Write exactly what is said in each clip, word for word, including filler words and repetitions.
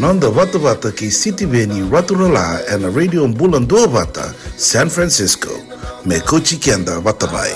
Noda vatavata kei Sitiveni Raturala ena Radio Bula Duavata, San Francisco. Me kauti keda vata mai.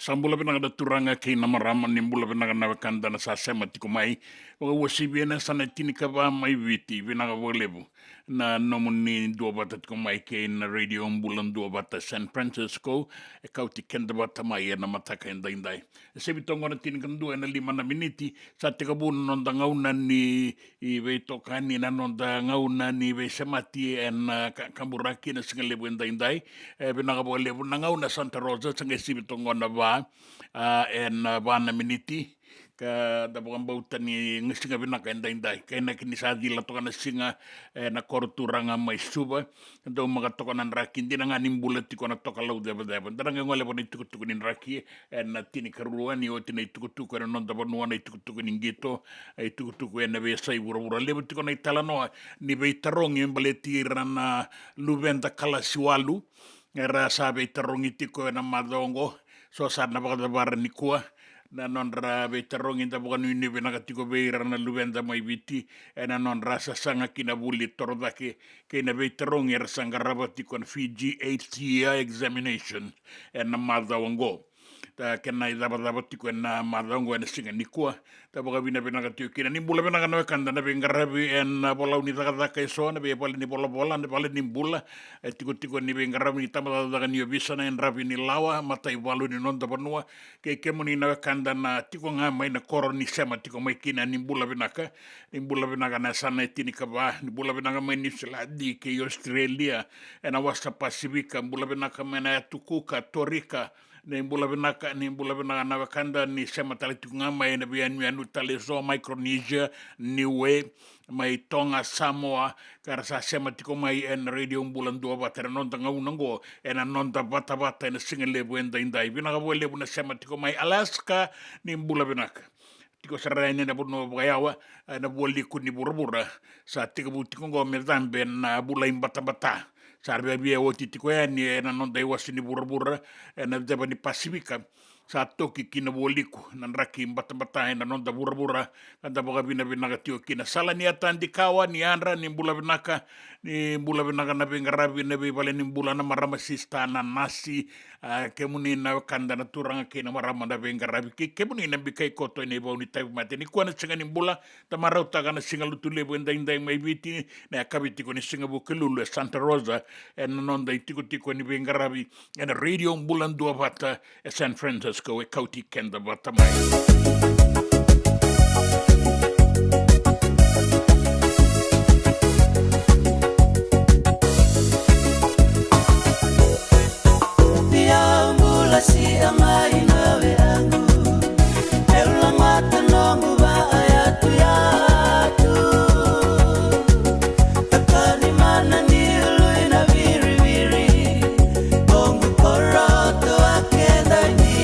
Sa bula vinaka na turaga kei na marama, ni bula vinaka na wekada na sa sema tiko mai. Vakauasivi ena yasana e tinikava mai Viti, vinaka vakalevu na nomuni duavata tiko mai kei na Radio Bula Duavata San Francisco, e kauti keda vata mai ena mataka edaidai. E sevi toka na tinikadua ena lima na miniti, sa tekivu na noda gauna ni veitokani, na noda gauna ni veisemati ena ka-, kaburaki na sigalevu edaidai. E vinaka vakalevu na gauna Santa Rosa, sa qai sivi toka na va, a, ena va na miniti. Ka da vakabauta ni siga vinaka edaidai. Kainaki ni sa cila toka na siga ena koro turaga mai Suva. Dau maka toka na draki, dina ga ni bula tiko na tokalau cevaceva. Da na qai goleva na itukutuku ni draki ena tinikarua ni oti na itukutuku ena noda vanua, na itukutuku ni qito, na itukutuku ena veiyasai vuravura. Levu tiko na italanoa ni veitarogi me baleti ira na luveda kalasi walu era sa veitarogi tiko ena macawa oqo. So sa na vakacavara nikua na nodra veitarogi, da vakanuinui vinaka tiko vei ira na luveda mai Viti ena nodra sasaga ki na vuli torocake kei na veitarogi era sa qarava tiko na Fiji Eighth Year Examination ena macawa oqo. da kena icavacava tiko ena macawa oqo ena siga nikua. Da vakavinavinaka tiko kina. Ni bula vinaka na wekada na veiqaravi ena volau ni cakacaka eso, na veivale ni volavola, na vale ni bula, e tikotiko ni veiqaravi ni tabacakacaka ni ovisa, na yadravi ni lawa, mataivalu ni noda vanua, kei kemuni na wekada na tiko ga mai na koro ni sema tiko mai kina, ni bula vinaka. Ni bula vinaka na yasana e tinikava, ni bula vinaka mai Niusiladi kei Australia, ena wasa Pasifika, bula vinaka mai na yatu Kuka, Torika, ni bula vinaka, ni bula vinaka na wekada ni sema tale tiko ga mai ena veiyanuyanu tale eso, Micronesia, Niue, mai Toga, Samoa, ka ra sa sema tiko mai ena Radio Bula Duavata ena noda gauna oqo, ena noda vatavata ena siga levu edaidai. Vinaka vakalevu na sema tiko mai Alaska, ni bula vinaka. Tiko sara yani ena vanua vakayawa, ena vualiku ni vuravura. Sa tekivu tiko oqo me cabe na vula ibatabata. Sa ra via oti tiko yani ena noda iwase ni vuravura, ena ceva ni Pasifika. Sa toki ki na vualiku na draki batabata ena noda vuravura, ka da vakavinavinaka tiko kina. Sala ni Atadikawa, ni yadra, ni bula vinaka, ni bula vinaka na veiqaravi, na veivale ni bula, na marama, sista, na nasi, a, kemuni na wekada na turaga kei na marama na veiqaravi, kei kemuni na bikai koto ena ivau ni tauvimate. Nikua na siga ni bula, da marautaka na siga Lotulevu edaidai mai Viti, na yakavi tiko ni siga Vukelulu e Santa Rosa, ena noda itikotiko ni veiqaravi ena Radio Bula Duavata e San Francisco, e kauti keda vata mai. Ni au bula sia mai na vei au, eu lagata noqu vakayatuyatu. Takani mana ni ului na viriviri, noqu koroto a keda ni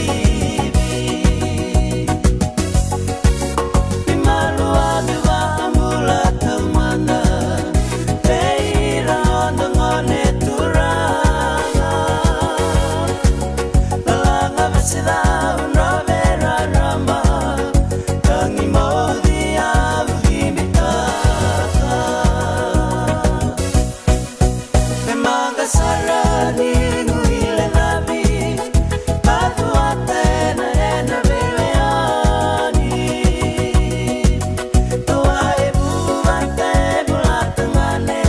vi. Ni malu atu vakabula taumada vei ira noda gone turaga. Lalaga vesi cau drove rarama, tagi moci a vibitaka. Me maqa sara ni guile cavi, kacuata ena ena veiweyani. Toa e vuvata e bula tagane,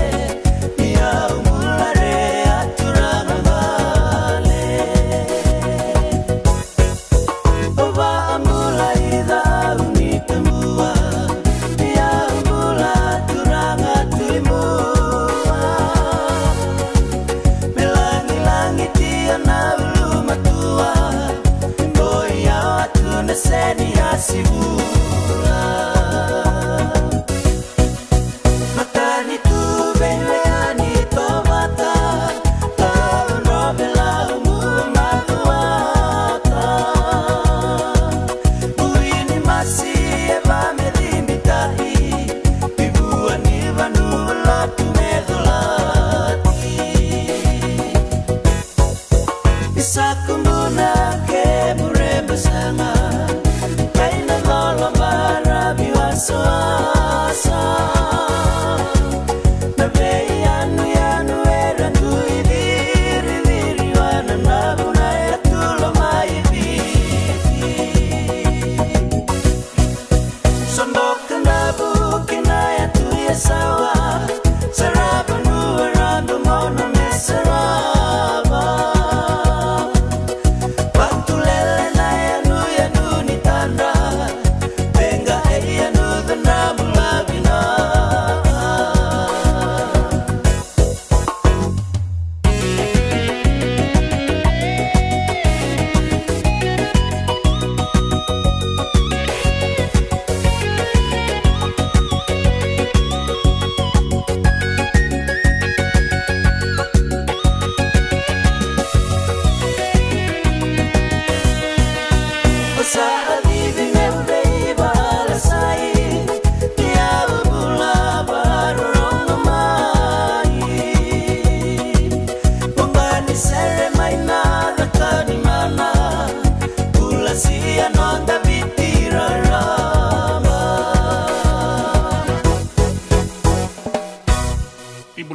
ni au bula re a turaga vale.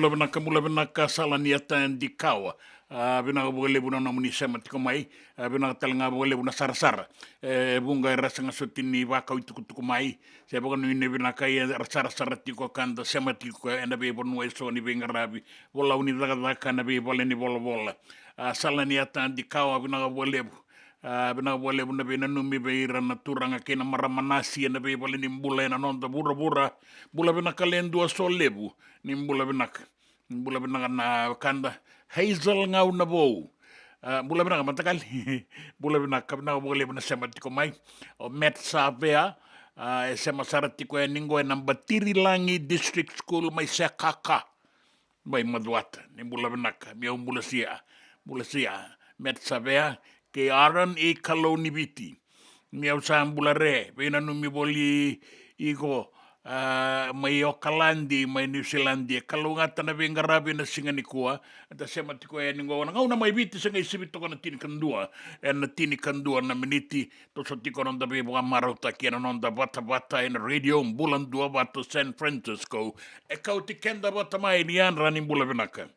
Bula vinaka, bula vinaka, Sala ni Ata Dikawa. A, vinaka vakalevu na nomuni sema tiko mai. A, vinaka tale ga vakalevu na sarasara. E vuqa era sega soti ni vakau itukutuku mai. Se vakanuinui vinaka, ia era sarasara tiko ka da sema tiko ena veivanua eso ni veiqaravi, volau ni cakacaka, na veivale ni volavola. A, Sala ni Ata Dikawa, vinaka vakalevu. A, vinaka vakalevu na veinanumi vei ira na turaga kei na marama nasi ena veivale ni bula ena noda vuravura. Bula vinaka, Le Dua Solevu, ni bula vinaka. Bula vinaka na wekada Hazel Gaunavou. A, bula vinaka, matakali. Bula vinaka, vinaka vakalevu na sema tiko mai. O Matt Savea, a, e sema sara tiko yani qo ena Batirilagi District School mai Sekaka, mai Macuata. Ni bula vinaka, mi au bula sia. Bula sia, Matt Savea, kei Aaron i Kalou ni Viti. Ni au sa bula re, veinanumi voli iko, a, mai Okaladi, mai Niusiladi. E kalougata na veiqaravi ena siga nikua. Eda sema tiko yani qo na gauna mai Viti, se qai sivi toka na tinikadua, ena tinikadua na miniti. Toso tiko na noda veivakamarautaki ena noda vatavata ena Radio Bula Duavata San Francisco. E kauti keda vata mai ni yadra ni bula vinaka.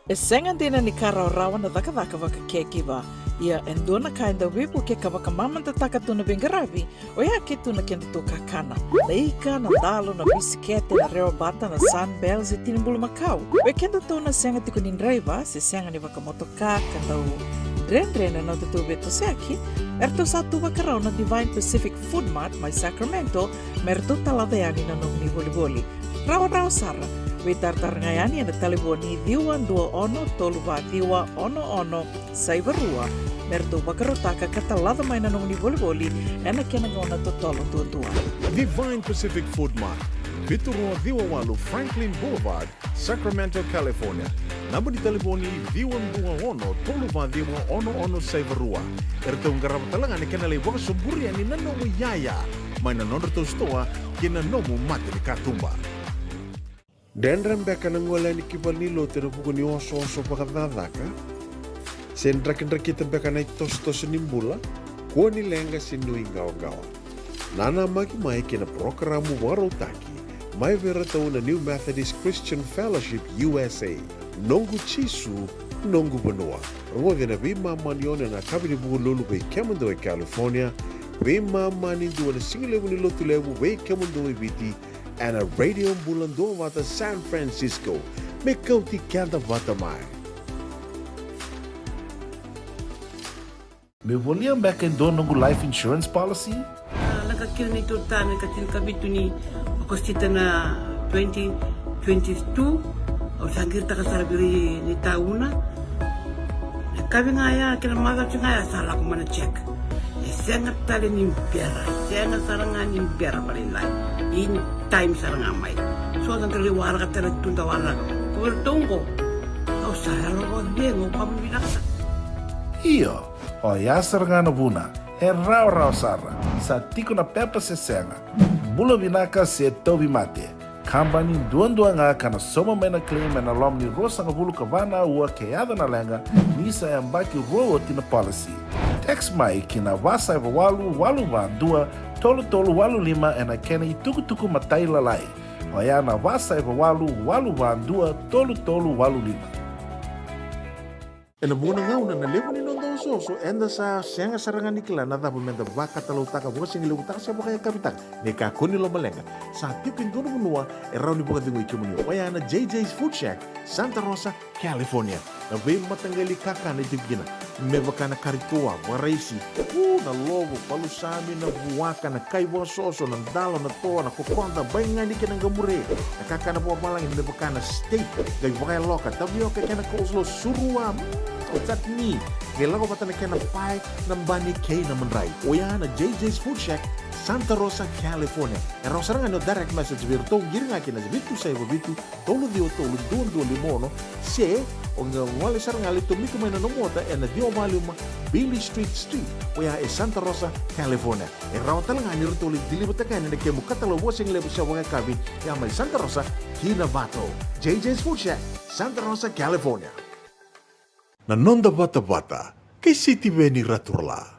E sega dina ni ka rawarawa na cakacaka vaka caregiver. Ia e dua na ka e dau veivuke ka vakamamadataka tu na veiqaravi, oya ke tu na kedatou kakana. Na ika, na dalo, na bisikete, na rewabata, na Sunbell, se tini bulumakau. Vei kedatou na sega tiko ni draiva, se sega ni vakamotoka, ka dau dredre na nodatou veitosoyaki, eratou sa tu vakarau na Divine Pacific Food Mart mai Sacramento, me ratou talaca yani na nomuni volivoli. Rawarawa sara, veitaratara ga yani ena talevoni ciwa dua ono tolu va ciwa ono ono saiva rua, me ratou vakarautaka ka talaca mai na nomuni volivoli ena kena gauna totolo duadua. Divine Pacific Food Mart, vitu rua ciwa walu Franklin Boulevard, Sacramento, California. Naba ni talevoni ciwa dua ono tolu va ciwa ono ono saiva rua. Eratou qarava tale ga na kena lai vakasoburi yani na nomu iyaya mai na nodratou sitoa kei na nomu mata ni katuba. Dredre beka na gole yani ki valenilotu ena vuku ni osooso vakacakacaka? Se drakidrakita beka na itosotoso ni bula? Kua ni leqa se nuiqawaqawa. Nanamaki mai kei na parokaramu vakarautaki mai vei iratou na New Methodist Christian Fellowship U S A. Noqu Jisu, noqu vanua. Rogoci ena veimama ni ono ena yakavi ni Vukelulu vei kemudou e California, veimama ni dua ena sigalevu ni Lotulevu vei kemudou e Viti, ena Radio Bula Duavata San Francisco. Me kauti keda vata mai. Meu volia beka e dua noqu life insurance policy? A, lako kina neitou ta me ka tinikavitu ni Okosita na twenty twenty-two. Au sa qiritaka sara vei ira na itauna. Na yakavi ga ya kei na macawa ga ya sa lako mai na check. E sega tale ni bera, e sega sara ga ni bera vakalailai. In time sara ga mai. So da qai waraka tale tu da waraka. Ko vei ratou oqo. Au sa yalo vakacegu, au vakavinavinaka sara. Io, oya sara ga na vuna. E rawarawa sara. Sa tiko na pepa se sega. Bula vinaka se tauvimate. Kabani duadua ga ka na sauma mai na claim ena loma ni ruasagavulu ka va na aua ke yaco na leqa, ni sa yabaki rua oti na policy. Text mai ki na va saiva walu walu va dua tolu tolu walu lima ena kena itukutuku matailalai. Oya na va saiva walu walu va dua tolu tolu walu lima. Ena vuqa na gauna na levu ni noda osooso, eda sa sega sara ga ni kila na cava meda vakatalautaka, vakasigalevu taka se vakayakavi taka. Ni kakua ni lomaleqa, sa tiko e dua na vanua e rawa ni vakacegui kemuni. Oya na J J's Food Shack, Santa Rosa, California. Na veimataqali kakana e tiko kina, me vaka na kari toa, vakaraisi, u, na lovo, palusami, na vuaka, na kai vakasoso, na dalo, na toa, na kokoda, baigani kei na qamure. Na kakana vakavalagi me vaka na steak, qai vakayaloka, tavioka kei na coleslaw, surua, mm, o chutney. Qai lako vata na kena pae, na bani kei na madrai. Oya na J J's Food Shack, Santa Rosa, California. E rawa sara ga ni o direct message vei iratou, qiri ga kina vitu saiva vitu, tolu ciwa tolu, dua dua lima ono, se o qai gole sara ga lai tomika mai na nomu ota ena ciwa walu lima Beale Street Suite, oya e Santa Rosa, California. E rawa tale ga ni ratou lai deliver-taka yani na kemu katalau vakasigalevu se vakayakavi, ya mai Santa Rosa ki Novato. J J's Food Shack, Santa Rosa, California. Na noda vatavata kei Sitiveni Raturala.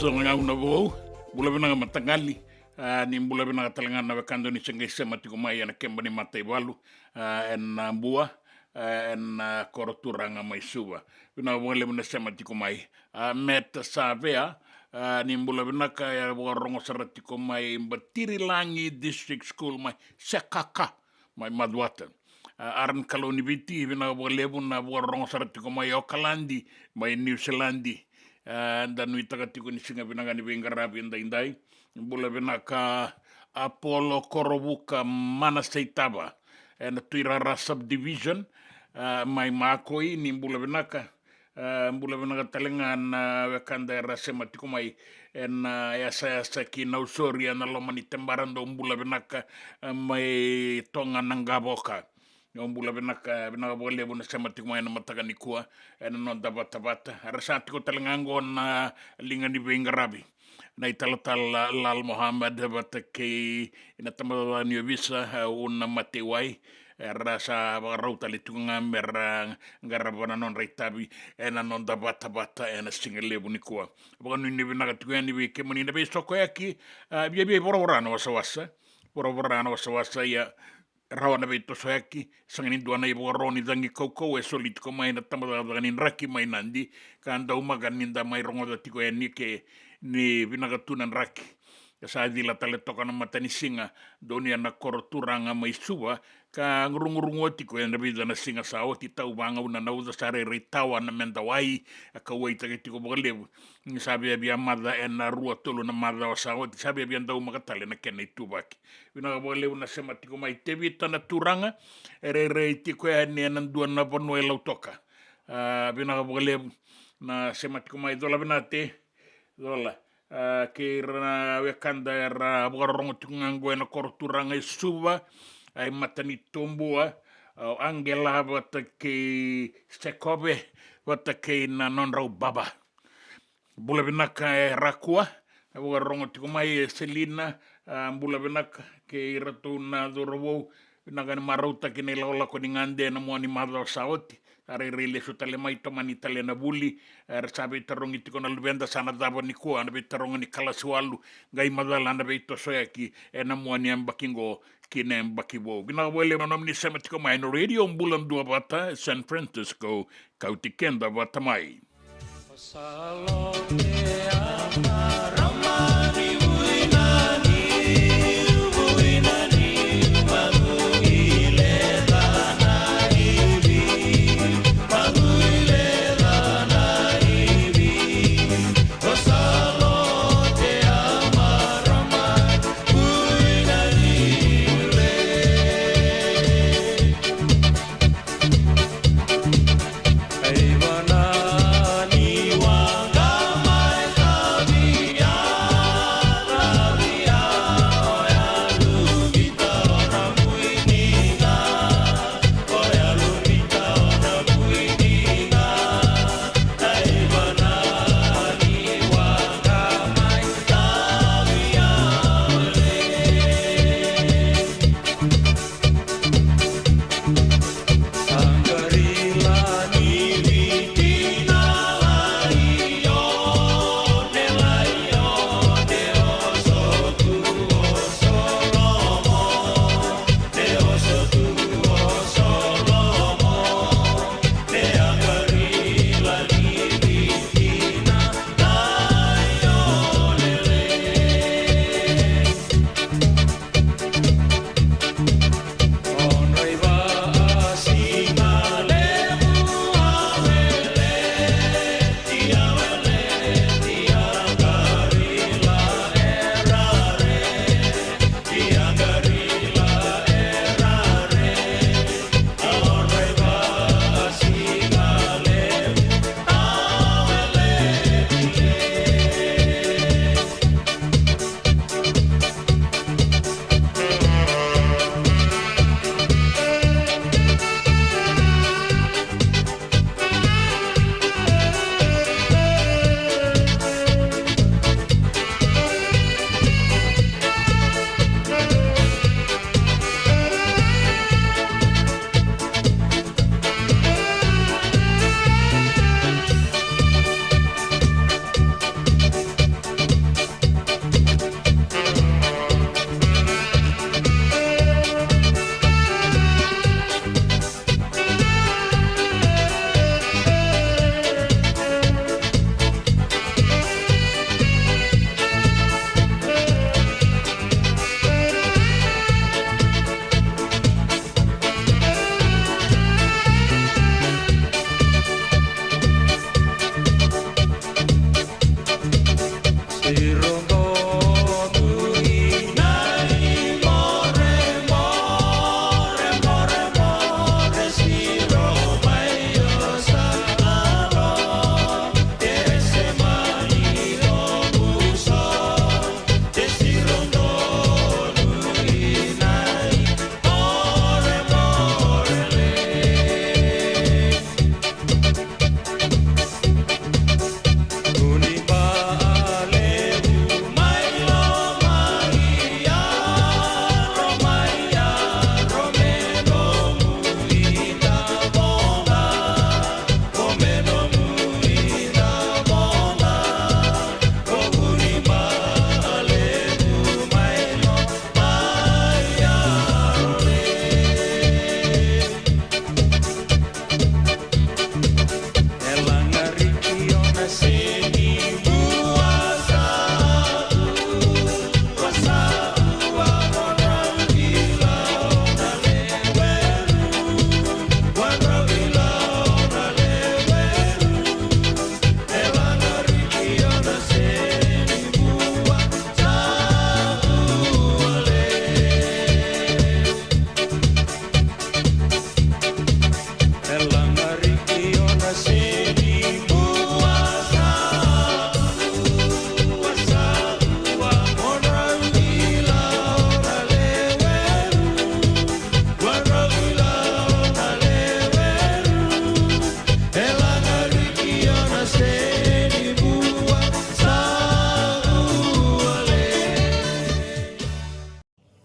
Tologau na vou, bula vinaka mataqali. A, ni bula vinaka tale ga na wekada ni se qai sema tiko mai ena keba ni mataivalu, a, ena Bua, a, ena koro turaga mai Suva. Vinaka vakalevu na sema tiko mai. A, Meta Savea, a, ni bula vinaka, e vakarorogo sara tiko mai Batirilagi District School mai Sekaka, mai Macuata. A, Aran Kalauniviti, vinaka vakalevu na vakarorogo sara tiko mai Okaladi, mai Niusiladi. A, da nuitaka tiko ni siga vinaka ni veiqaravi edaidai. Bula vinaka Apolo Korovuka Manaseitava, ena Tuirara Subdivision, a, mai Makoi, ni bula vinaka. A, bula vinaka tale ga na wekada era sema tiko mai ena yasayasa ki Nausori ena loma ni Tebara, dou bula vinaka, a, mai Toga na Qavoka. Dou bula vinaka, vinaka vakalevu na sema tiko mai ena mataka nikua, ena noda vatavata. Era sa tiko tale ga oqo na liga ni veiqaravi. Na italatala Lal Mohammed vata kei na tabacakacaka ni ovisa, a, Una Matewai, era sa vakarau tale tiko ga me ra qarava na nodra itavi ena noda vatavata ena siga levu nikua. Vakanuinui vinaka tiko yani vei kemuni na veisokoyaki, a, viavia voravora na wasawasa, voravora na wasawasa, ia rawa na veitosoyaki, sega ni dua na ivakaro ni cagi kaukau e soli tiko mai na tabacakacaka ni draki mai Nadi, ka daumaka ni da mai rogoca tiko yani ke ni vinaka tu na draki. E sa cila tale toka na matanisiga, donuya na koro turaga mai Suva, ka gurugurugua tiko ena vica na siga sa oti, tau vagauna na uca, sa rairai tawa na medawai, e kauwaitaki tiko vakalevu. Ni sa viavia maca ena rua tolu na macawa sa oti, sa viavia daumaka tale na kena ituvaki. Vinaka vakalevu na sema tiko mai Tevita na turaga, e rairai tiko yani ena dua na vanua e Lautoka. A, vinaka vakalevu na sema tiko mai, cola vinaka Te, cola. A, kei ira na wekada era vakarorogo tiko ga oqo ena koro turaga e Suva, a, e Matanitobua, a, o Angela vata kei Sekove, vata kei na nodrau baba. Bula vinaka e Rakua, e vakarorogo tiko mai e Selina, a, bula vinaka kei iratou na cauravou, vinaka ni marautaki na ilakolako ni gade ena mua ni macawa sa oti, a rairai lesu tale mai, tomani tale na vuli, era sa veitarogi tiko na luveda, sa na cava nikua na veitaroga ni kalasi walu, qai macala na veitosoyaki ena mua ni yabaki qo ki na yabaki vou. Vinaka vakalevu na nomuni sema tiko mai na Radio Bula Duavata, San Francisco, kauti keda vata mai.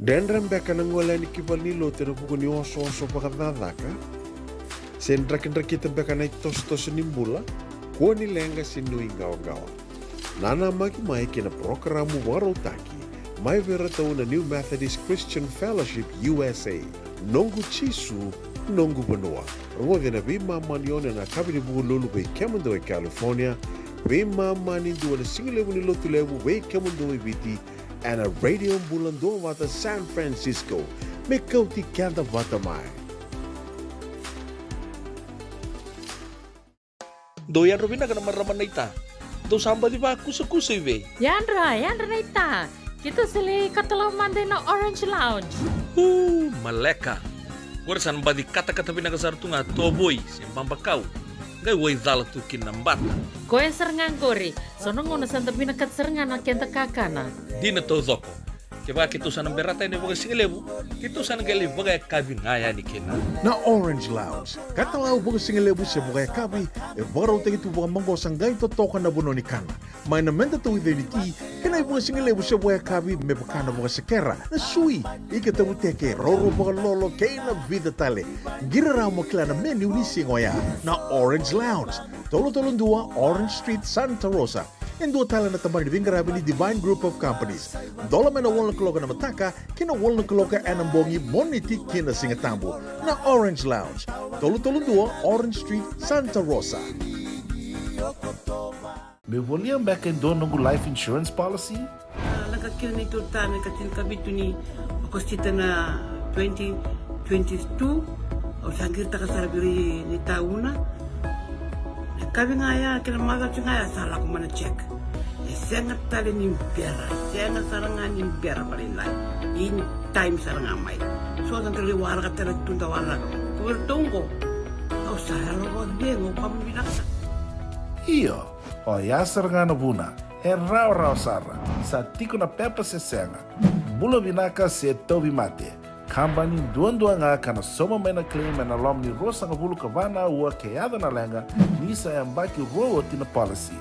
Dredre beka na gole yani ki valenilotu ena vuku ni osooso vakacakacaka? Se drakidrakita beka na itosotoso ni bula? Kua ni leqa se nuiqawaqawa. Nanamaki mai ki na parokaramu vakarautaki mai vei iratou na New Methodist Christian Fellowship U S A, Noqu Jisu, Noqu Vanua. Rogoci ena veimama ni ono ena yakavi ni Vukelulu vei kemudou e California, veimama ni dua na sigalevu ni Lotulevu vei kemudou e Viti, ena Radio Bula Duavata San Francisco. Me kauti keda vata mai. Dou yadra vinaka na marama naita. Dou sa baci vakusakusa i vei? Yadra, yadra naita. Keitou sa lai katalau mada ina Orange Lounge. Uu, maleka. Qori sa na baci katakata vinaka sara tu ga tovoi se babakau. Qai waicala tu kina na bata. Koya sara ga qori. So na gauna sa da vinakata sara ga na keda kakana. Dina taucoko. Kevaka keitou sa na berata yani vakasigalevu, keitou sa na qai lai vakayakavi ga yani kina. Na Orange Lounge, katalau vakasigalevu se vakayakavi, e vakarautaki tu vakamaqosa qai totoka na vanua ni kana. Mai na meda tauica ni ti, kei na ivakasigalevu se vakayakavi me vaka na vakasekera, na sui, ika tavuteke, roro vakalolo, kei na vica tale. Qiri rawa mo kila na menu ni siga oya. Na Orange Lounge, tolu tolu dua Orange Street, Santa Rosa. E dua tale na tabana ni veiqaravi ni Divine Group of Companies. Dola mai na walu na kaloko ena mataka ki na walu na kaloko ena bogi, Moniti ki na Sigatabu. Na Orange Lounge, tolu tolu dua Orange Street, Santa Rosa. Meu volia beka e dua noqu life insurance policy? A, lako kina neitou ta me ka tinikavitu ni Okosita na twenty twenty-two, au sa qiritaka sara vei ira ni tauna. Na yakavi ga ya kei na macawa ga ya sa lako mai na check. E sega tale ni bera, sega sara ga ni bera vakalailai. In time sara ga mai. So da qai waraka tale tu da waraka. Ko vei iratou qo, au sa yalo vakacegu, au vakavinavinaka sara. Io, oya sara ga na vuna. E rawarawa sara, sa tiko na pepa se sega, bula vinaka se tauvimate. Kabani duadua ga ka na sauma mai na claim ena loma ni ruasagavulu ka va na aua ke yaco na leqa, ni sa yabaki rua oti na policy.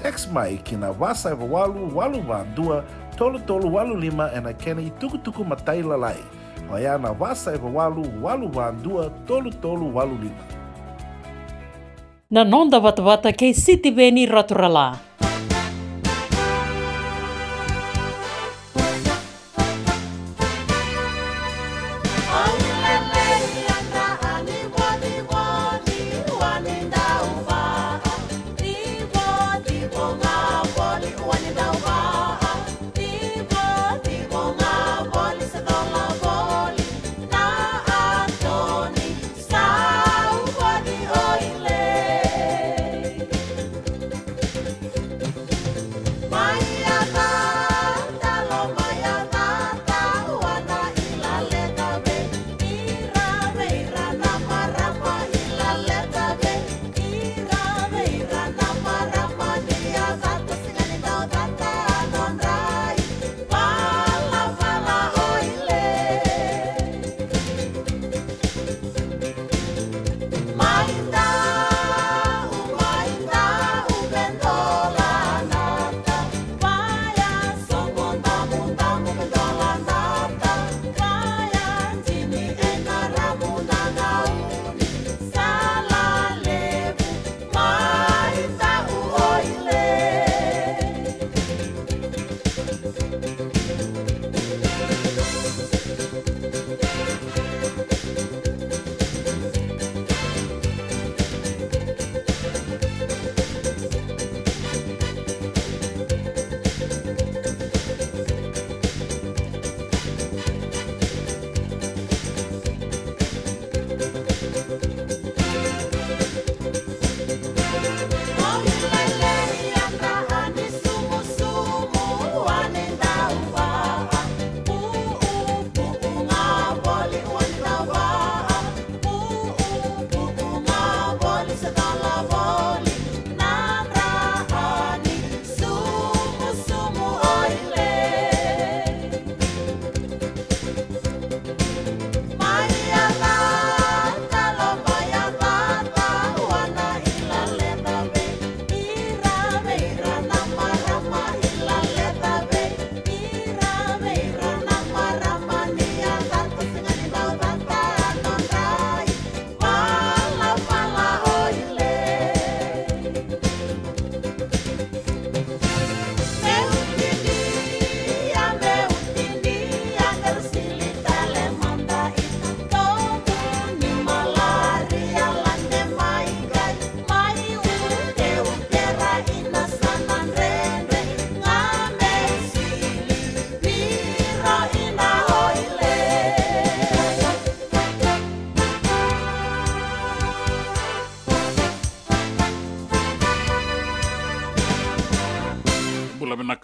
Text mai ki na va saiva walu walu va dua tolu tolu walu lima ena kena itukutuku matailalai. Oya na va saiva walu walu va dua tolu tolu walu lima. Na noda vatavata kei Sitiveni Raturala.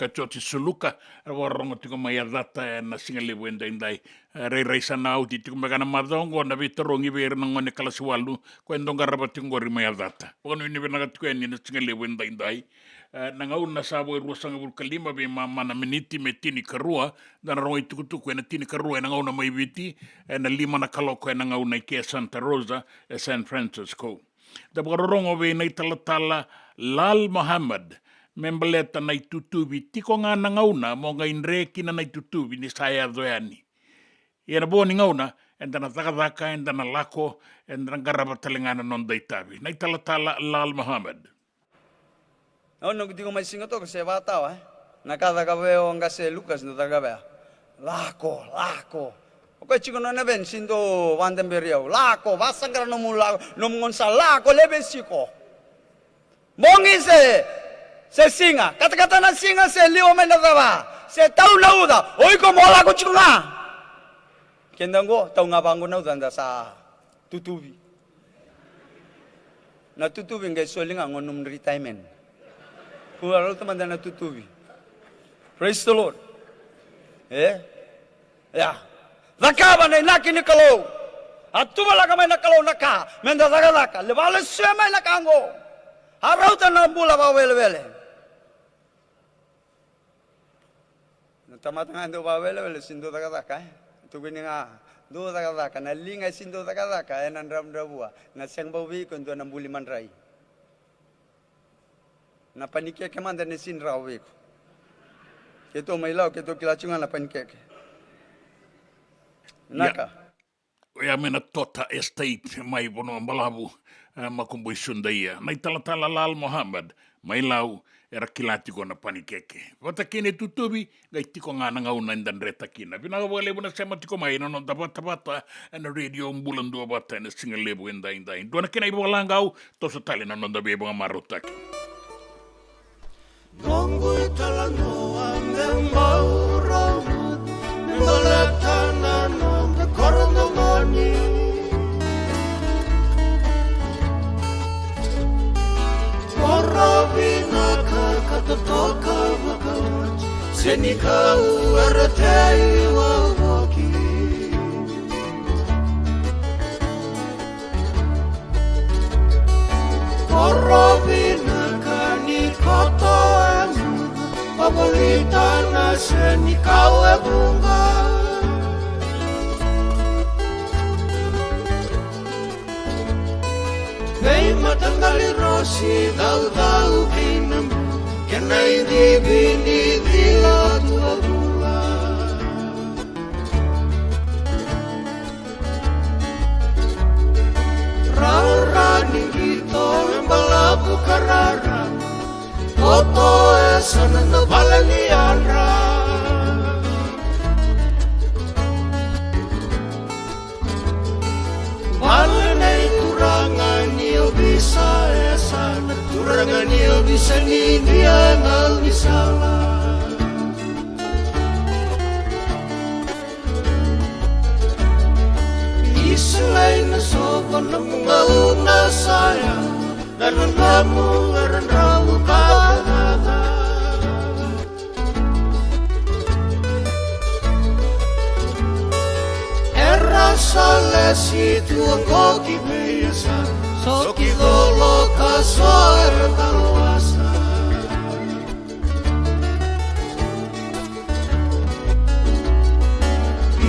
George Suluka, era vakarorogo tiko mai Yacata ena siga levu edaidai. E, rairai sa na oti tiko beka na macawa oqo na veitarogi vei ira na gone kalasi walu, ko e dau qarava tiko qori mai Yacata. Vakanuinui vinaka tiko yani ena siga levu edaidai. E, na gauna sa vo e ruasagavulu ka lima veimama na miniti me tinikarua, da na rogo itukutuku ena tinikarua ena gauna mai Viti, ena lima na kaloko ena gauna i ke Santa Rosa, e San Francisco. Da vakarorogo vei na italatala Lal Mohammed me baleta na itutuvi, tiko ga na gauna mo qai dre kina na itutuvi ni sa yaco yani. Ia na vo ni gauna, eda na cakacaka, eda na lako, eda na qarava tale ga na noda itavi. Na italatala Lal Mohammed. Au noqu tiko mai Sigatoka se vakatawa, e? Na ka caka vei au o qase Lukas, na caka vei au. Lako, lako. O koya tiko nona veni, si dou vakadaberi au. Lako, vasaqara nomu lako, nomu gone sa lako, leve siko. Bogi se, se siga, katakata na siga, se liwa mai na cava, se tau na uca, o iko mo lako tiko ga. Keda qo, tau ga vaqo na uca, da sa tutuvi. Na tutuvi qai soli ga qo nomu retirement. Kua rauta mada na tutuvi. Praise the Lord. E? Ia. Cakava na inaki ni Kalou. A tuvalaka mai na Kalou na ka me da cakacaka. Levu na lesu e mai na ka qo. A rauta na bula vakawelewele. Na tamata ga e dau vakawelewele, si dau cakacaka, e? Tukuni ga, dau cakacaka, na liga e si dau cakacaka, ena dravudravua, na sega bau vei iko e dua na buli madrai. Na panikeke mada ne si drawa vei iko. Keitou mai Lau, keitou kila tiko ga na panikeke. Ia. Naka. Oya mai na Tota Estate, mai Vanua Balavu, e, Makubui Sudaia. Na italatala Lal Mohammed, mai Lau, era kila tiko na panikeke. Vata kei na itutuvi, qai tiko ga na gauna eda dreta kina. Vinaka vakalevu na sema tiko mai na noda vatavata, ena Radio Bula Duavata, ena siga levu edaidai. Dua na kena ivakalagau, toso tale na noda veivakamarautaki. Noqu italanoa me bau rogoca, me baleta na noda koro domoni. Koro vinaka ka totoka vakaoti, se ni kau era tei wavoki. Koro vinaka ni koto e vuqa, vavolita na senikau e vuqa. Veimataqali rosi caucau kei na bu, kena icivi ni cila tu a vula. Rara ni qito e balavu ka rara, koto e sana na vale ni yadra. Vale nei turaga ni ovisa e sana, turaga ni ovisa ni Idia na ovisala. Isa lai na sova na mugau na saya, na nanamu era drau ka vakaca. Era sa lesi tu oqo ki vei yasa, so ki colo ka so era talawasa.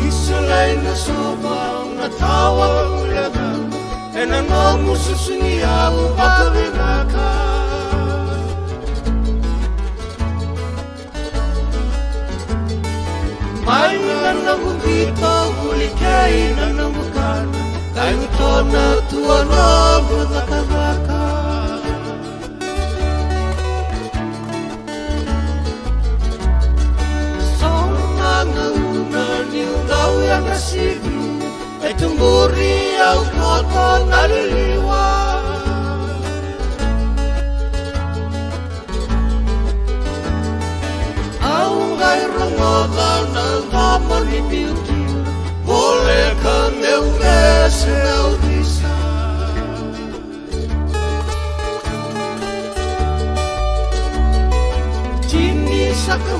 Isa lai na sova na tawa ulega, ena nomu susu ni au vakavinaka. Mai na noqu qito vuli kei na noqu kana, kai tona tua noqu cakacaka. So na gauna niu dau yadra sivi, e tuburi au koto na liliwa. Au qai rogoca na domo ni biuti, voleka meu qese meu visa. Tini saka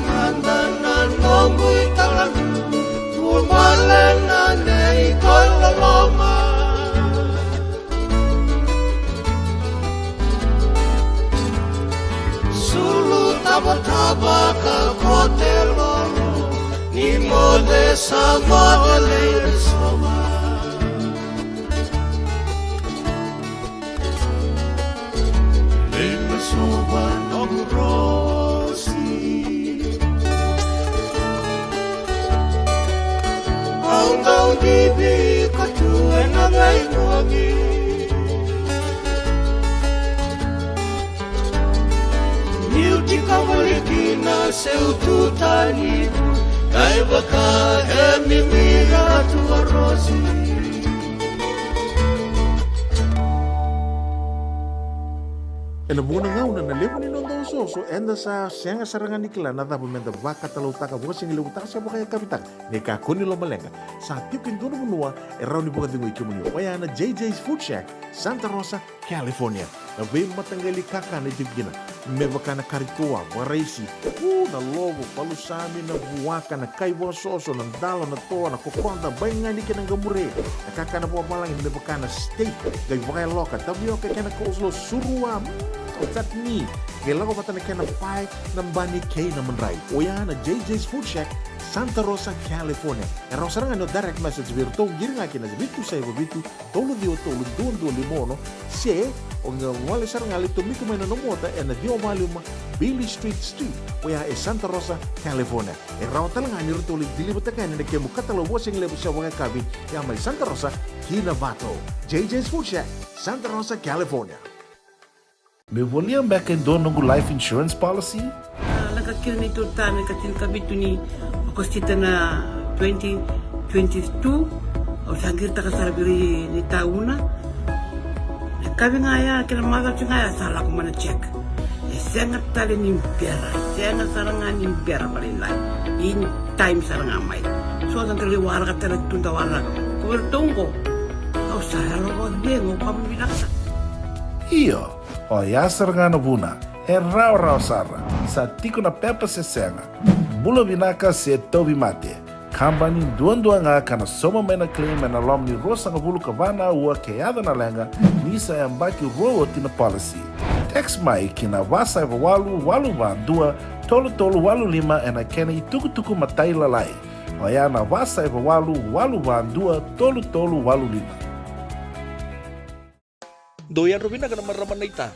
Sa mate lei na sova. Lei na sova noqu rosi. Au dau bibi ka tu ena veivuagi. Niu tiko voli kina seu tu tani. Kai vaka e mimira tu a rosi. Ena vuqa na gauna na levu ni noda osooso eda sa sega sara ga ni kila na cava meda vakatalautaka, vakasigalevu taka se vakayakavi taka. Ni kakua ni lomaleqa, sa tiko e dua na vanua e rawa ni vakacegui kemuni, oya na J J's Food Shack, Santa Rosa, California. Na veimataqali kakana e tiko kina, me vaka na kari toa, vakaraisi, u, na lovo, palusami, na vuaka, na kai vakasoso, na dalo, na toa, na kokoda, baigani kei na qamure. Na kakana vakavalagi me vaka na steak, qai vakayaloka, tavioka kei na coleslaw, surua, mm, chutney, qai lako vata na kena pae, na bani kei na madrai. Oya na J J's Food Shack, Santa Rosa, California. E rawa sara ga ni o direct message vei iratou, qiri ga ki na vitu saiva vitu, tolu ciwa tolu, dua dua lima ono, se o qai gole sara ga, lai tomika mai na nomu ota ena ciwa walu lima Beale Street Suite, oya e Santa Rosa, California. E rawa tale ga ni ratou lai deliver-taka yani na kemu katalau vakasigalevu se vakayakavi, ya mai Santa Rosa ki Novato. J J's Food Shack, Santa Rosa, California. Meu volia beka e dua noqu life insurance policy? A, lako kina neitou tane ka tinikavitu ni Okosita na twenty twenty-two. Au sa qiritaka sara vei ira na itauna. Na yakavi ga ya kei na macawa ga ya sa lako mai na check. E sega tale ni bera, e sega sara ga ni bera vakalailai. In time sara ga mai. So da dau lai waraka tale tu, da waraka. Ko vei iratou oqo, au sa yalo vakacegu, au vakavinavinaka sara. Io. Oya sara ga na vuna, e rawarawa sara, sa tiko na pepa se sega, bula vinaka se tauvimate. Kabani duadua ga ka na sauma mai na claim ena loma ni ruasagavulu ka va na aua ke yaco na leqa, ni sa yabaki rua oti na policy. Text mai ki na va saiva walu walu va dua tolu tolu walu lima ena kena itukutuku matailalai. Oya na va saiva walu walu va dua tolu tolu walu lima. Dou yadra vinaka na marama naita.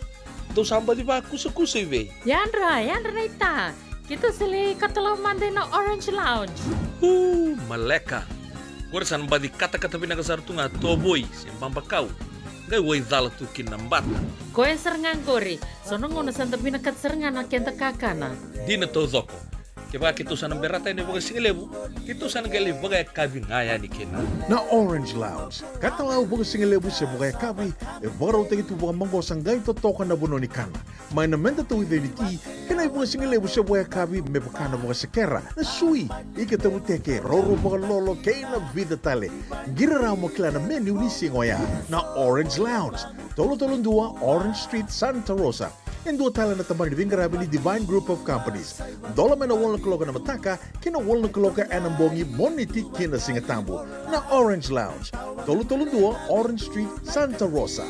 Dou sa baci vakusakusa i vei? Yadra, yadra naita. Keitou sa lai katalau mada ina Orange Lounge. Uu, maleka. Qori sa na baci katakata vinaka sara tu ga tovoi se babakau. Qai waicala tu kina na bata. Koya sara ga qori. So na gauna sa da vinakata sara ga na keda kakana. Dina taucoko. Kevaka keitou sa na berata yani vakasigalevu, keitou sa na qai lai vakayakavi ga yani kina. Na Orange Lounge, katalau vakasigalevu se vakayakavi, e vakarautaki tu vakamaqosa qai totoka na vanua ni kana. Mai na meda tauica ni ti, kei na ivakasigalevu se vakayakavi me vaka na vakasekera, na sui, ika tavuteke, roro vakalolo, kei na vica tale. Qiri rawa mo kila na menu ni siga oya. Na Orange Lounge, tolu tolu dua Orange Street, Santa Rosa. E dua tale na tabana ni veiqaravi ni Divine Group of Companies. Dola mai na walu na kaloko ena mataka ki na walu na kaloko ena bogi, Moniti ki na Sigatabu. Na Orange Lounge, tolu tolu dua Orange Street, Santa Rosa.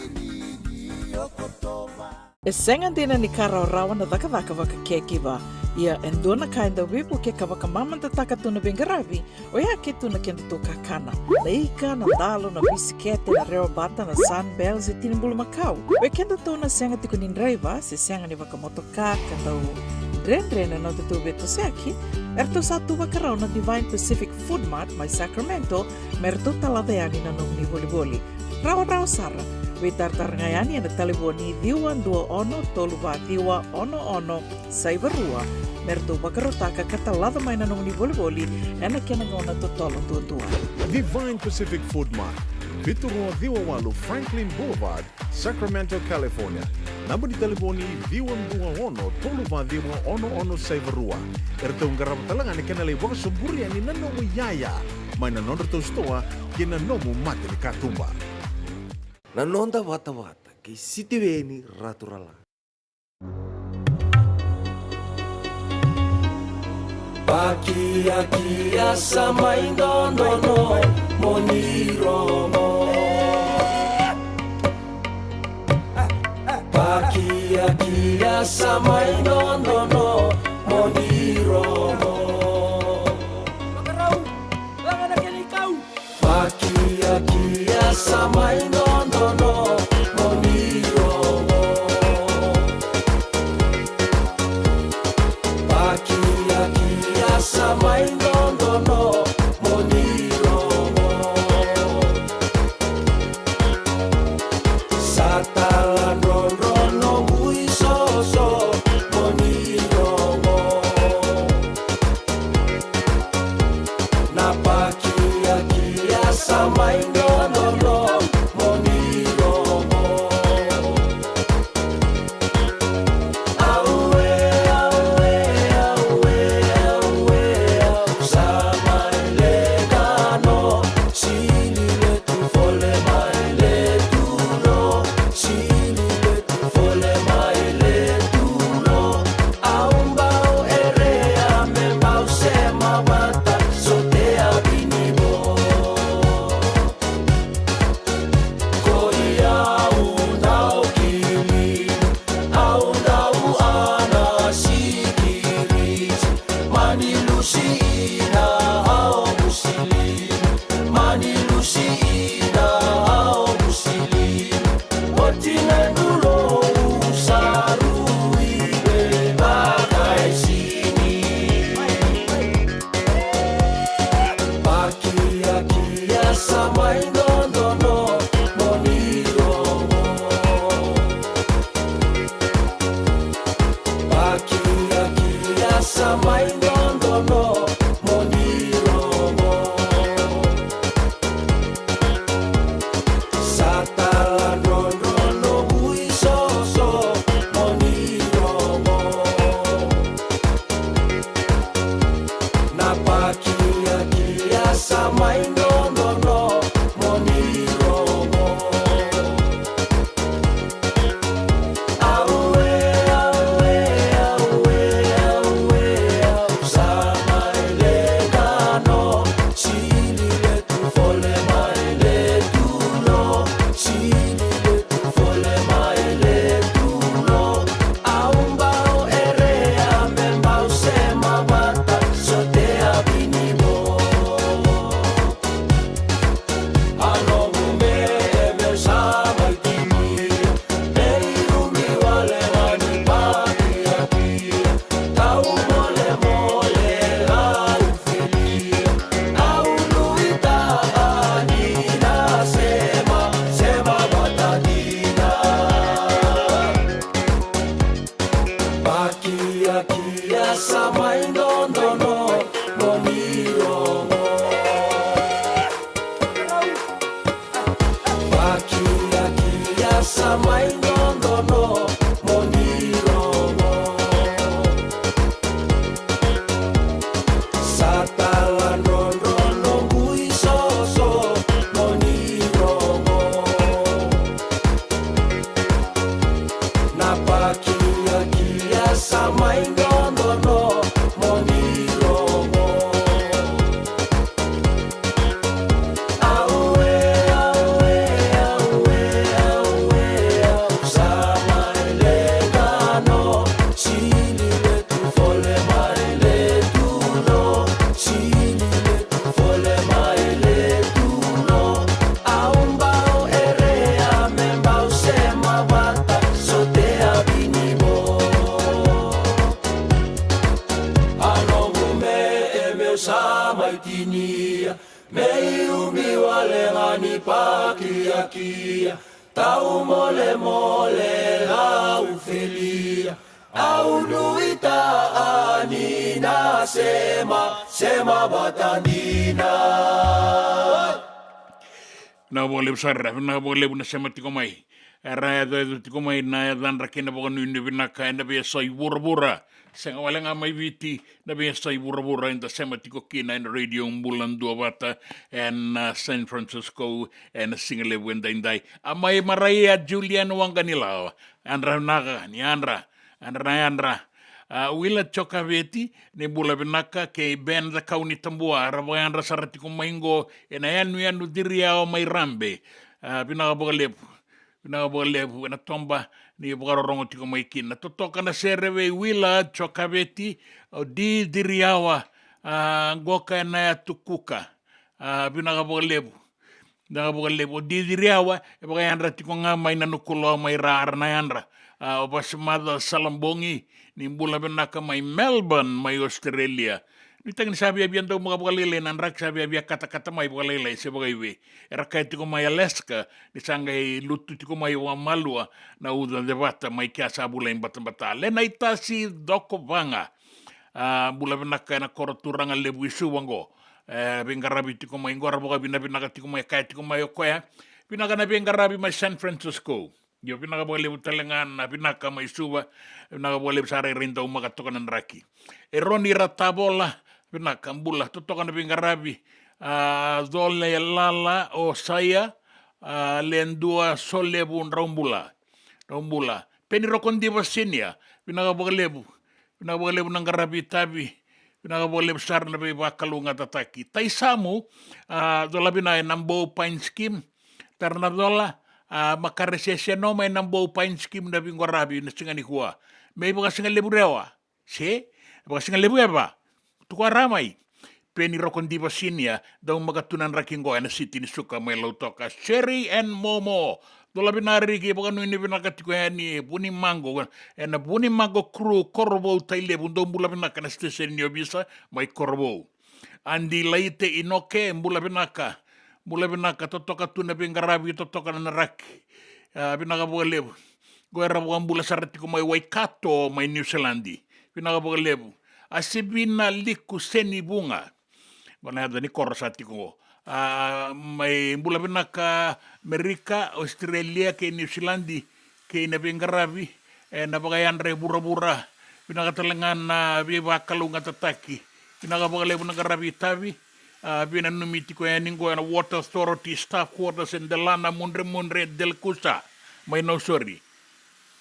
E sega dina ni ka rawarawa na cakacaka vaka caregiver. Ia e dua na ka e dau veivuke ka vakamamadataka tu na veiqaravi, oya ke tu na kedatou kakana. Na ika, na dalo, na bisikete, na rewa bata, na Sunbell se tini bulumakau. Vei kedatou na sega tiko ni draiva se sega ni vakamotoka ka dau dredre na nodatou veitosoyaki, eratou sa tu vakarau na Divine Pacific Food Mart mai Sacramento me ratou talaca yani na nomuni volivoli. Rawarawa sara. Veitaratara ga yani ena talevoni ciwa dua ono tolu va ciwa ono ono saiva rua me ratou vakarautaka ka talaca mai na nomuni volivoli ena kena gauna totolo duadua. Divine Pacific Food Mart, vitu rua ciwa walu Franklin Boulevard, Sacramento, California. Naba ni talevoni ciwa dua ono tolu va ciwa ono ono saiva rua. Eratou qarava tale ga na kena lai vakasoburi yani na nomu iyaya mai na nodratou sitoa kei na nomu mata ni katuba. Na noda vatavata kei Sitiveni Raturala. Pakiakia sa mai dodonu mo ni rogo. Pakiakia sa mai dodonu mo ni rogo. Sa mai dodonu mo ni rogo. Pakiakia sa mai dodonu mo ni rogo. Sa taladrodro noqu isoso mo ni rogo. Na pakiakia sa mai dodonu mo ni rogo. Aue, aue, aue, aue, au sa mai leqa no. Sili le tu fole mai le tu no. Sili le tu fole mai le tu no. Au bau erea me bau sema vata sotea vini vo. Ko i au dau kili, au dau ana sikiriti. Mani lusi ina au musili. Mani lusi ina au musili. Oti na dulou sa rui me vakaisini. Pakiakia sa mai dodonu mo ni rogo. Pakiakia sa mai dodonu mo ni rogo. Sa taladrodro noqu isoso mo ni rogo. Na pakiakia sa mai dodonu mo ni rogo. Aue, aue, aue, aue, au sa mai leqa no. Sili le tu fole mai le tu no. Sili le tu fole mai le tu no. Au bau erea me bau sema vata sotea vini vo. A noqu me, e meu sa mai tinia. Me i rumi wale ga ni pakiakia. Tau molemole au felia. Au nuitaka ni na sema, sema vata dina. Pakiakia sa mai dodonu mo ni rogo. Pakiakia sa mai dodonu mo ni rogo. Sa taladrodro noqu isoso mo ni rogo. Na pakiakia sa mai dodonu mo ni rogo. Aue, aue, aue, aue, au sa mai leqa no. Sili le tu fole mai le tu no. Sili le tu fole mai le tu no. Au bau erea me bau sema vata sotea vini vo. A noqu me, e meu sa mai tinia. Me i rumi wale ga ni pakiakia. Tau molemole au felia. Au nuitaka ni na sema, sema vata dina. Vinaka vakalevu sara, vinaka vakalevu na sema tiko mai. Era yacoyaco tiko mai na yacadra kei na vakanuinui vinaka ena veiyasai vuravura. Sega wale ga mai Viti, na veiyasai vuravura eda sema tiko kina ena Radio Bula Duavata ena, ah, San Francisco ena siga levu edaidai. A mai marai a Julian Waqanilawa. Yadra vinaka, ni yadra, yadra na yadra. A, Wila Jokaveti, ni bula vinaka, kei Ben Cakaunitabua, ra vakayadra sara tiko mai qo ena yanuyanu Ciriyawa mai Rabe. A, vinaka vakalevu. Vinaka vakalevu ena toba ni vakarorogo tiko mai kina. Totoka na sere vei Wila Jokaveti, o Di Ciriyawa, a, qoka ena yatu Kuka. A, vinaka vakalevu. Vinaka vakalevu. O Didi Riawa, e vakayadra tiko ga mai Nanukuloa mai Ra, Ra na yadra. A, o Vasimaca Salabogi, ni bula vinaka mai Melbourne, mai Australia. Nuitaki ni sa viavia dau maka vakalailai na draki, sa viavia katakata mai vakalailai se vakaivei. Era kaya tiko mai Alaska, ni sa qai lutu tiko mai vakamalua na uca cevata mai kea sa vulai batabata. Lenaitasi Cokovaga. A, bula vinaka ena koro turaga levu i Suva qo. E, veiqaravi tiko mai qo, ra vakavinavinaka tiko mai, kaya tiko mai o koya. Vinaka na veiqaravi mai San Francisco. Io, vinaka vakalevu tale ga na vinaka mai Suva. Vinaka vakalevu, sa rairai dau maka toka na draki. E Roni Ratavola, vinaka, bula, totoka na veiqaravi. A, Cole Lala, o Saia, a, Ledua Solevu, drau bula. Drau bula. Peni Rokodiva Senior, vinaka vakalevu. Vinaka vakalevu na qaravi itavi. Vinaka vakalevu sara na veivakalougatataki. Taisamu, a, Colavina ena Bou Pine Scheme. Tara na Cola, a, Makaresese Noma ena Bou Pine Scheme na veiqaravi na siga nikua. Me i vakasigalevu Rewa. Se, vakasigalevu Eva. Tukua ra mai. Peni Rokodiva Senior, dau maka tu na draki qo ena siti ni suka mai Lautoka. Sherry and Momo. Colavina Riki, vakanuinui vinaka tiko yani Vunimaqo. Ena Vunimaqo Crew, Korovou, Tailevu, dou bula vinaka na siteseni ni ovisa mai Korovou. Adi Laite Inoke, bula vinaka. Bula vinaka, totoka tu na veiqaravi, totoka na draki. A, vinaka vakalevu. Qo era vakabula sara tiko mai Waikato, mai Niusiladi. Vinaka vakalevu. A Sivina Liku Senivuga. Qo na yaca ni koro sa tiko qo. A, mai bula vinaka Amerika, Australia kei Niusiladi, kei na veiqaravi ena vakayadra e vuravura. Vinaka tale ga na veivakalougatataki. Vinaka vakalevu na qaravi itavi. A, veinanumi tiko yani qo ena Water Authority, Staff Quarters, e Delana Mudremudre, Delakusa, mai Nausori.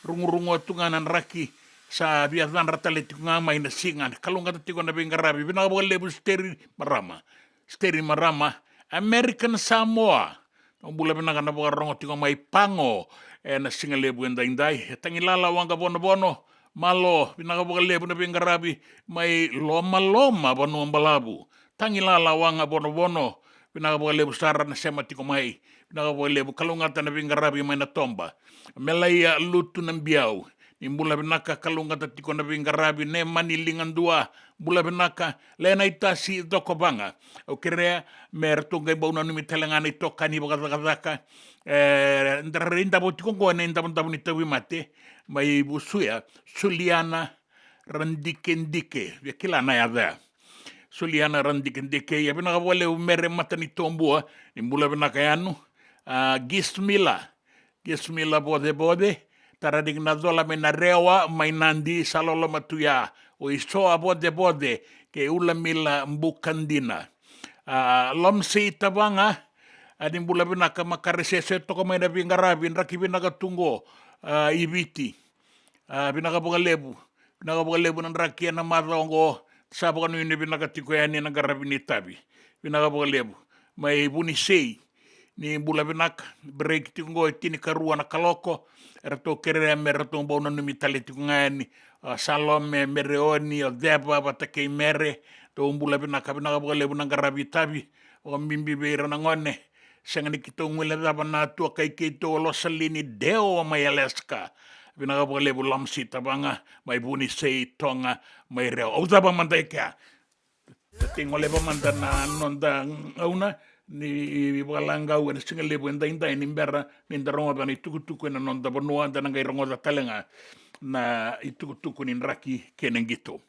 Rugurugua tu ga na draki, sa via cadra tale tiko ga mai na siga. Kalougata tiko na veiqaravi. Vinaka vakalevu Steri Marama. Steri Marama, American Samoa. Dou bula vinaka na vakarorogo tiko mai Pago ena siga levu edaidai. E Tagilala Waqavonovono, malo, vinaka vakalevu na veiqaravi mai Lomaloma, Vanua Balavu. Tagilala Waqavonovono, vinaka vakalevu sara na sema tiko mai. Vinaka vakalevu, kalougata na veiqaravi mai na toba. Melaia Lutu na Biau. Ni bula vinaka, kalougata tiko na veiqaravi. Nemani Ligadua, bula vinaka. Lenaitasi Cokovaga. Au kerea me ratou qai bau nanumi tale ga na itokani vakacakacaka. E, da rairai davo tiko qo ena idavodavo ni tauvimate mai Vusuya, Suliana Radikedike. Via kila na yaca ya. Suliana Radikedike, ia vinaka vakalevu Mere Matanitobua, ni bula vinaka yani. A, Gismila, Gismila Vocevoce, Taraniki na Cola mai Narewa, mai Nadi, sa loloma tu ya. O Isoa Vocevoce, kei Ulamila Bukadina. A, Lomsi Tavaga, a, ni bula vinaka Makaresese, toka mai na veiqaravi, draki vinaka tu qo, a, i Viti. A, vinaka vakalevu. Vinaka vakalevu na draki ena macawa oqo. Sa vakanuinui vinaka tiko yani na qaravi ni tavi. Vinaka vakalevu. Mai Vunisei. Ni bula vinaka. Break tiko oqo e tinikarua na kaloko. Eratou kerea me ratou bau nanumi tale tiko ga yani. A, Salome, Mereoni, o Ceva vata kei Mere. Dou bula vinaka, vinaka vakalevu na qaravi tavi. Vakabibi vei ira na gone. Sega ni keitou guilecava na tuakai keitou o Losalini Deo mai Alaska. Vinaka vakalevu Lamsi Tavaga, mai Vunisei, Toga, mai Rewa. Au cava mada e kea. Tei goleva mada na noda gauna ni vakalagau ena siga levu edaidai ni bera ni da rogoca na itukutuku ena noda vanua, da na qai rogoca tale ga na itukutuku ni draki kei na qito.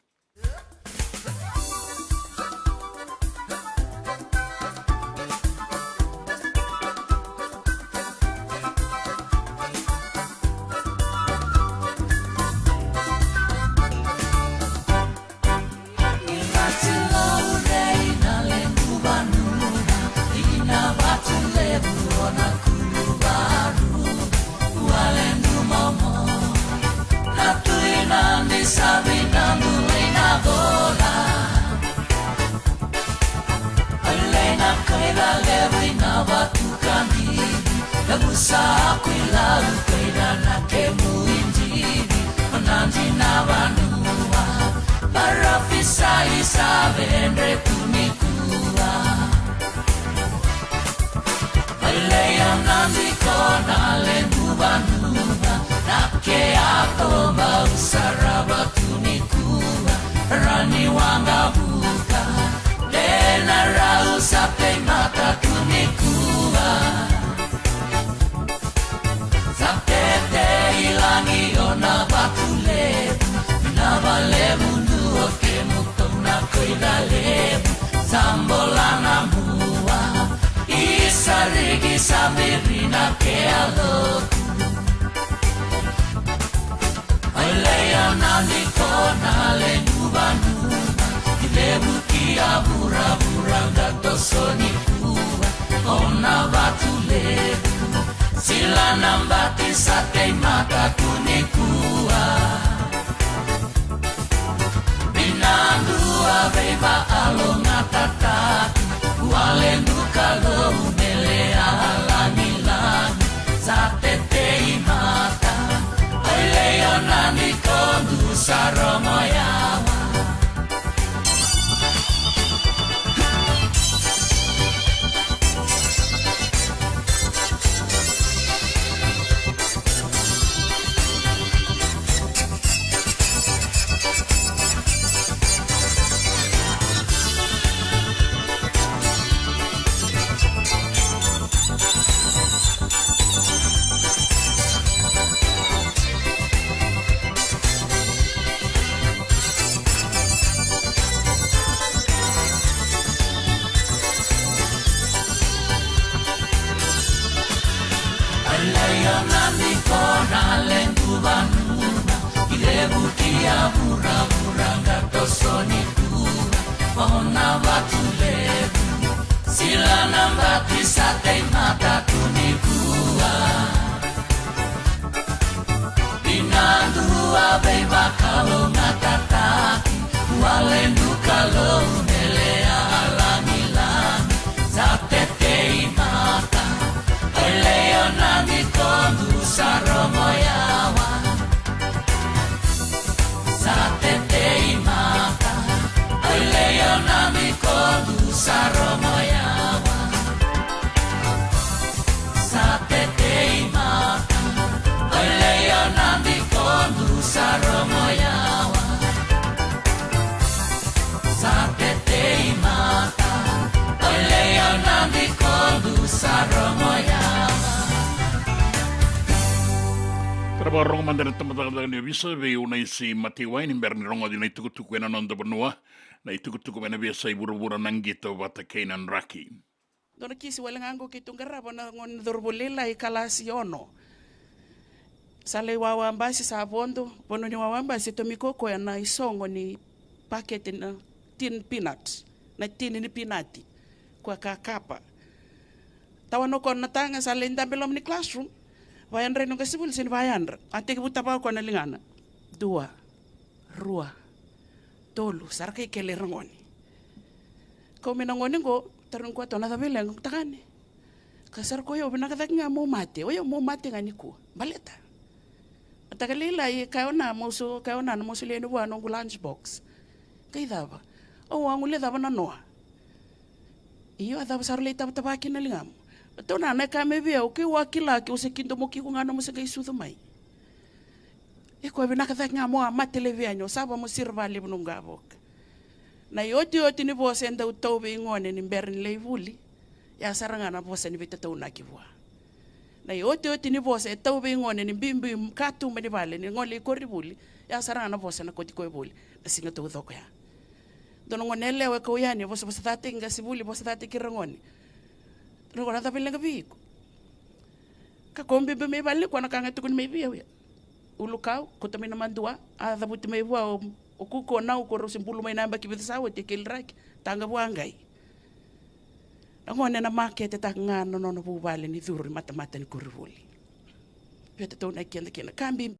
Ke a tobau sara vatu nikua, ra ni waqavuka. Dena rau sa teimata tu nikua. Sa tete i lagi o na vatu levu, na valevu dua kemu tou na koila levu. Sa bola na mua, i sa rigi sa viri na ke a lotu. Ai leia na ni ko na levu vanua, i levu ki a vuravura ga toso nikua. O na vatu levu, sila na bati sa teimata tu nikua. Vinadu a veivakalogatataki, wale du Kalou me lealagilagi, sa teteimata. Ai leia na ni ko du sa rogo yawa. Ai leia na ni ko na levu vanua, i levu ki a vuravura ga toso nikua. O na vatu levu, sila na bati sa teimata tu nikua. Vinadu a veivakalogatataki, wale du Kalou me lealagilagi, sa teteimata. Ai leia na ni ko du sa rogo yawa. Sa teteimata. Ai leia na ni ko du sa rogo yawa. Sa teteimata. Ai leia na ni ko du sa rogo yawa. Sa teteimata. Ai leia na ni ko du sa rogo yawa. Tara vakarogo mada na tabacakacaka ni ovisa vei Unaisi Mataiwai ni bera ni rogoci na itukutuku ena noda vanua. Na itukutuku mai na veiyasai vuravura na qito vata kei na draki. Dua na kisi wale ga qo keitou qarava na gone cauravou lailai kalasi ono. Sa lai wawa basi sa vodo, vanua ni wawa basi e tomika o koya na isogo ni pakete na tin peanut, na tini ni pinati. Koya ka kapa. Tawana o koya na taga sa lai dabe loma ni classroom. Vayadra i noqu qasenivuli se ni vayadra. A tekivu tavaya o koya na ligana. Dua. Rua, tolu, sa ra kai kele ira gone. Kau mai na gone qo, tarogi koya, "Tou na cava e leqa?" Qo, "Tagane." Ka sa ra, "Ko yau, vinaka cake ga mo mate, o yau mo mate ga nikua. Baleta mataka lailai, ka yau na mo so, ka yau na mo solia yani vua noqu lunch box." Qai cava? "Au a guilecava na noa." "Io, a cava sa ra lai tavatava kina na ligamu?" "Tou na, na ka mai vei au, keu a kila, keu se kidomoki iko ga nomu se qai sucu mai." E koya vinaka cake ga mo a mate laivi yani, o sa va mo sira vakalevu noqu qavoka. Na iotioti ni vosa e dau tau vei gone ni bera ni lai vuli, ya sara ga na vosa ni veitataunaki vua. Na iotioti ni vosa e tau vei gone ni biubiu katuba ni vale, ni gole i koronivuli, ya sara ga na vosa na kauti koya vuli na siga taucoko ya. Dua na gone yalewa e kau yani, e vosavosacataki qasenivuli, vosacataki ira gone. Dua na gone, na cava e leqa vei iko? Ka kau biubiu mai vale nikua, na ka ga e tukuni mai vei au ya. Ulukau, kauta mai na madua, a cavuti mai vua o, o kuku, o nau, ko rau se bulu mai na yabaki vica sa oti, e keliraki, taqa vua qai. Na gone na maketetaka ga na nona vuvale ni curu i matamata ni koronivuli. Veitataunaki keda kina, ka bibi.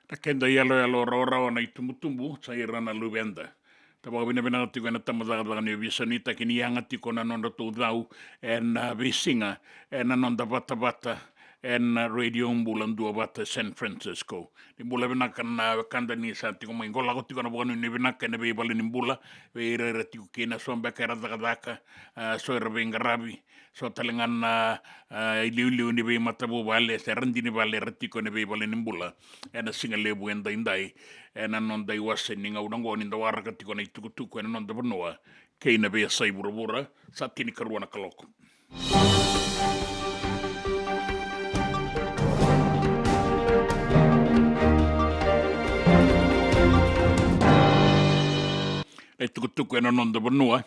Na keda iyaloyalo rawarawa na itubutubu, sa ira na luveda. Da vakavinavinaka tiko ena tabacakacaka ni ovisa, nuitaki ni yaga tiko na nodratou cau ena veisiga, ena noda vatavata, Ena Radio Bula Duavata San Francisco. Ni bula vinaka na wekada ni sa tiko mai qo, lako tiko na vakanuinui vinaka ena veivale ni bula, vei ira era tiko kina, so beka era cakacaka, a, so era veiqaravi, so tale ga na, a, iliuliu ni veimatavuvale se radini vale era tiko ena veivale ni bula. Ena siga levu edaidai, ena noda iwase ni gauna oqo ni da waraka tiko na itukutuku ena noda vanua kei na veiyasai vuravura, sa tinikarua na kaloko. Na itukutuku ena noda vanua,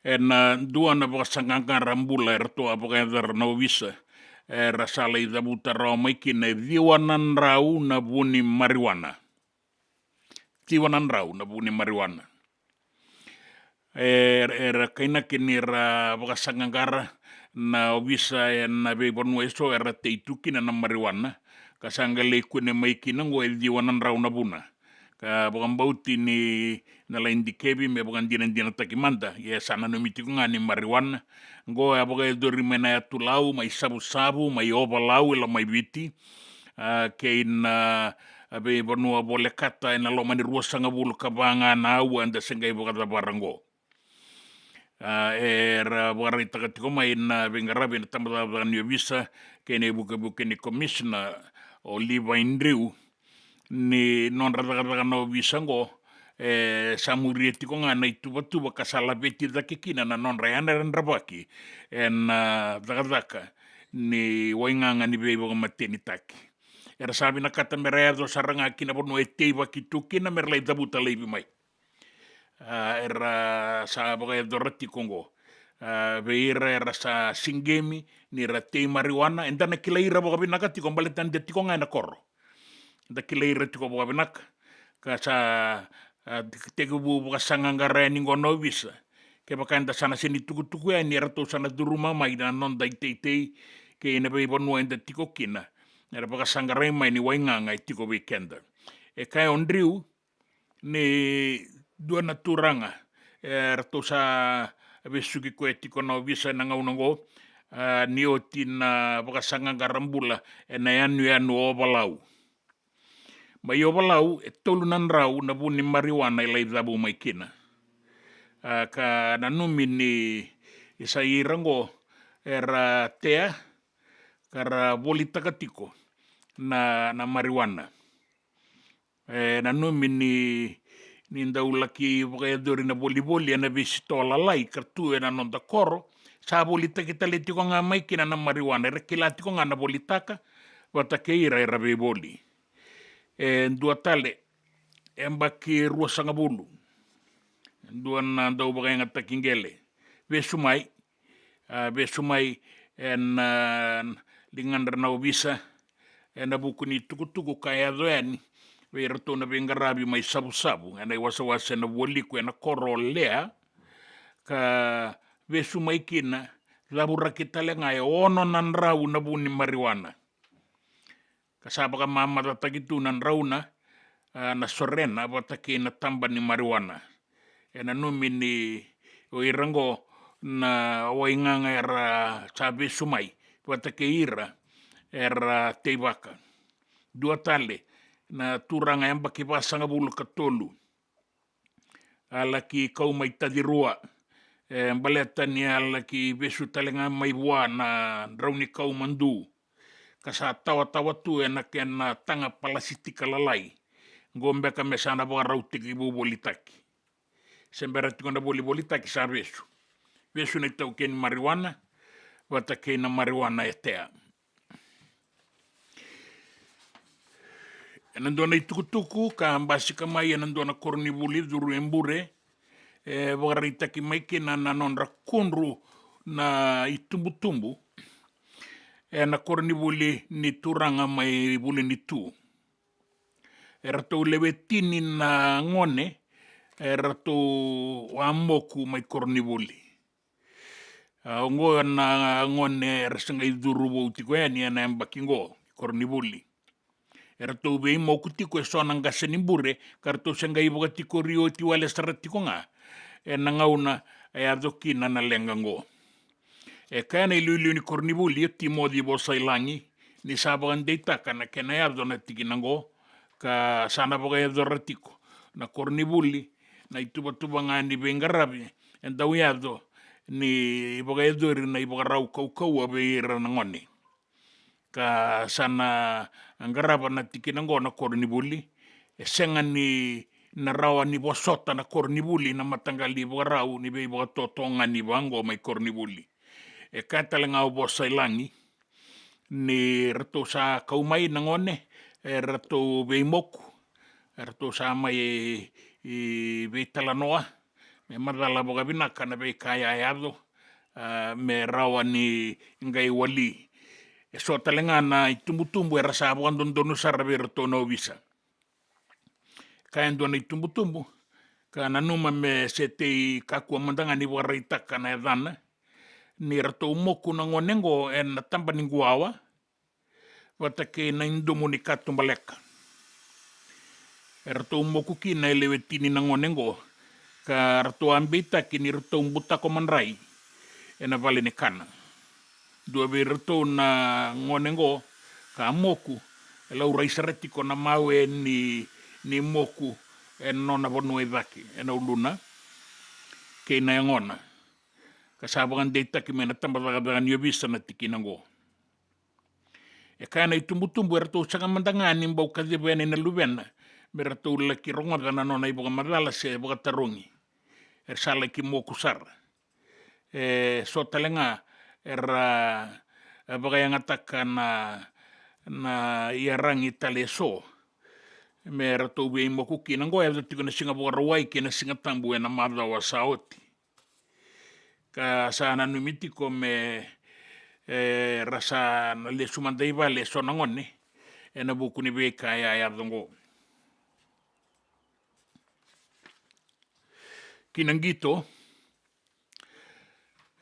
ena dua na vakasaqaqara bula eratou a vakayacora na ovisa, era sa lai cavuta rawa mai kina e ciwa na drau na vu ni marijuana. Ciwa na drau na vu ni marijuana. E, era kainaki ni ra vakasaqaqara na ovisa ena veivanua eso era tei tu kina na marijuana, ka sa qai lai kune mai kina oqo e ciwa na drau na vuna. Ka vakabauti ni na lai dikevi me vakadinadinataki mada, ia sa nanumi tiko ga ni marijuana. Oqo e a vakayacori mai na yatu Lau, mai Savusavu, mai Ovalau e Lomaiviti, a, kei na, a, veivanua volekata ena loma ni ruasagavulu ka va ga na aua eda se qai vakacavara oqo. A, era vakaraitaka tiko mai na veiqaravi ena tabacakacaka ni ovisa kei na ivukevuke ni komisina o Levi Drew, ni nodra cakacaka na ovisa oqo, e, sa muria tiko ga na ituvatuva ka sa laveti cake kina na nodra yadravaki ena, a, cakacaka ni waigaga ni veivakamatenitaki. Era sa vinakata me ra yaco sara ga ki na vanua e teivaki tu kina me ra lai cavuta laivi mai. A, era sa vakayacora tiko oqo. A, vei ira era sa siqemi ni ra tei marijuana, eda na kilai ira vakavinaka tiko baleta eda tiko ga ena koro. Da kilai ira tiko vakavinaka. Ka sa, a, tekivu vakasaqaqara yani oqo na ovisa. Kevaka eda sa na sega ni tukutuku yani, eratou sa na curuma mai na noda iteitei kei na veivanua eda tiko kina. Era vakasaqarai mai ni waigaga e tiko vei keda. E kaya o Drew, ni dua na turaga, e, eratou sa vesuki koya tiko na ovisa ena gauna oqo, a, ni oti na vakasaqaqara bula ena yanuyanu o Ovalau. Mai Ovalau, e tolu na drau na vu ni marijuana e lai cavu mai kina. A, ka nanumi ni sa ira oqo era tea, ka ra volitaka tiko na, na marijuana. E, nanumi ni, ni dau laki vakayacori na volivoli ena veisitoa lalai ka tu ena noda koro, sa volitaki tale tiko ga mai kina na marijuana, era kila tiko ga na volitaka vata kei ira era veivoli. E dua tale, e yabaki ruasagavulu, dua na dau vakayagataki qele, vesu mai, a, vesu mai ena, a, ligadra na ovisa, ena vuku ni tukutuku ka yaco yani vei iratou na veiqaravi mai Savusavu, ena iwasewase na Vualiku ena koro o Lea, ka vesu mai kina, cavuraki tale ga e ono na drau na vu ni marijuana. Ka sa vakamamacataki tu na drauna, a, na sorena vata kei na taba ni marijuana. E nanumi ni o ira oqo na waigaga era sa vesu mai vata kei ira era teivaka. Dua tale na turaga yabaki vasagavulu ka tolu, a laki kau mai Tacirua, e, baleta ni a laki vesu tale ga mai vua na drau ni kau madu, ka sa tawatawa tu ena kena taga palasitika lalai. Qo beka me sa na vakarau tekivu volitaki. Se bera tiko na volivolitaki sa vesu. Vesu na itaukei ni marijuana vata kei na marijuana e tea. Ena dua na itukutuku ka basika mai ena dua na koronivuli curu e Bure, e vakaraitaki mai kina na nodra kudru na itubutubu ena koronivuli ni turaga mai Vulinitu. Eratou lewe tini na gone eratou a moku mai koronivuli. A, oqo na gone era se qai curu vou tiko yani ena yabaki oqo, koronivuli. Eratou veimoku tiko eso na qase ni Bure, ka ratou se qai vakatikori oti wale sara tiko ga ena gauna e yaco kina na leqa oqo. E kaya na iliuliu ni koronivuli o Timoci Vosailagi ni sa vakadeitaka na kena yaco na tikina oqo, ka sa na vakayacora tiko na koronivuli na ituvatuva ga ni veiqaravi e dau yaco ni vakayacori na ivakarau kaukauwa vei ira na gone. Ka sa na qarava na tikina oqo na koronivuli, e sega ni na rawa ni vosota na koronivuli na mataqali ivakarau ni veivakatotogani vaqo mai koronivuli. E kaya tale ga o Vosailagi ni ratou sa kau mai na gone, e ratou veimoku, e ratou sa mai, e, veitalanoa me macala vakavinaka na veika e a yaco, a, me rawa ni qai wali. E so tale ga na itubutubu era sa vakadodonu sara vei iratou na ovisa. Kaya e dua na itubutubu, ka nanuma me se tei kakua mada ga ni vakaraitaka na yacana, ni ratou moku na gone oqo ena taba ni quwawa vata kei na idomo ni katubaleka. E ratou moku kina e lewe tini na gone oqo, ka ratou a beitaki ni ratou butako madrai ena vale ni kana. Dua vei iratou na gone oqo ka moku, e laurai sara tiko na mawe ni, ni moku ena nona vanua i cake, ena uluna kei na yagona, ka sa vakadeitaki mai na tabacakacaka ni ovisa na tikina oqo. E kaya na itubutubu, e ratou sega mada ga ni bau kaciva yani na luvena me ratou laki rogoca na nona ivakamacala se vakatarogi. Era sa laki moku sara. E so tale ga era, e, vakayagataka na, na iyaragi tale e so me ratou veimoku kina. Oqo e yaco tiko na Siga Vakarauwai kei na Siga Tabu ena macawa sa oti. Ka sa nanumi tiko me, e, ra sa na lesu mada i vale e so na gone ena vuku ni veika e a yaco oqo. Ki na qito,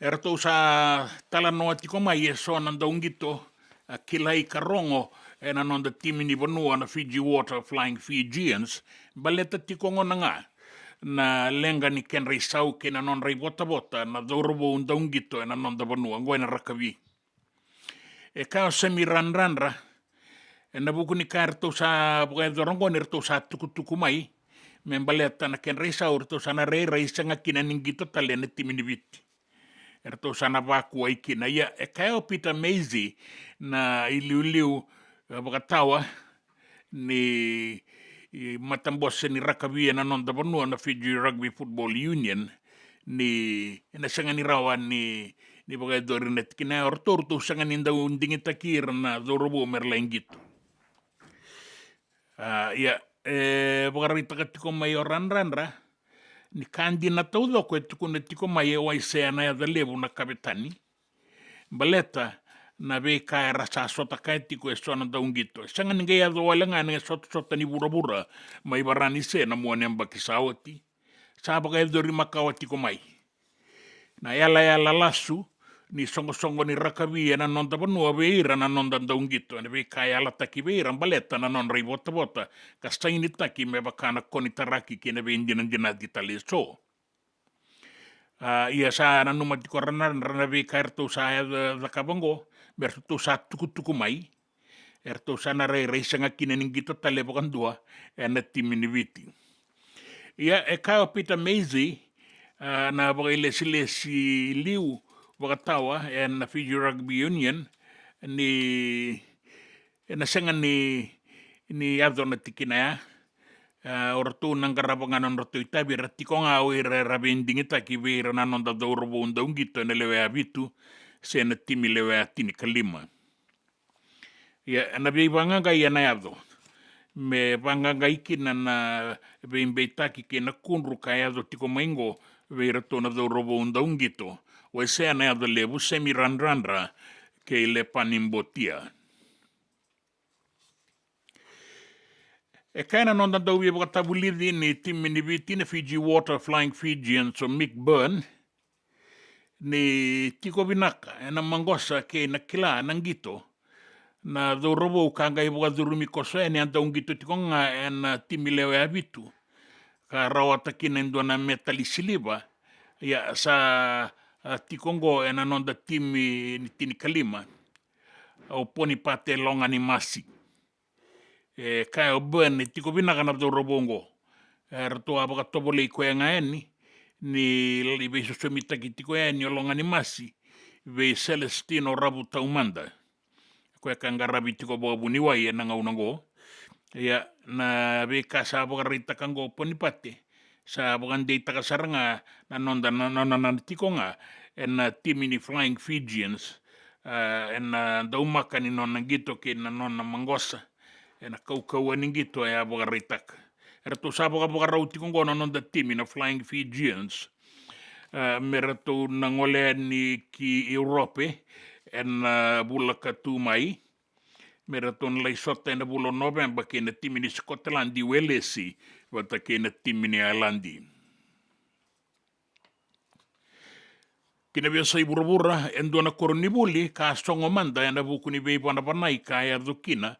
e ratou sa talanoa tiko mai e so na dauqito, a, kilai ka rogo ena noda timi ni vanua na Fiji Water Flying Fijians, baleta tiko gona ga na leqa ni kedra isau kei na nodra ivotavota na cauravou dauqito ena noda vanua oqo ena rakavi. E kaya o Semi Radradra, ena vuku ni ka e ratou sa vakayacora oqo ni ratou sa tukutuku mai me baleta na kedra isau, ratou sa na rairai sega kina ni qito tale ena timi ni Viti. E ratou sa na vakuai kina. Ia, e kaya o Peter Mazey, na iliuliu, e, vakatawa ni, i, matabose ni rakavi ena noda vanua na Fiji Rugby Football Union, ni ena sega ni rawa ni, ni vakayacori na tikina ya, o ratou, ratou sega ni dau digitaki ira na cauravou me ra lai qito. A, ia, e vakaraitaka tiko mai o Radradra ni ka dina taucoko e tukuna tiko mai e Waisea Nayacalevu na kavetani, baleta na veika era sa sota kaya tiko e so na dauqito. E sega ni qai yaco wale ga ena sotasota ni vuravura mai Varanise na mua ni yabaki sa oti. Sa vakayacori makawa tiko mai na yalayala lasu ni soqosoqo ni rakavi ena noda vanua vei ira na noda dauqito, ena veika e yalataki vei ira baleta na nodra ivotavota ka sainitaki me vaka na konitaraki kei na veidinadinati tale e so. A, ia sa nanuma tiko Radradra na veika e ratou sa, e, cakava oqo, me ratou sa tukutuku mai, e ratou sa na rairai sega kina ni qito tale vakadua ena timi ni Viti. Ia, e kaya o Peter Mazey, a, na vakailesilesi liu vakatawa ena Fiji Rugby Union, ni ena sega ni, ni yaco na tikina ya. A, o ratou na qarava ga na nodratou itavi, era tiko ga o ira era veidigitaki vei ira na noda cauravou dauqito ena lewe ya vitu se na timi lewe ya tinikalima. Ia, ena veivaqaqai ena yaco me vaqaqai kina na veibeitaki kei na kudru ka yaco tiko mai oqo vei iratou na cauravou dauqito, Waisea Nayacalevu, Semi Radradra kei Lepani Botia. E kaya na noda dauveivakatavulici ni timi ni Viti na Fiji Water Flying Fijians o Mick Byrne, ni tiko vinaka ena maqosa kei na kila na qito na cauravou ka qai vakacurumi koso yani a dauqito tiko ga ena timi lewe ya vitu, ka rawata kina e dua na metali siliva. Ia, sa a, tiko oqo ena noda timi ni tinikalima, o Ponipate Loganimasi. E kaya o Byrne, e tiko vinaka na cauravou oqo. E ratou a vakatovolei koya ga yani, ni veisosomitaki tiko yani o Loganimasi vei Celestino Ravutaumada. Koya ka qaravi tiko vakavuniwai ena gauna oqo. Ia, na veika sa vakaraitaka oqo o Ponipate, sa vakadeitaka sara ga na noda, na, na, na, na tiko ga ena timi ni Flying Fijians, a, ena daumaka ni nona qito kei na nona maqosa ena kaukauwa ni qito e a vakaraitaka. Eratou sa vakavakarau tiko oqo na noda timi na Flying Fijians, a, me ratou na gole yani ki Europe ena, a, vula ka tu mai. Me ratou na lai sota ena vula o Noveba kei na timi ni Scotland i Welesi vata kei na timi ni Ireland. Ki na veiyasai vuravura, e dua na koronivuli ka sogo mada ena vuku ni veivanavanai ka yaco kina,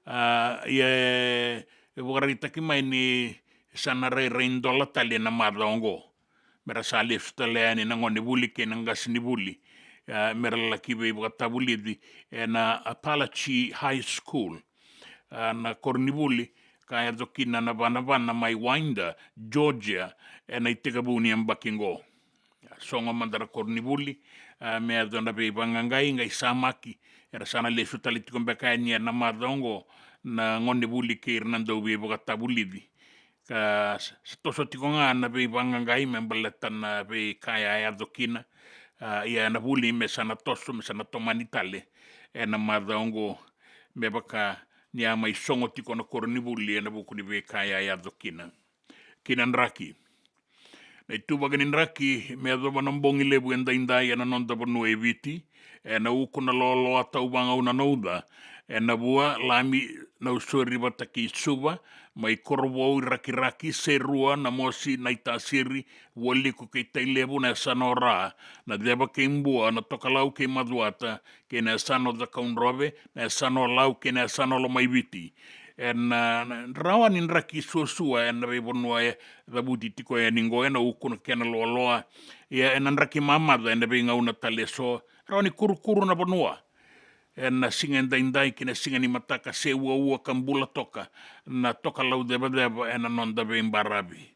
a, ia e vakaraitaki mai ni sa na rairai dola tale ena macawa oqo. Me ra sa lesu tale yani na gonevuli kei na qasenivuli, a, me ra laki veivakatavulici ena Apalachee High School, a, na koronivuli ka yaco kina na vanavana mai Winder, Georgia, ena itekivu ni yabaki oqo. Sogo mada na koronivuli, a, me yaco na veivaqaqai, qai samaki, era sa na lesu tale tiko beka yani ena macawa oqo na gonevuli kei ira na dauveivakatavulici. Ka s-, sa toso tiko ga na veivaqaqai me baleta na veika e a yaco kina, a, ia ena vuli me sa na toso, me sa na tomani tale ena macawa oqo, me vaka ni a mai sogo tiko na koronivuli ena vuku ni veika e a yaco kina. Ki na draki. Na ituvaki ni draki me yacova na bogi levu edaidai ena noda vanua e Viti, ena uku na loaloa, tauvagauna na uca, ena vua Lami, Nausori vata kei Suva, mai Korovou, Rakiraki, Serua, Namosi, Naitasiri, Vualiku kei Tailevu, na yasana o Ra, na Ceva kei Bua, na Tokalau kei Macuata, kei na yasana o Cakaudrove, na yasana o Lau kei na yasana o Lomaiviti. Ena, a, rawa ni draki suasua ena veivanua e cavuti tiko yani oqo, ena uku na kena loaloa. Ia ena draki mamaca ena veigauna tale eso, rawa ni kurukuru na vanua ena siga edaidai ki na siga ni mataka se uaua ka bula toka na Tokalau cevaceva ena noda veibaravi.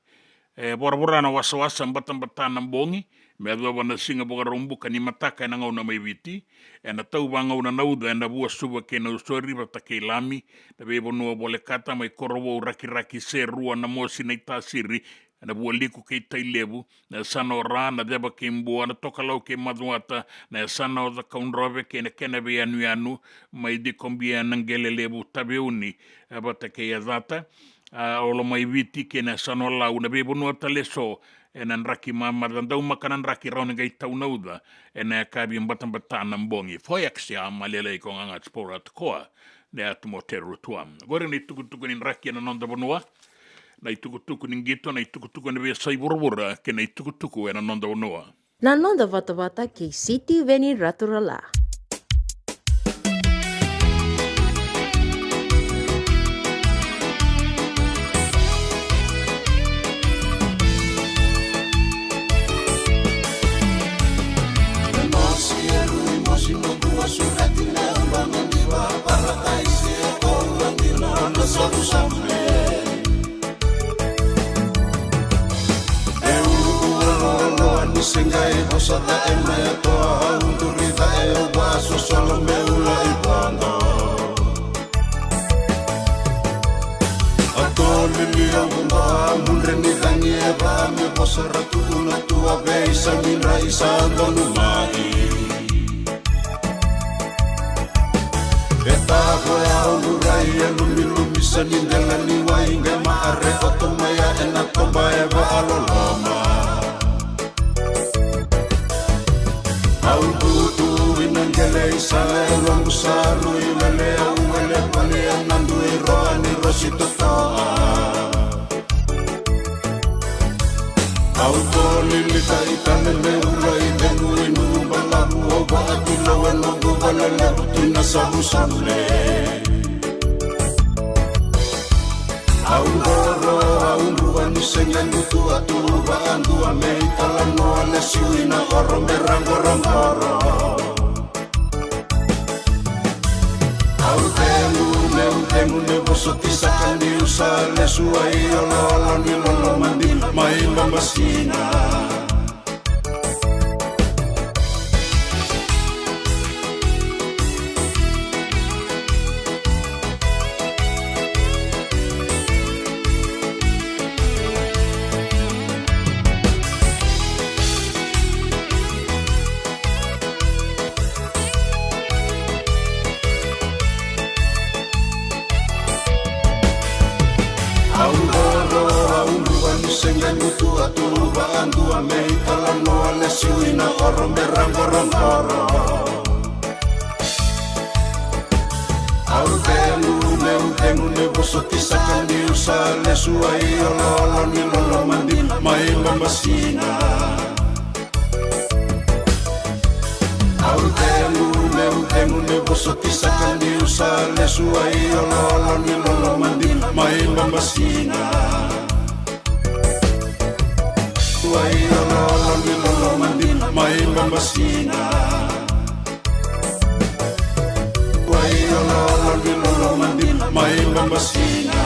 E voravora na wasawasa, batabata na bogi, me yacova na siga Vakaraubuka ni mataka ena gauna mai Viti, ena tauvagauna na uca ena vua Suva kei Nausori vata kei Lami, na veivanua volekata mai Korovou, Rakiraki, Serua, Namosi, Naitasiri, ena Vualiku kei Tailevu, na yasana o Ra, na Ceva kei Bua, na Tokalau kei Macuata, na yasana o Cakaudrove kei na kena veiyanuyanu, mai Cikobia, Naqelelevu, Taveuni, e, vata kei Yacata, a, o Lomaiviti kei na yasana o Lau, na veivanua tale eso ena draki mamaca, daumaka na draki, rawa ni qai tau na uca ena yakavi, batabata na bogi. Foyax ya malelei ko gaga spora tokoa, ne atu mo teru tua. Qori na itukutuku ni draki ena noda vanua, na itukutuku ni qito, na itukutuku ena veiyasai vuravura, kei na itukutuku ena noda vanua. Na noda vatavata kei Sitiveni Raturala. E uluulualoaloa ni se qai vosa cae mai, a toa au duri cae, au vasosolo me ula i vodo. A tolili au vudoa, mudre ni cagi e va me vosa ra tu na tua vei sa midra i sa donu mai. E tavoya o lurai e lumilumi sa ni dela ni wai qai maare koto mai a ena toba e vaaloloma. Au dutu ina qele i sala e loqu sa rui wele au wele vale ena dui roa ni rosi totoa. Au tolili ka i tane me ula i cegu i nu'u balavu o vaati lau e noqu vale levu tu na savusavule. Au qoro au dua ni se qequ tu a tu vaadua me i talanoa le Siu ina oro me raqoraqoro. Au cegu, meu cegu, meu vosoti saka niu sa lesu, ai oloolo ni loloma dina mai Babasina. Au oro, au luva ni se qai butu atu, vaadua me italanoa, lesu ina oro me raqoraqoro. Au cegu, meu cegu, meu vosoti saka niu sa lesu, ai oloolo ni loloma dina mai Babasina. Au cegu, meu cegu, meu vosoti saka niu sa lesu, ai oloolo ni loloma dina mai Babasina. Ai oloolo ni loloma dina mai Babasina. Ai oloolo ni loloma dina mai Babasina.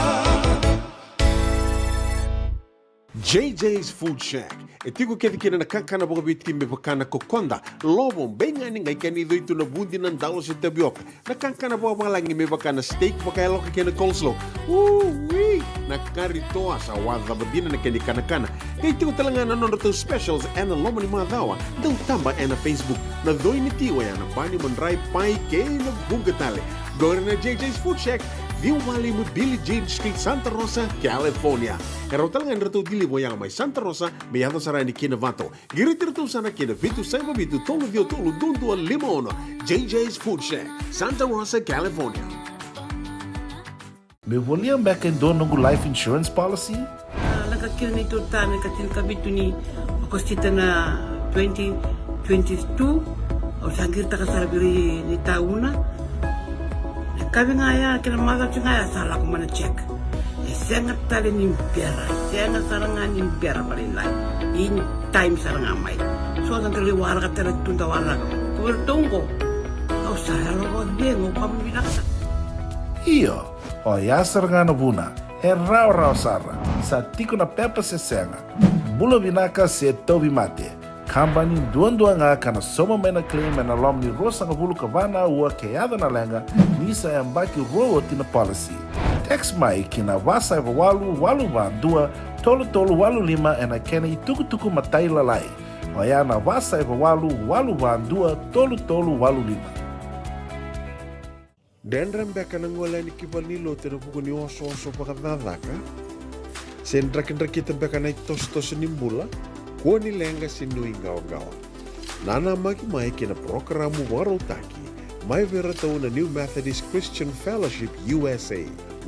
J J's Food Shack. E tiko kece kina na kakana vakaviti me vaka na kokoda, lovo, beigani, qai kena icoi tu na vudi, na dalo se tavioka. Na kakana vakavalagi me vaka na steak vakayaloka kei na coleslaw. Ui! Na kari toa, sa wacava dina na kena ikanakana. Qai tiko tale ga na nodratou specials ena loma ni macawa. Dau taba ena Facebook. Na coi ni ti oya na bani, madrai, pai kei na vuqa tale. Qori na J J's Food Shack, ciwa walu lima Billie Jean Street, Santa Rosa, California. E rawa tale ga ni ratou deliver oya mai Santa Rosa me yaco sara yani ki Novato. Qiriti iratou sara ki na vitu saiva vitu tolu ciwa tolu dua dua lima ono. J J's Food Shack, Santa Rosa, California. Meu volia beka e dua noqu life insurance policy? A, lako kina neitou retirement ka tinikavitu ni Okosita na twenty twenty-two. Au sa qiritaka sara vei ira ni tauna. Na yakavi ga ya kei na macawa ga ya sa lako mai na check. E sega tale ni bera, e sega sara ga ni bera vakalailai. In time sara ga mai. So da qai waraka tale tu da waraka. Ko iratou qo, au sa yalo vakacegu, au vakavinavinaka sara. Io, oya sara ga na vuna. E rawarawa sara. Sa tiko na pepa se sega. Bula vinaka se tauvimate. Kabani duadua ga ka na sauma mai na claim ena loma ni ruasagavulu ka va na aua ke yaco na leqa, ni sa yabaki rua oti na policy. Text mai ki na va saiva walu walu va dua tolu tolu walu lima ena kena itukutuku matailalai. Oya na va saiva walu walu va dua tolu tolu walu lima. Dredre beka na gole yani ki valenilotu ena vuku ni osooso vakacakacaka? Se drakidrakita beka na itosotoso ni bula? Kua ni leqa se nuiqawaqawa. Nanamaki mai ki na parokaramu vakarautaki mai vei iratou na New Methodist Christian Fellowship U S A,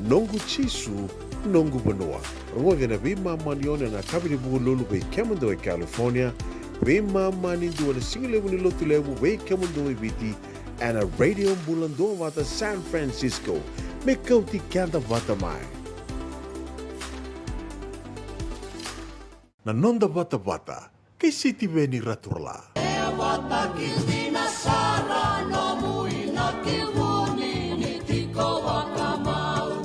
Noqu Jisu, Noqu Vanua. Rogoci ena veimama ni ono ena yakavi ni Vukelulu vei kemudou e California, veimama ni dua na sigalevu ni Lotulevu vei kemudou e Viti, ena Radio Bula Duavata San Francisco. Me kauti keda vata mai. Na noda vatavata kei Sitiveni Raturala. E vata ki dina sara nomu inaki vuni ni tiko vakamau.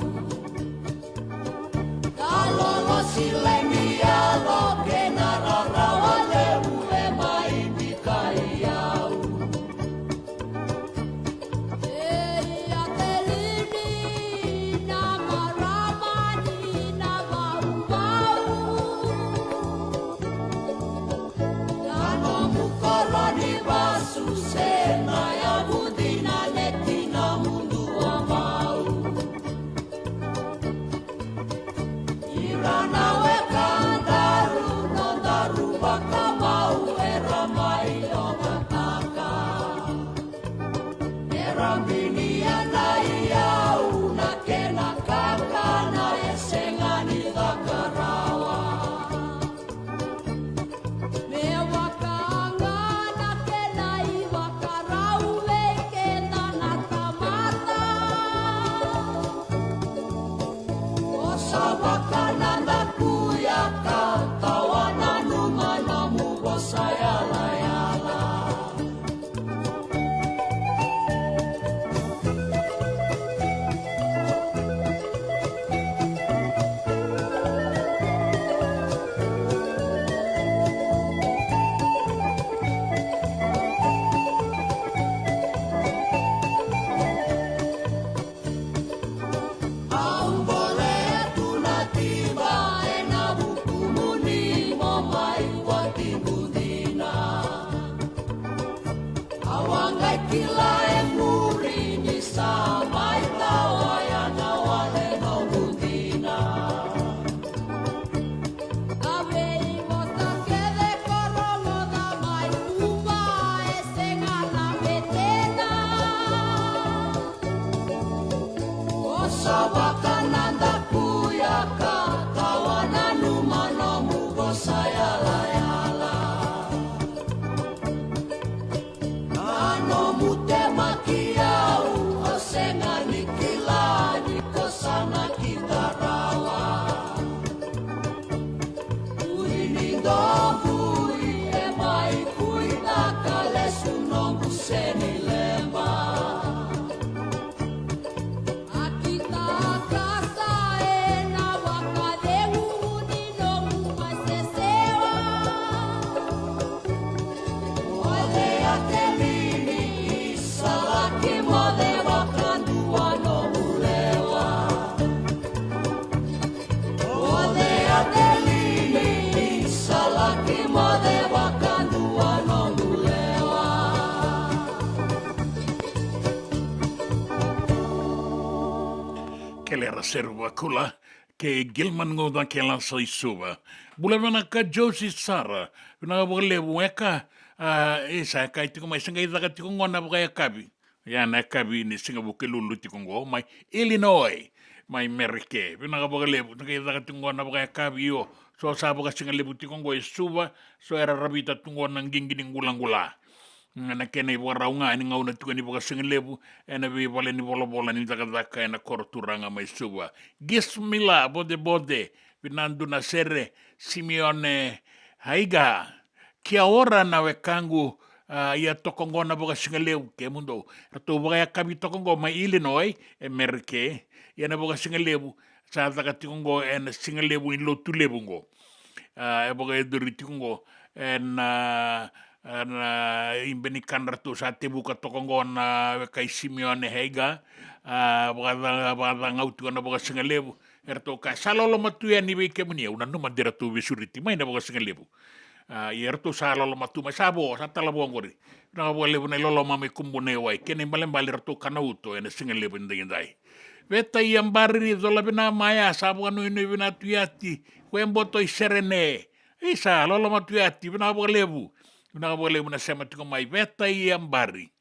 Ka lolosi lemi yalo kei na rarawa levu e mai bikai au. Ei, a telini na marama ni na vauvau. Na nomu koro ni vasu Kila e muri ni sa mai tawa ya na wale noqu dina. Na veivosa kece ko rogoca mai tuba e sega na betena. Ko sa vakanadaku ya ka tawa nanuma nomu vosa yalayala. Na nomu temaki au, o sega ni kila ni ko sa na kida rawa. Ui ni doqui e mai kuitaka lesu noqu seni leba. A kitaka sa e na vakacegu ni noqu masesewa. Moce a telini, sa laki moce vakadua noqu lewa. Moce a telini, sa laki moce vakadua noqu lewa. Kele ra seru vakula kei Gilman Gauda kei Lasa i Suva. Bula vinaka Josi Sara, vinaka vakalevu. Eka, a, e sa e kai tiko mai, se qai caka tiko qo na vakayakavi. Ia na yakavi ni siga Vukelulu tiko qo mai Illinois, mai Merike. Vinaka vakalevu, se qai caka tiko qo na vakayakavi, io. So sa vakasigalevu tiko qo e Suva, so era ravita tu qo na qiqi ni qulaqula. Na kena ivakarau ga ni gauna tiko ni vakasigalevu ena veivale ni volavola ni cakacaka ena koro turaga mai Suva. Gismila Bodebode, vinadu na sere, Simeone Haiga. Kia ora na wekaqu, a, ia toka qo na vakasigalevu, kemudou. Ratou vakayakavi toka qo mai Illinois, e Merike. Ia na vakasigalevu, sa caka tiko qo ena sigalevu ni lotu levu qo. A, e vakayacori tiko qo ena, ena ibe ni ka ratou sa tevuka toka qo na wekai Simeone Heiga. A, vakaca-, vakacagau tiko na vakasigalevu. Eratou kaya, sa loloma tu yani vei kemuni, au nanuma de ratou veisureti mai na vakasigalevu. A, ia eratou sa loloma tu mai, sa vo, sa tala vo qori. Vinaka vakalevu na iloloma mai Kubuna i wai, kena ibalebale ratou kana uto ena sigalevu edaidai. Veta i Abari, cola vina maya, sa vakanuinui vina tu yati, ko e boto i Serene. Isa, loloma tu yati, vinaka vakalevu. Vinaka vakalevu na sema tiko mai, Veta i Abari.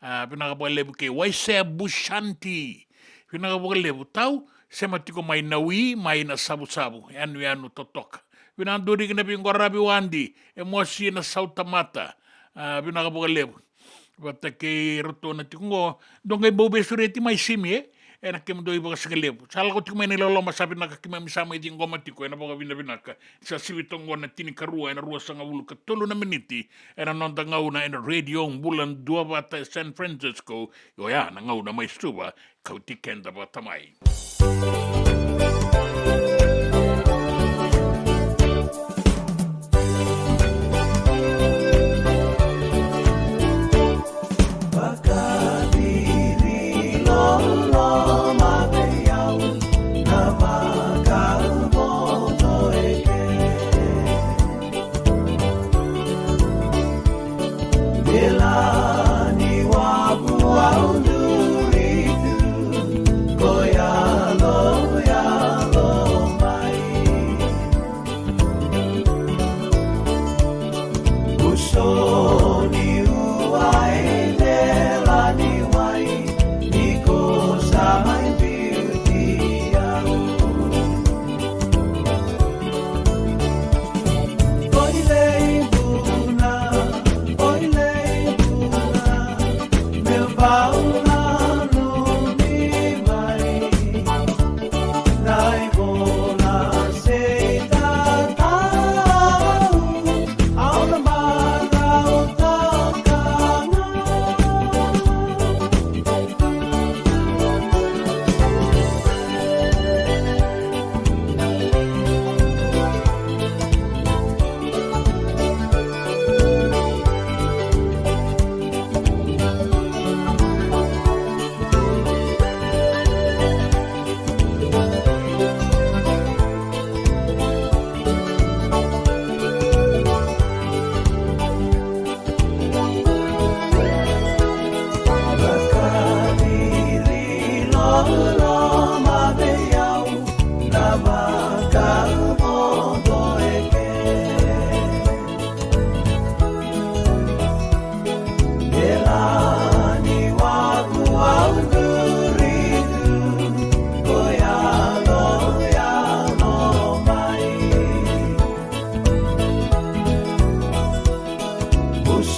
A, vinaka vakalevu kei Waisea Bushanti. Vinaka vakalevu, tau, sema tiko mai Nawi, mai na Savusavu, yanuyanu totoka. Vinaka duriki na veiqoravi wadi, e mosi na sautamata. A, vinaka vakalevu. Vata kei ratou na tiko qo, dou qai bau veisureti mai Simi, e? Ena kemudou ivakasigalevu. Sa lako tiko mai na iloloma, sa vinaka keimami sa mai ciqoma tiko, ena vakavinavinaka. Sa sivi toka qo na tinikarua, ena ruasagavulu ka tolu na miniti, ena noda gauna, ena Radio Bula Duavata e San Francisco, oya na gauna mai Suva, kauti keda vata mai.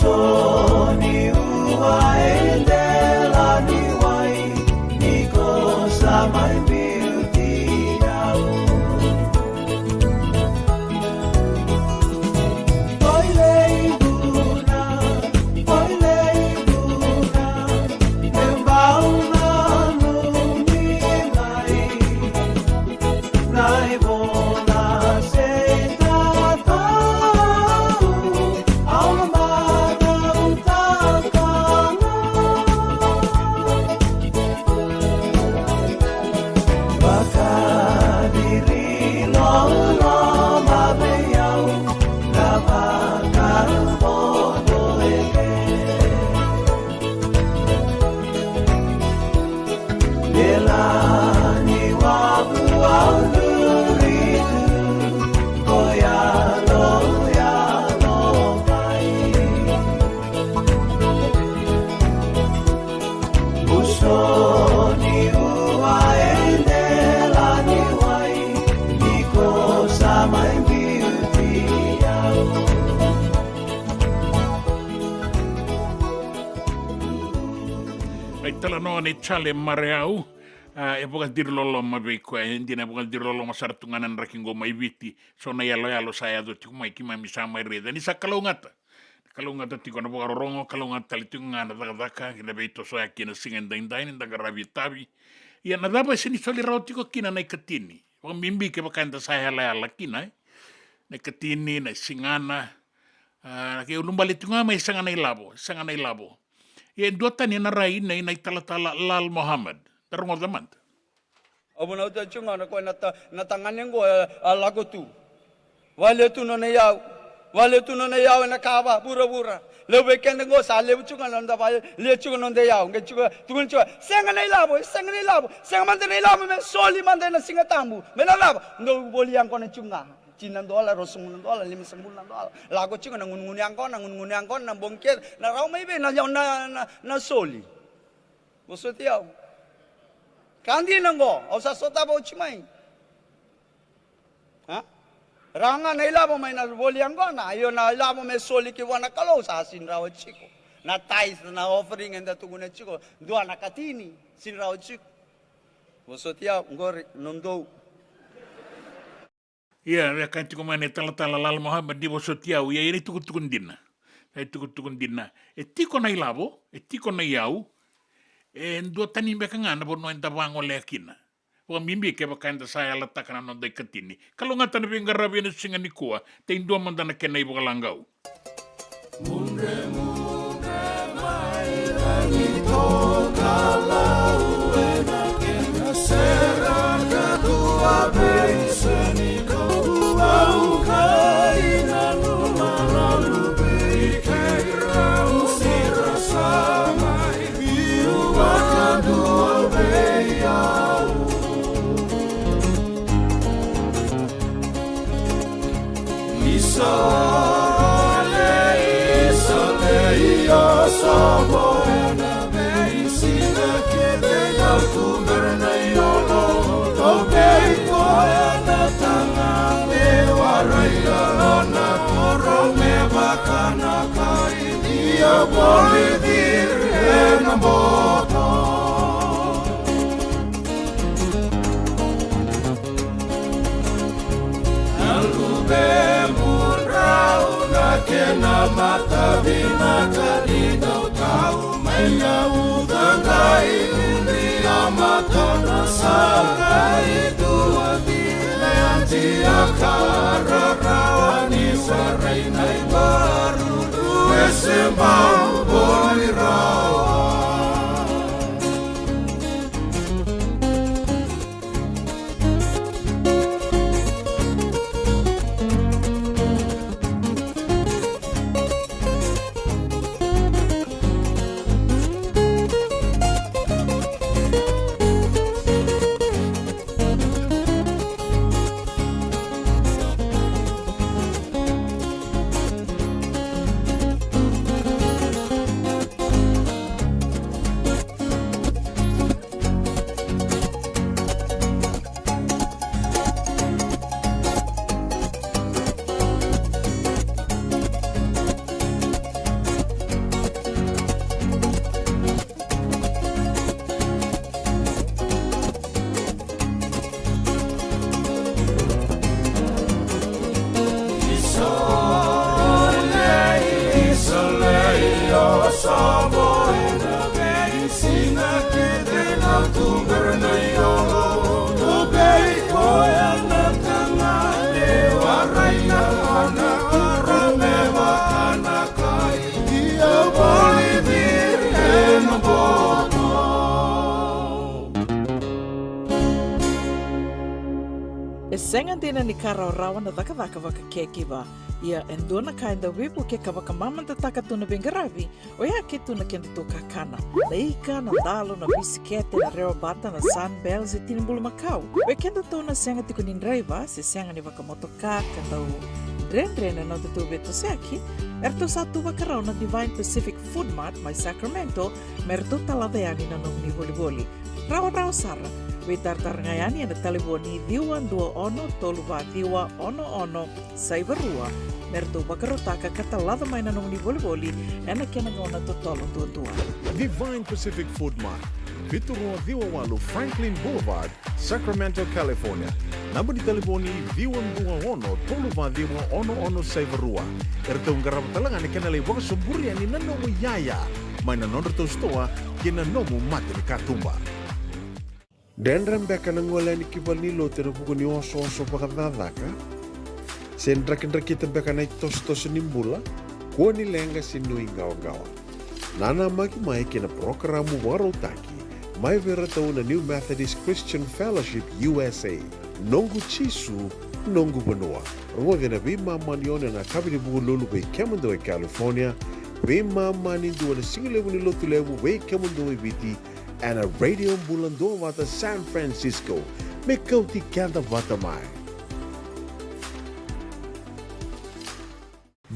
Toni ua e dela ni wai, ni ko sa mai biuti au. Oi lei vuna, oi lei vuna, me bau na numi mai. Ai talanoa nei Jale Mareau, a, e vakadiri loloma vei koya, e dina e vakadiri loloma sara tu ga na draki qo mai Viti, so na iyaloyalo sa yaco tiko mai keimami sa mai raica. Ni sa kalougata. Kalougata tiko na vakarorogo, kalougata tale tiko ga na cakacaka, ki na veitosoyaki ena siga edaidai, ni da qaravi itavi. Ia na cava e sega ni soli rawa tiko kina na ikatini? Vakabibi kevaka eda sa yalayala kina, e? Na ikatini, na isigana, a, ke ulubale tiko ga mai sega na ilavo, sega na ilavo. Ia e duatani na rai nei na italatala Lal Mohammed. Da rogoca mada. Au vunauta tiko ga na koya na ta-, na tagane qo, e, a lako tu. Vale tu nona iyau. Vale tu nona iyau ena kava, vuravura. Levu vei keda qo sa levu tiko ga na noda vale, lia tiko na noda iyau. Qai tiko, tukuna tiko, sega na ilavo, e sega na ilavo. Sega mada na ilavo me soli mada ena Siga Tabu. Me na cava? Dou voli yaqona tiko ga. Tini na dola, ruasagavulu na dola, limasagavulu na dola. Lako tiko na gunugunu yaqona, gunugunu yaqona, na bogi kece, na rawa mai vei na, na, na, na soli. Vosoti au. Ka dina qo, au sa sotava oti mai. A? Rawa ga na ilavo mai na voli yaqona, io na ilavo me soli ki vua na Kalou sa sega ni rawa tiko. Na tithe, na offering eda tukuna tiko, dua na katini, sega ni rawa tiko. Vosoti au, qori, nodou. Ia, e kaya tiko mai na italatala Lal Mohammed, ni vosoti au, ia, ia na itukutuku dina. Na itukutuku dina. E tiko na ilavo, e tiko na iyau, e duatani beka ga na vanua eda vagolea kina. Vakabibi kevaka eda sa yalataka na noda ikatini. Kalougata na veiqaravi ena siga nikua, tei dua mada na kena ivakalagau. Mudre, mudre mai rani toka lau ena kena sera ka tua vei senikau au kai na numa na luvei kei rau sira sa mai biu vakadua vei au. Isa lei, isa lei, o sa vo ena veisiga kece, au tu bera na iyolo, au vei koya na taga me warai yalona, koro me vaka na kai. Ia voli ciri ena boto. Na luvemudrau na kena matavinaka ni dau tau mai na uca qai unia mata na saqa i dua. Tiaka rarawa ni warai na ivaru e se bau voli rawa. Sega dina ni ka rawarawa na cakacaka vaka caregiver. Ia e dua na ka e dau veivukei ka vakamamadataka tu na veiqaravi, oya ke tu na kedatou kakana. Na ika, na dalo, na bisikete, na rewa bata, na Sunbell se tini bulumakau. Vei kedatou na sega tiko ni draiva se sega ni vakamotoka ka dau dredre na nodatou veitosoyaki, eratou sa tu vakarau na Divine Pacific Food Mart mai Sacramento me ratou talaca yani na nomuni volivoli. Rawarawa sara. Veitaratara ga yani ena talevoni ciwa dua ono tolu va ciwa ono ono saiva rua me ratou vakarautaka ka talaca mai na nomuni volivoli ena kena gauna totolo duadua. Divine Pacific Food Mart, vitu rua ciwa walu Franklin Boulevard, Sacramento, California. Naba ni talevoni ciwa dua ono tolu va ciwa ono ono saiva rua. Eratou qarava tale ga na kena lai vakasoburi yani na nomu iyaya mai na nodratou sitoa kei na nomu matanikatuba. Dredre beka na gole yani ki valenilotu ena vuku ni osooso vakacakacaka? Se drakidrakita beka na itosotoso ni bula? Kua ni leqa se nuiqawaqawa. Nanamaki mai kei na parokaramu vakarautaki mai vei iratou na New Methodist Christian Fellowship U S A. Noqu Jisu, noqu vanua. Rogoci ena veimama ni ono ena yakavi ni Vukelulu vei kemudou e California, veimama ni dua na sigalevu ni Lotulevu vei kemudou e Viti, ena Radio Bula Duavata San Francisco. Me kauti keda vata mai.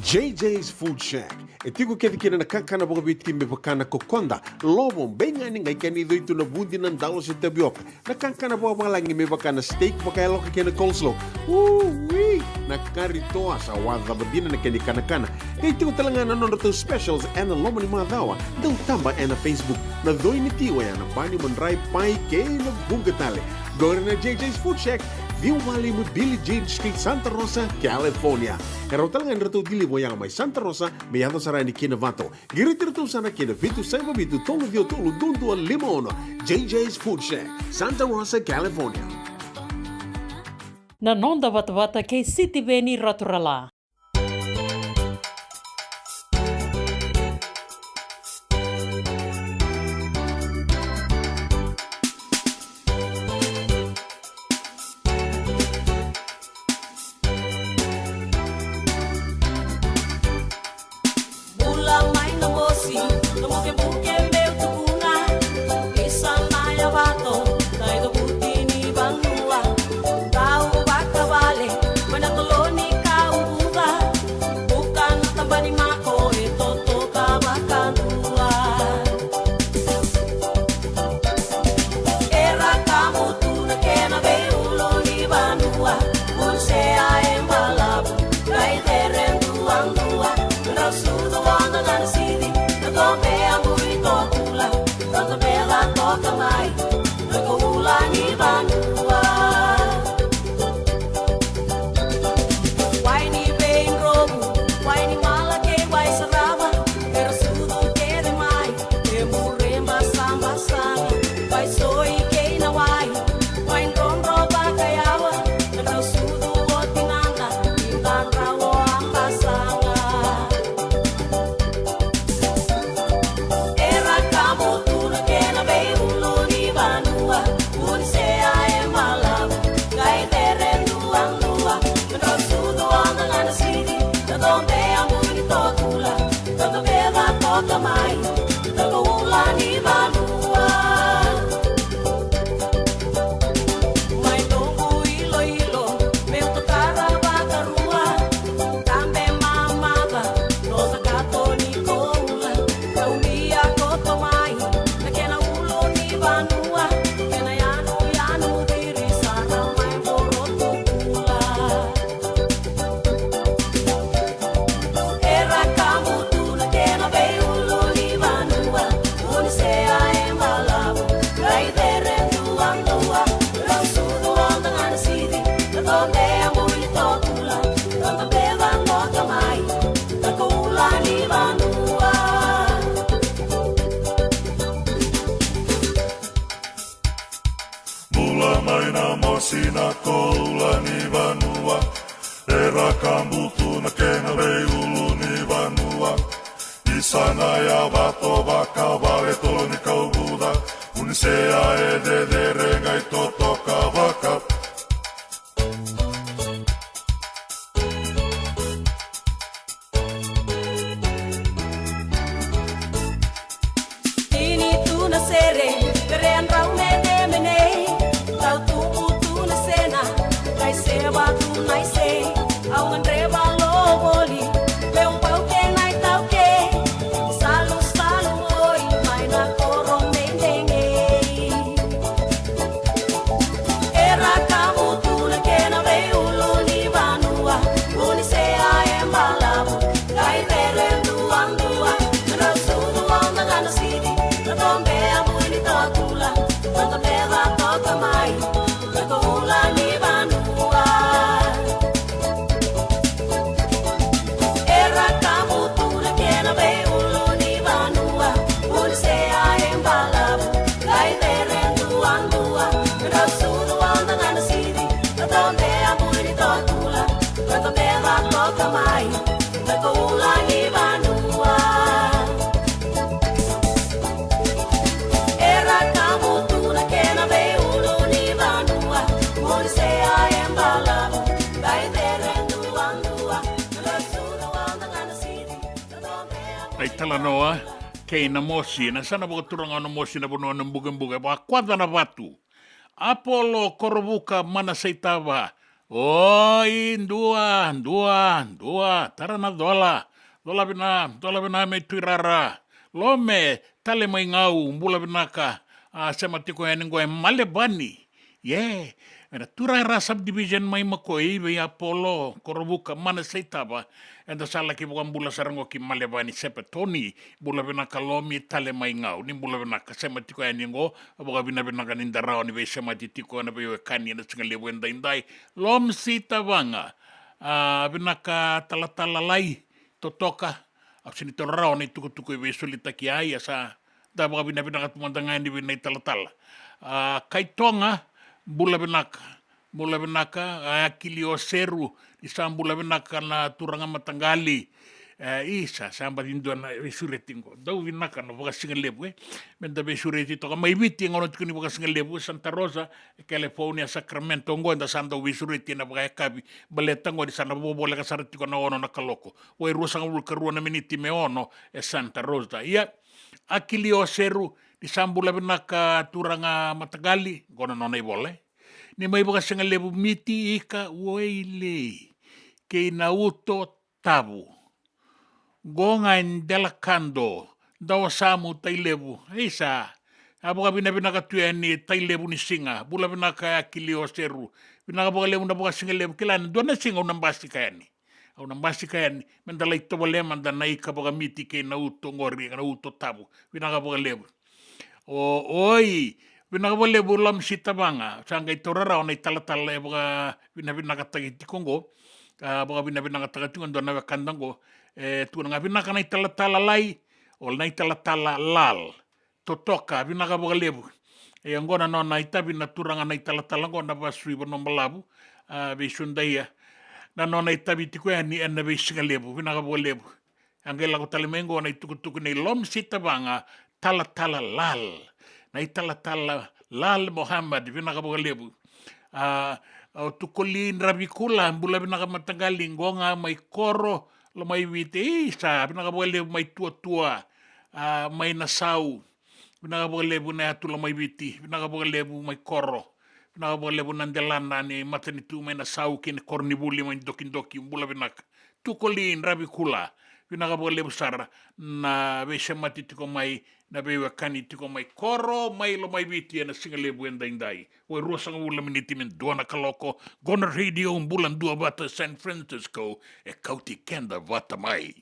J J's Food Shack. E tiko kece kina na kakana vakaviti me vaka na kokoda, lovo, beigani, qai kena icoi tu na vudi, na dalo se tavioka. Na kakana vakavalagi me vaka na steak vakayaloka kei na coleslaw. Ui! Na kari toa, sa wacava dina na kena ikanakana. Qai tiko tale ga na nodratou specials ena loma ni macawa. Dau taba ena Facebook. Na coi ni ti oya na bani, madrai, pai kei na vuqa tale. Qori na J J's Food Shack, ciwa walu lima Billie Jean Street, Santa Rosa, California. E rawa tale ga ni ratou deliver oya mai Santa Rosa me yaco sara yani ki Novato. Qiriti iratou sara ki na vitu saiva vitu tolu ciwa tolu dua dua lima ono. J J's Food Shack, Santa Rosa, California. Na noda vatavata kei Sitiveni Raturala. Bula mai na mosi, na bukebuke meu tukuna. Isa na yavato, na icavuti ni vanua. Kau vakavale, mai na tolo ni kau vuca. Buka na taba ni mako, e totoka vakadua. Era kamu tu na kena veiulu ni vanua, ulusea e balavu, qai cere duadua, drau sucu oda ga na sidi, na tobe a bui tokula, na tobe la toka mai, na koula ni vanua. Wai ni veidrovu, wai ni mala kei wai sarava, era sucu kece mai. E bure basabasana, wai soi kei na wai, wai drodro vakayawa, na drau sucu o tinana, ni dadra o abasaga. Era kamu tu na kena veiulu ni vanua, unisea e malavu, qai cere duadua, na drau sucu o na gana sidi, na tobe a buni tokula. Toka veva, toka mai, toka ula ni vanua. Mai noqu iloilo, meu tokara vakarua. Tabe mamaca, noca kato ni koula. Kaulia koto mai, na kena ulu ni vanua. Kena yanu, yanu ciri sara mai voro tukula. Era kamu tu na kena veiulu ni vanua, unisea e balavu, qai cere duadua, rau sucu o tagana sidi, na tobe a bui tokula, na tobe vadoka mai, na koula ni vanua. Bula mai na mosi na koula ni vanua. Era kamu tu na kena veiulu ni vanua. Isa na yavato vakavale tolo ni kauvuca. Unisea e cecere qai totoka vaka. Drau menemene, drau tubu tu na sena, kai seva tu na ise, au gadreva lo voli, meu bau ke na itauke, salusalu oi mai na koro menemene. Era kamu tu na kena veiulu ni vanua, uni sea e balavu, kai vere duadua, na sudu onda gana sidi, na tombe a bui ni tawakula, na tombe va toka mai, na koula ni vanua. Era kamu tu na kena veiulu ni vanua, uni sea e balavu, kai vere duadua, na sudu onda gana sidi, na tombe a bui ni tawakula, na tombe va toka mai, na koula ni vanua. Era kamu tu na kena veiulu ni vanua, uni sea e balavu, kai vere duadua, na sudu onda gana sidi, na tombe a bui. Ai talanoa, kei na mosi, na sana vakaturaga o na mosi na vanua na bukebuke, vakakwaca na vatu. Apolo Korovuka Manasaitava. Oi, dua, dua, dua, tara na cola. Cola vina, cola vina me tuirara. Lome, tale mai gau, bula vinaka. A, sema tiko yani qo e Malevani. Ye, ena tuirara subdivision mai Makoi, vei Apolo Korovuka Manasaitava. Eda sa laki vakabula sara qo ki Malevani, Sepetoni, bula vinaka Lomi, tale mai gau. Ni bula vinaka, sema tiko yani qo, a vakavinavinaka ni da rawa ni veisemati tiko ena veiwekani ena siga levu edaidai. Lomsi Tavaga, a, vinaka talatala lai, totoka, au sega ni taura rawa na itukutuku e veisolitaki ai, a sa da vakavinavinaka tu mada ga yani vei na italatala. A, Kaitoga, bula vinaka, bula vinaka, a, Akili Oseru, ni sa bula vinaka na turaga mataqali. E, isa, sa baci dua na veisureti qo. Dau vinaka na vakasigalevu, e. Meda veisureti toka mai Viti, e gauna tiko ni vakasigalevu, Santa Rosa, e California, Sacramento, qo eda sa dau veisureti ena vakayakavi. Baleta qo ni sa na vovoleka sara tiko na ono na kaloko. Oi, ruasagavulu ka rua na miniti me ono, e Santa Rosa. Ia, Akili Oseru, ni sa bula vinaka turaga mataqali, qo na nona ivola, e. Ni mai vakasigalevu Miti, Ika, Uailei, kei na Uto, Tavu. Qo ga e Delakado, Dawasamu, Tailevu. Isa, a vakavinavinaka tu yani Tailevu ni siga. Bula vinaka Akili Oseru. Vinaka vakalevu na vakasigalevu. Kila ni dua na siga au na basika yani. Au na basika yani. Meda lai tovolea mada na Ika vakaMiti kei na Uto qori, na Uto Tavu. Vinaka vakalevu. O, oi, vinaka vakalevu Lomsi Tavaga, sa qai taura rawa na italatala e vakavinavinakataki tiko qo, a, vakavinavinakataki tiko dua na wekada qo, e, tukuna ga vinaka na italatala lai, o na italatala lal, totoka, vinaka vakalevu. E, qo na nona itavi na turaga na italatala qo na vasu i Vanuabalavu, a, vei Sudaia, na nona itavi tiko yani ena veisigalevu, vinaka vakalevu. A qai lako tale mai qo na itukutuku nei Lomsi Tavaga, talatala lal. Na italatala lal Mohamad, vinaka vakalevu. A, o Tukoli Dravikula, bula vinaka mataqali, qo ga mai Koro, Lomaiviti, isa, vinaka vakalevu mai Tuatua, a, mai Nasau. Vinaka vakalevu na yatu Lomaiviti, vinaka vakalevu mai Koro. Vinaka vakalevu na delana ni matanitu mai Nasau kei na koronivuli mai Dokidoki, bula vinaka. Tukoli Dravikula, vinaka vakalevu sara na veisemati tiko mai, na veiwekani tiko mai Koro, mai Lomaiviti ena siga levu edaidai. Oi, ruasagavulu na miniti me dua na kaloko, qo na Radio Bula Duavata San Francisco, e kauti keda vata mai.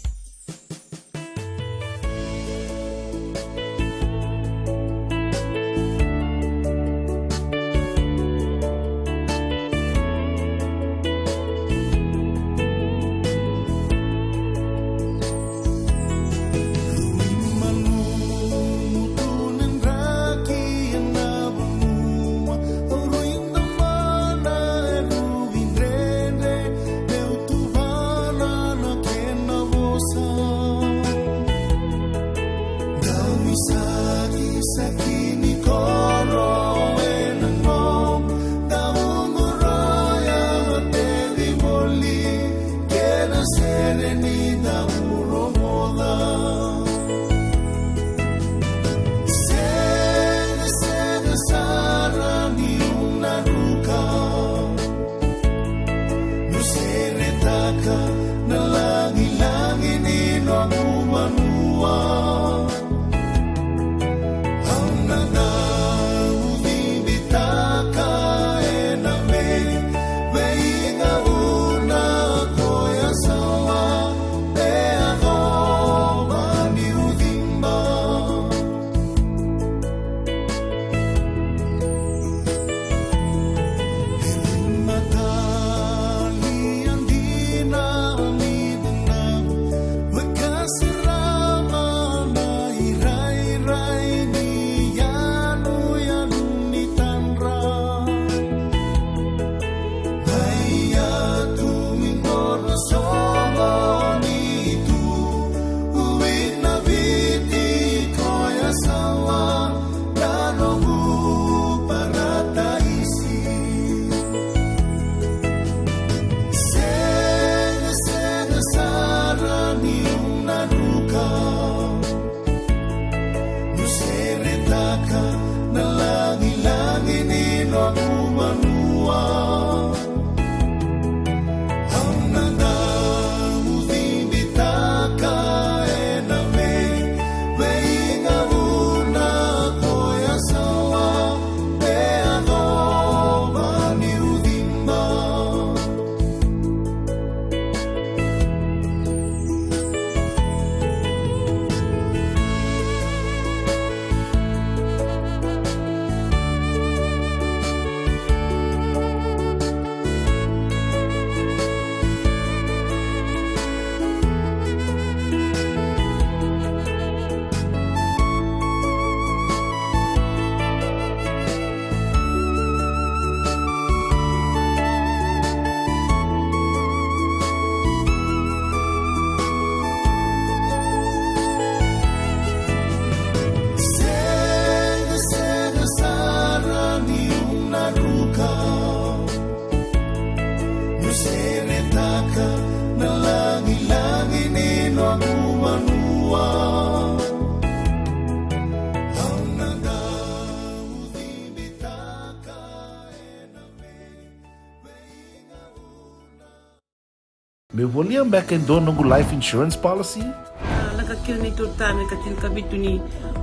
E volia beka e dua noqu life insurance policy? A, lako kina ni tu tana ka tini ka vitu ni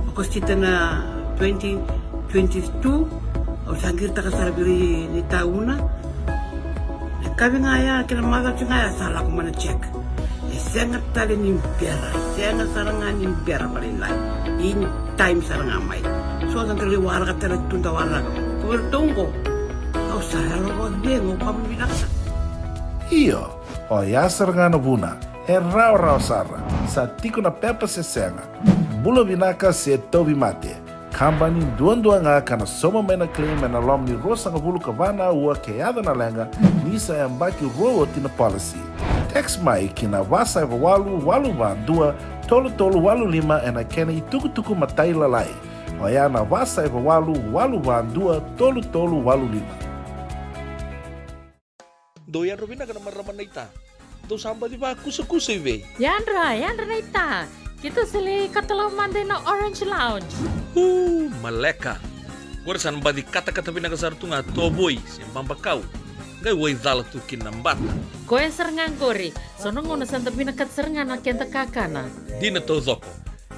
Okosita na twenty twenty-two. Au sa qiritaka sara vei ira ni tauna. E kavi ga ya, kena macawa ga ya sa lako mai na check. E sega tale ni bera, e sega sara ga ni bera vakalailai. In time sara ga mai. So da qai waraka tale tu da waraka. Ko vei ratou qo. Au sa yalo vakacegu, au kama vinaka sara. Io, oya sara ga na vuna. E rawarawa sara. Sa tiko na pepa se sega. Bula vinaka se tauvimate. Kabani duadua ga ka na sauma mai na claim ena loma ni ruasagavulu ka va na aua ke yaco na leqa, ni sa yabaki rua oti na policy. Text mai ki na va saiva walu walu va dua tolu tolu walu lima ena kena itukutuku matailalai. Oya na va saiva walu walu va dua tolu tolu walu lima. Dou yadra vinaka na marama naita. Dou sa baci vakusakusa i vei? Yadra, yadra naita. Keitou sa lai katalau mada ina Orange Lounge. Uu, maleka. Qori sa na baci katakata vinaka sara tu ga tovoi se babakau. Qai waicala tu kina na bata. Koya sara ga qori. So na gauna sa da vinakata sara ga na keda kakana. Dina taucoko.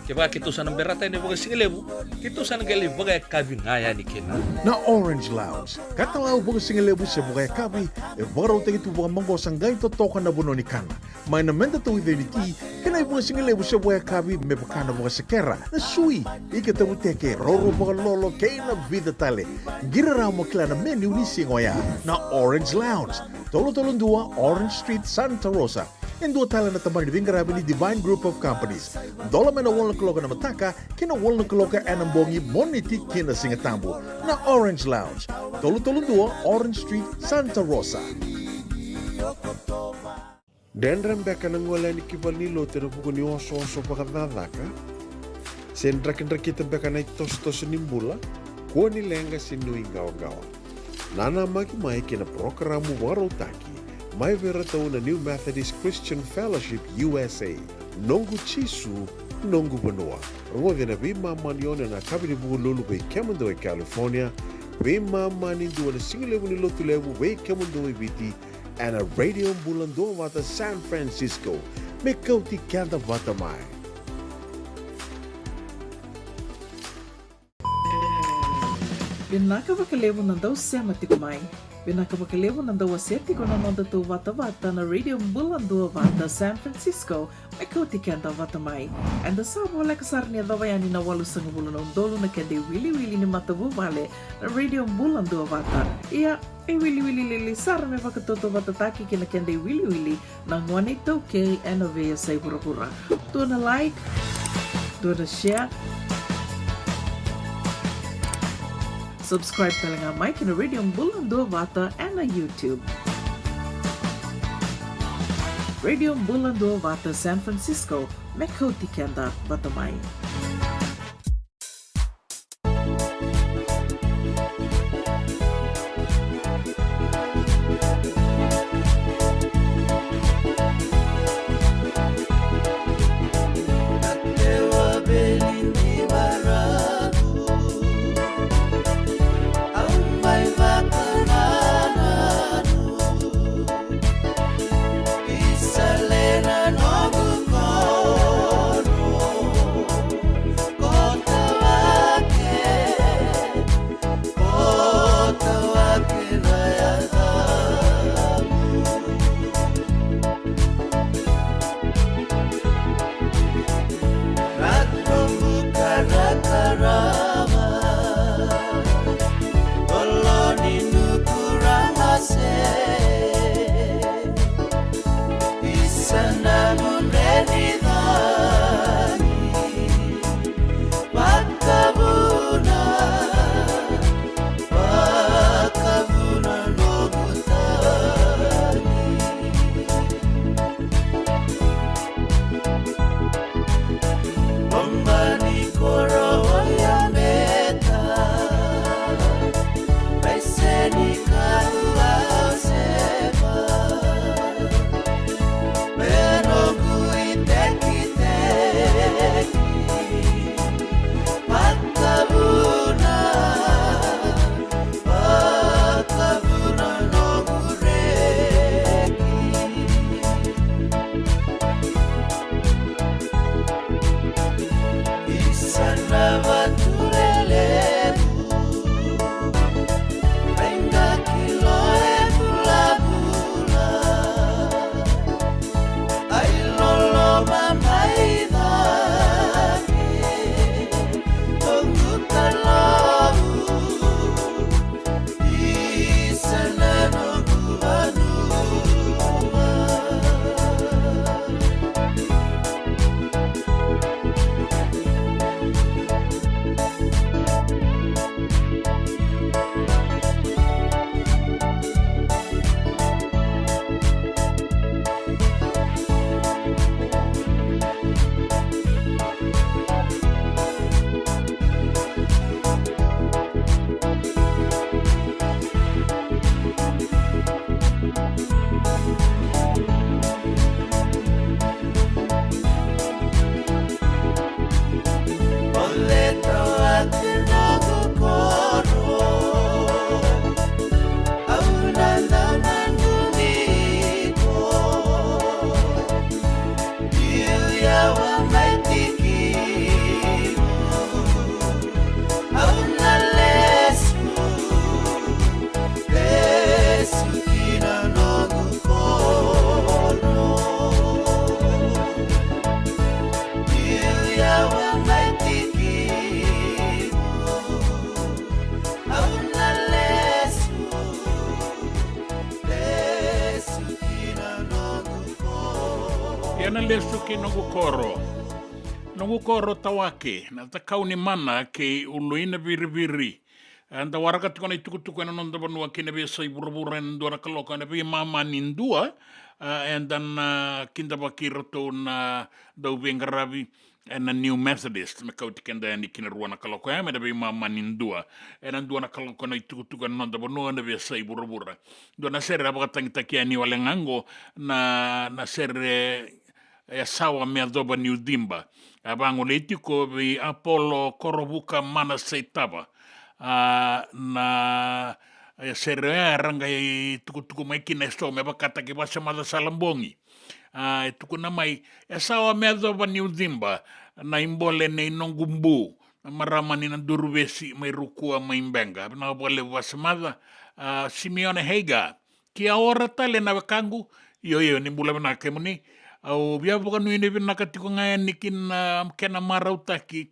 Kevaka keitou sa na berata yani vakasigalevu, keitou sa na qai lai vakayakavi ga yani kina. Na Orange Lounge, katalau vakasigalevu se vakayakavi, e vakarautaki tu vakamaqosa qai totoka na vanua ni kana. Mai na meda tauica ni ti, kei na ivakasigalevu se vakayakavi me vaka na vakasekera, na sui, ika tavuteke, roro vakalolo, kei na vica tale. Qiri rawa mo kila na menu ni siga oya. Na Orange Lounge, tolu tolu dua Orange Street, Santa Rosa. E dua tale na tabana ni veiqaravi ni Divine Group of Companies. Dola mai na walu na kaloko na mataka ki na walu na kaloko ena bogi, Moniti ki na Sigatabu. Na Orange Lounge, tolu tolu dua Orange Street, Santa Rosa. Dredre beka na gole yani ki valenilotu ena vuku ni osooso vakacakacaka? Se drakidrakita beka na itosotoso ni bula? Kua ni leqa se nuiqawaqawa. Nanamaki mai ki na parokaramu vakarautaki mai vei iratou na New Methodist Christian Fellowship U S A, Noqu Jisu, Noqu Vanua. Rogoci ena veimama ni ono ena yakavi ni Vukelulu vei kemudou e California, veimama ni dua ena sigalevu ni Lotulevu vei kemudou e Viti, ena Radio Bula Duavata San Francisco. Me kauti keda vata mai. Vinaka vakalevu na dau sema tiko mai. Vinaka vakalevu na dau wasea tiko na nodatou vatavata na Radio Bula Duavata San Francisco, me kauti keda vata mai. Eda sa voleka sara ni yacova yani na walusagavulu na udolu na keda iwiliwili ni matavuvale na Radio Bula Duavata. Ia, e wiliwili lili sara me vakatautauvatataki ki na keda iwiliwili na gone iTaukei ena veiyasai vuravura. Dua na like, dua na share. Subscribe tale ga mai ki na Radio Bula Duavata ena YouTube. Radio Bula Duavata San Francisco, me kauti keda vata mai. Ena lesu ki noqu koro. Noqu koro Tawake, na cakau ni mana kei Uluina Viriviri. Eda waraka tiko na itukutuku ena noda vanua kei na veiyasai vuravura ena dua na kaloko ena veimama ni dua. A, eda na kidavaki iratou na dauveiqaravi ena New Methodist me kauti keda yani ki na rua na kaloko ya, me na veimama ni dua. Ena dua na kaloko na itukutuku ena noda vanua ena veiyasai vuravura. Dua na sere a vakatagitaki yani wale ga qo na, na sere Yasawa Me Yacova Niu Ciba. A vagolei tiko vei Apolo Korovuka Mana Seitava. A, na, e, sere oya era qai tukutuku mai kina eso me vakataki Vasemaca Salabogi. A, e tukuna mai, Yasawa Me Yacova Niu Ciba, na ibole nei noqu bu, na marama ni Naduruvesi mai Rukua mai Beqa. Vinaka vakalevu Vasemaca. A, Simeone Heiga, Kia ora tale na wekaqu. Io, io, ni bula vinaka kemuni. Au via vakanuinui vinaka tiko ga yani ki na kena marautaki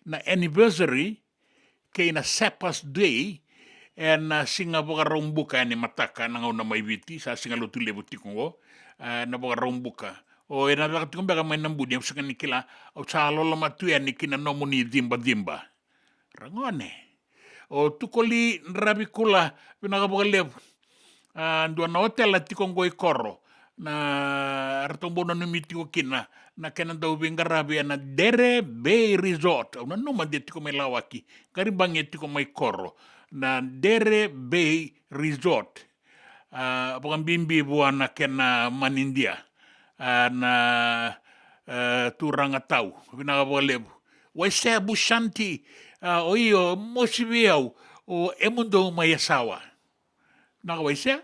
na anniversary kei na Sabbath Day ena siga Vakaraubuka yani mataka na gauna mai Viti, sa siga Lotulevu tiko qo, e, na Vakaraubuka. O ena caka tiko beka mai na buni, au sega ni kila, au sa loloma tu yani ki na nomuni cibaciba. Ragone. O Tukoli Dravikula, vinaka vakalevu. A, dua na otela tiko qo i koro. Na ratou bau nanumi tiko kina na kena dauveiqaravi ena Dere Bay Resort. Au nanuma de tiko mai Lawaki. Qari bagi e tiko mai koro. Na Dere Bay Resort. A, vakabibi vua na kena manidia. A, na, a, turaga tau. Vinaka vakalevu. Waisea Bushanti, a, o io, mosi vei au, o Emudou mai Yasawa. Vinaka Waisea.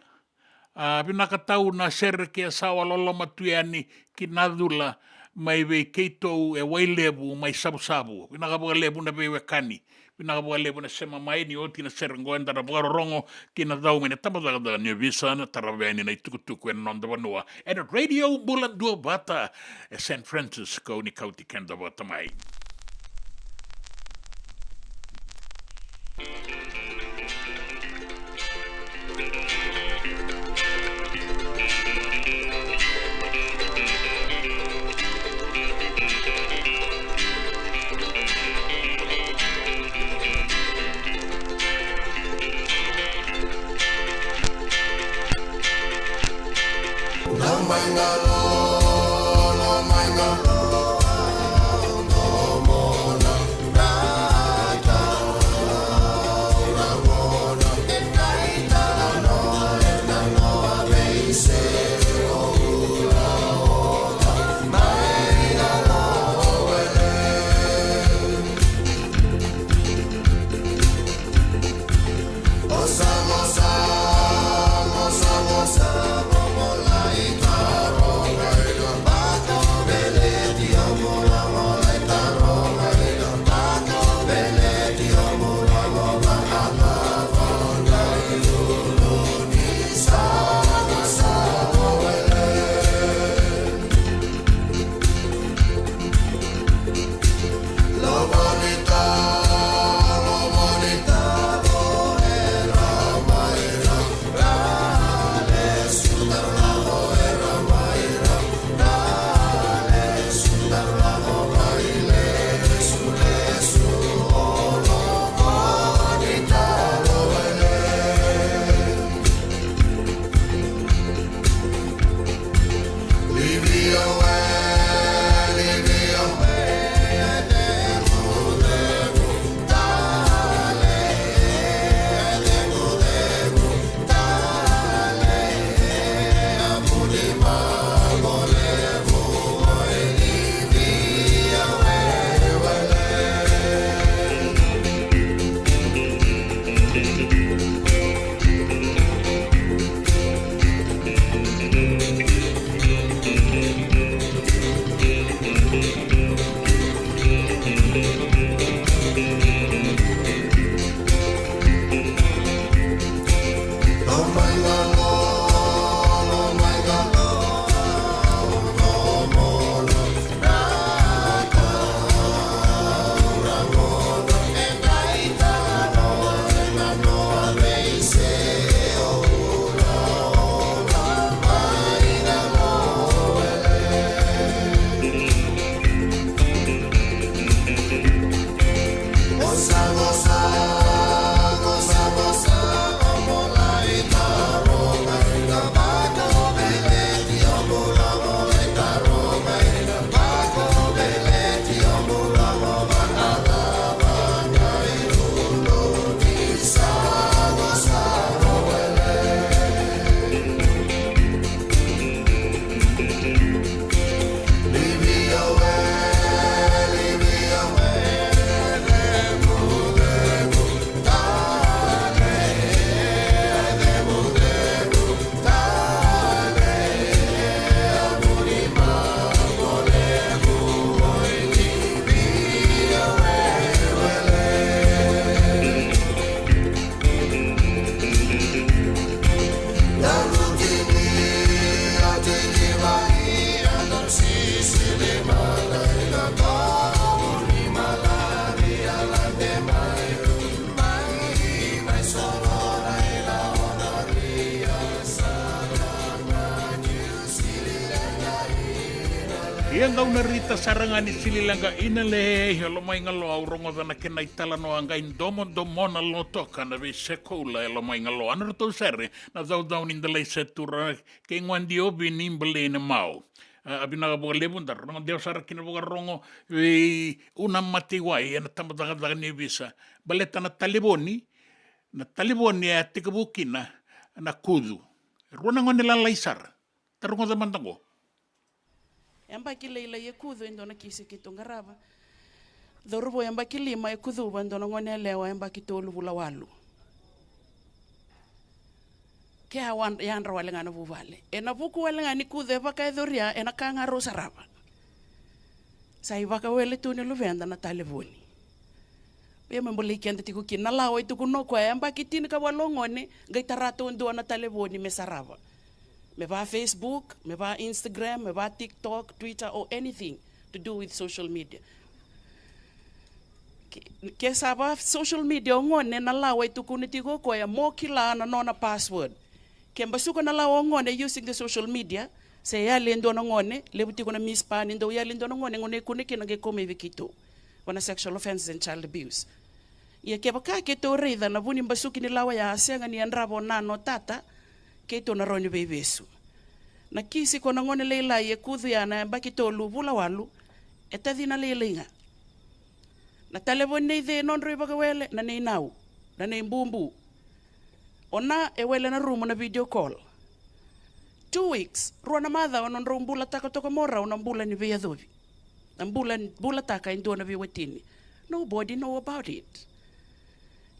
A, vinaka tau na sere kei Yasawa, loloma tu yani ki na cula mai vei keitou e Wailevu mai Savusavu. Vinaka vakalevu na veiwekani. Vinaka vakalevu na sema mai ni oti na sere qo eda na vakarorogo ki na cau mai na tabacakacaka ni ovisa na tarava yani na itukutuku ena noda vanua. Ena Radio Bula Duavata e San Francisco ni kauti keda vata mai. Dau na rita sara ga ni sili leqa ina le e Lomaigaloa, au rogoca na kena italanoa qai domodomona lotoka na veisekoula e Lomaigaloa. Na ratou sere na caucau ni dalai setura kei guadi ovi ni balei na mau. A, a vinaka vakalevu, da rogo dewa sara kina vakarogo vei Una Mateiwai ena tabacakacaka ni ovisa. Baleta na talevoni, na talevoni e a tekivu kina na kucu. Rua na gone lalai sara. Da rogoca mada qo. Yabaki lailai e kucu e dua na kisi keitou qarava. Cauravou yabaki lima e kucuva e dua na gone yalewa yabaki tolu vula walu. Ke a wa-, yadra wale ga na vuvale. Ena vuku wale ga ni kucu e vakayacoria, ena ka ga rau sarava. Sa ivakawele tu ni luveda na talevoni. Ia me bolei keda tiko kina na lawa e tukuna o koya, yabaki tinikawalu o gone, qai tara tu e dua na talevoni me sarava. Me va Facebook, me va Instagram, me va TikTok, Twitter or anything to do with social media. Ke, ke sa va social media o gone, na lawa e tukuna tiko o koya mo kila na nona password. Ke basuka na lawa o gone using the social media, se yali e dua na gone, levu tiko na mispa ni dau yali e dua na gone, gone e kune kina qai kau mai vei keitou. Vua na sexual offences and child abuse. Ia kevaka keitou raica na vu ni basuki ni lawa ya a sega ni yadrava o nana o tata, keitou na rawa ni veivesu. Na kisi ko na gone lailai e kucu ya na yabaki tolu vula walu, e tacina lailai ga. Na talevoni nei cei nodrau ivakawele, na nei nau, na nei bubu. O na e wele na rumu na video call. Two weeks, rua na macawa nodrau bulataka toka mo rau na bula ni veiyacovi. Na bula, bulataka e dua na veiwatini. Nobody know about it.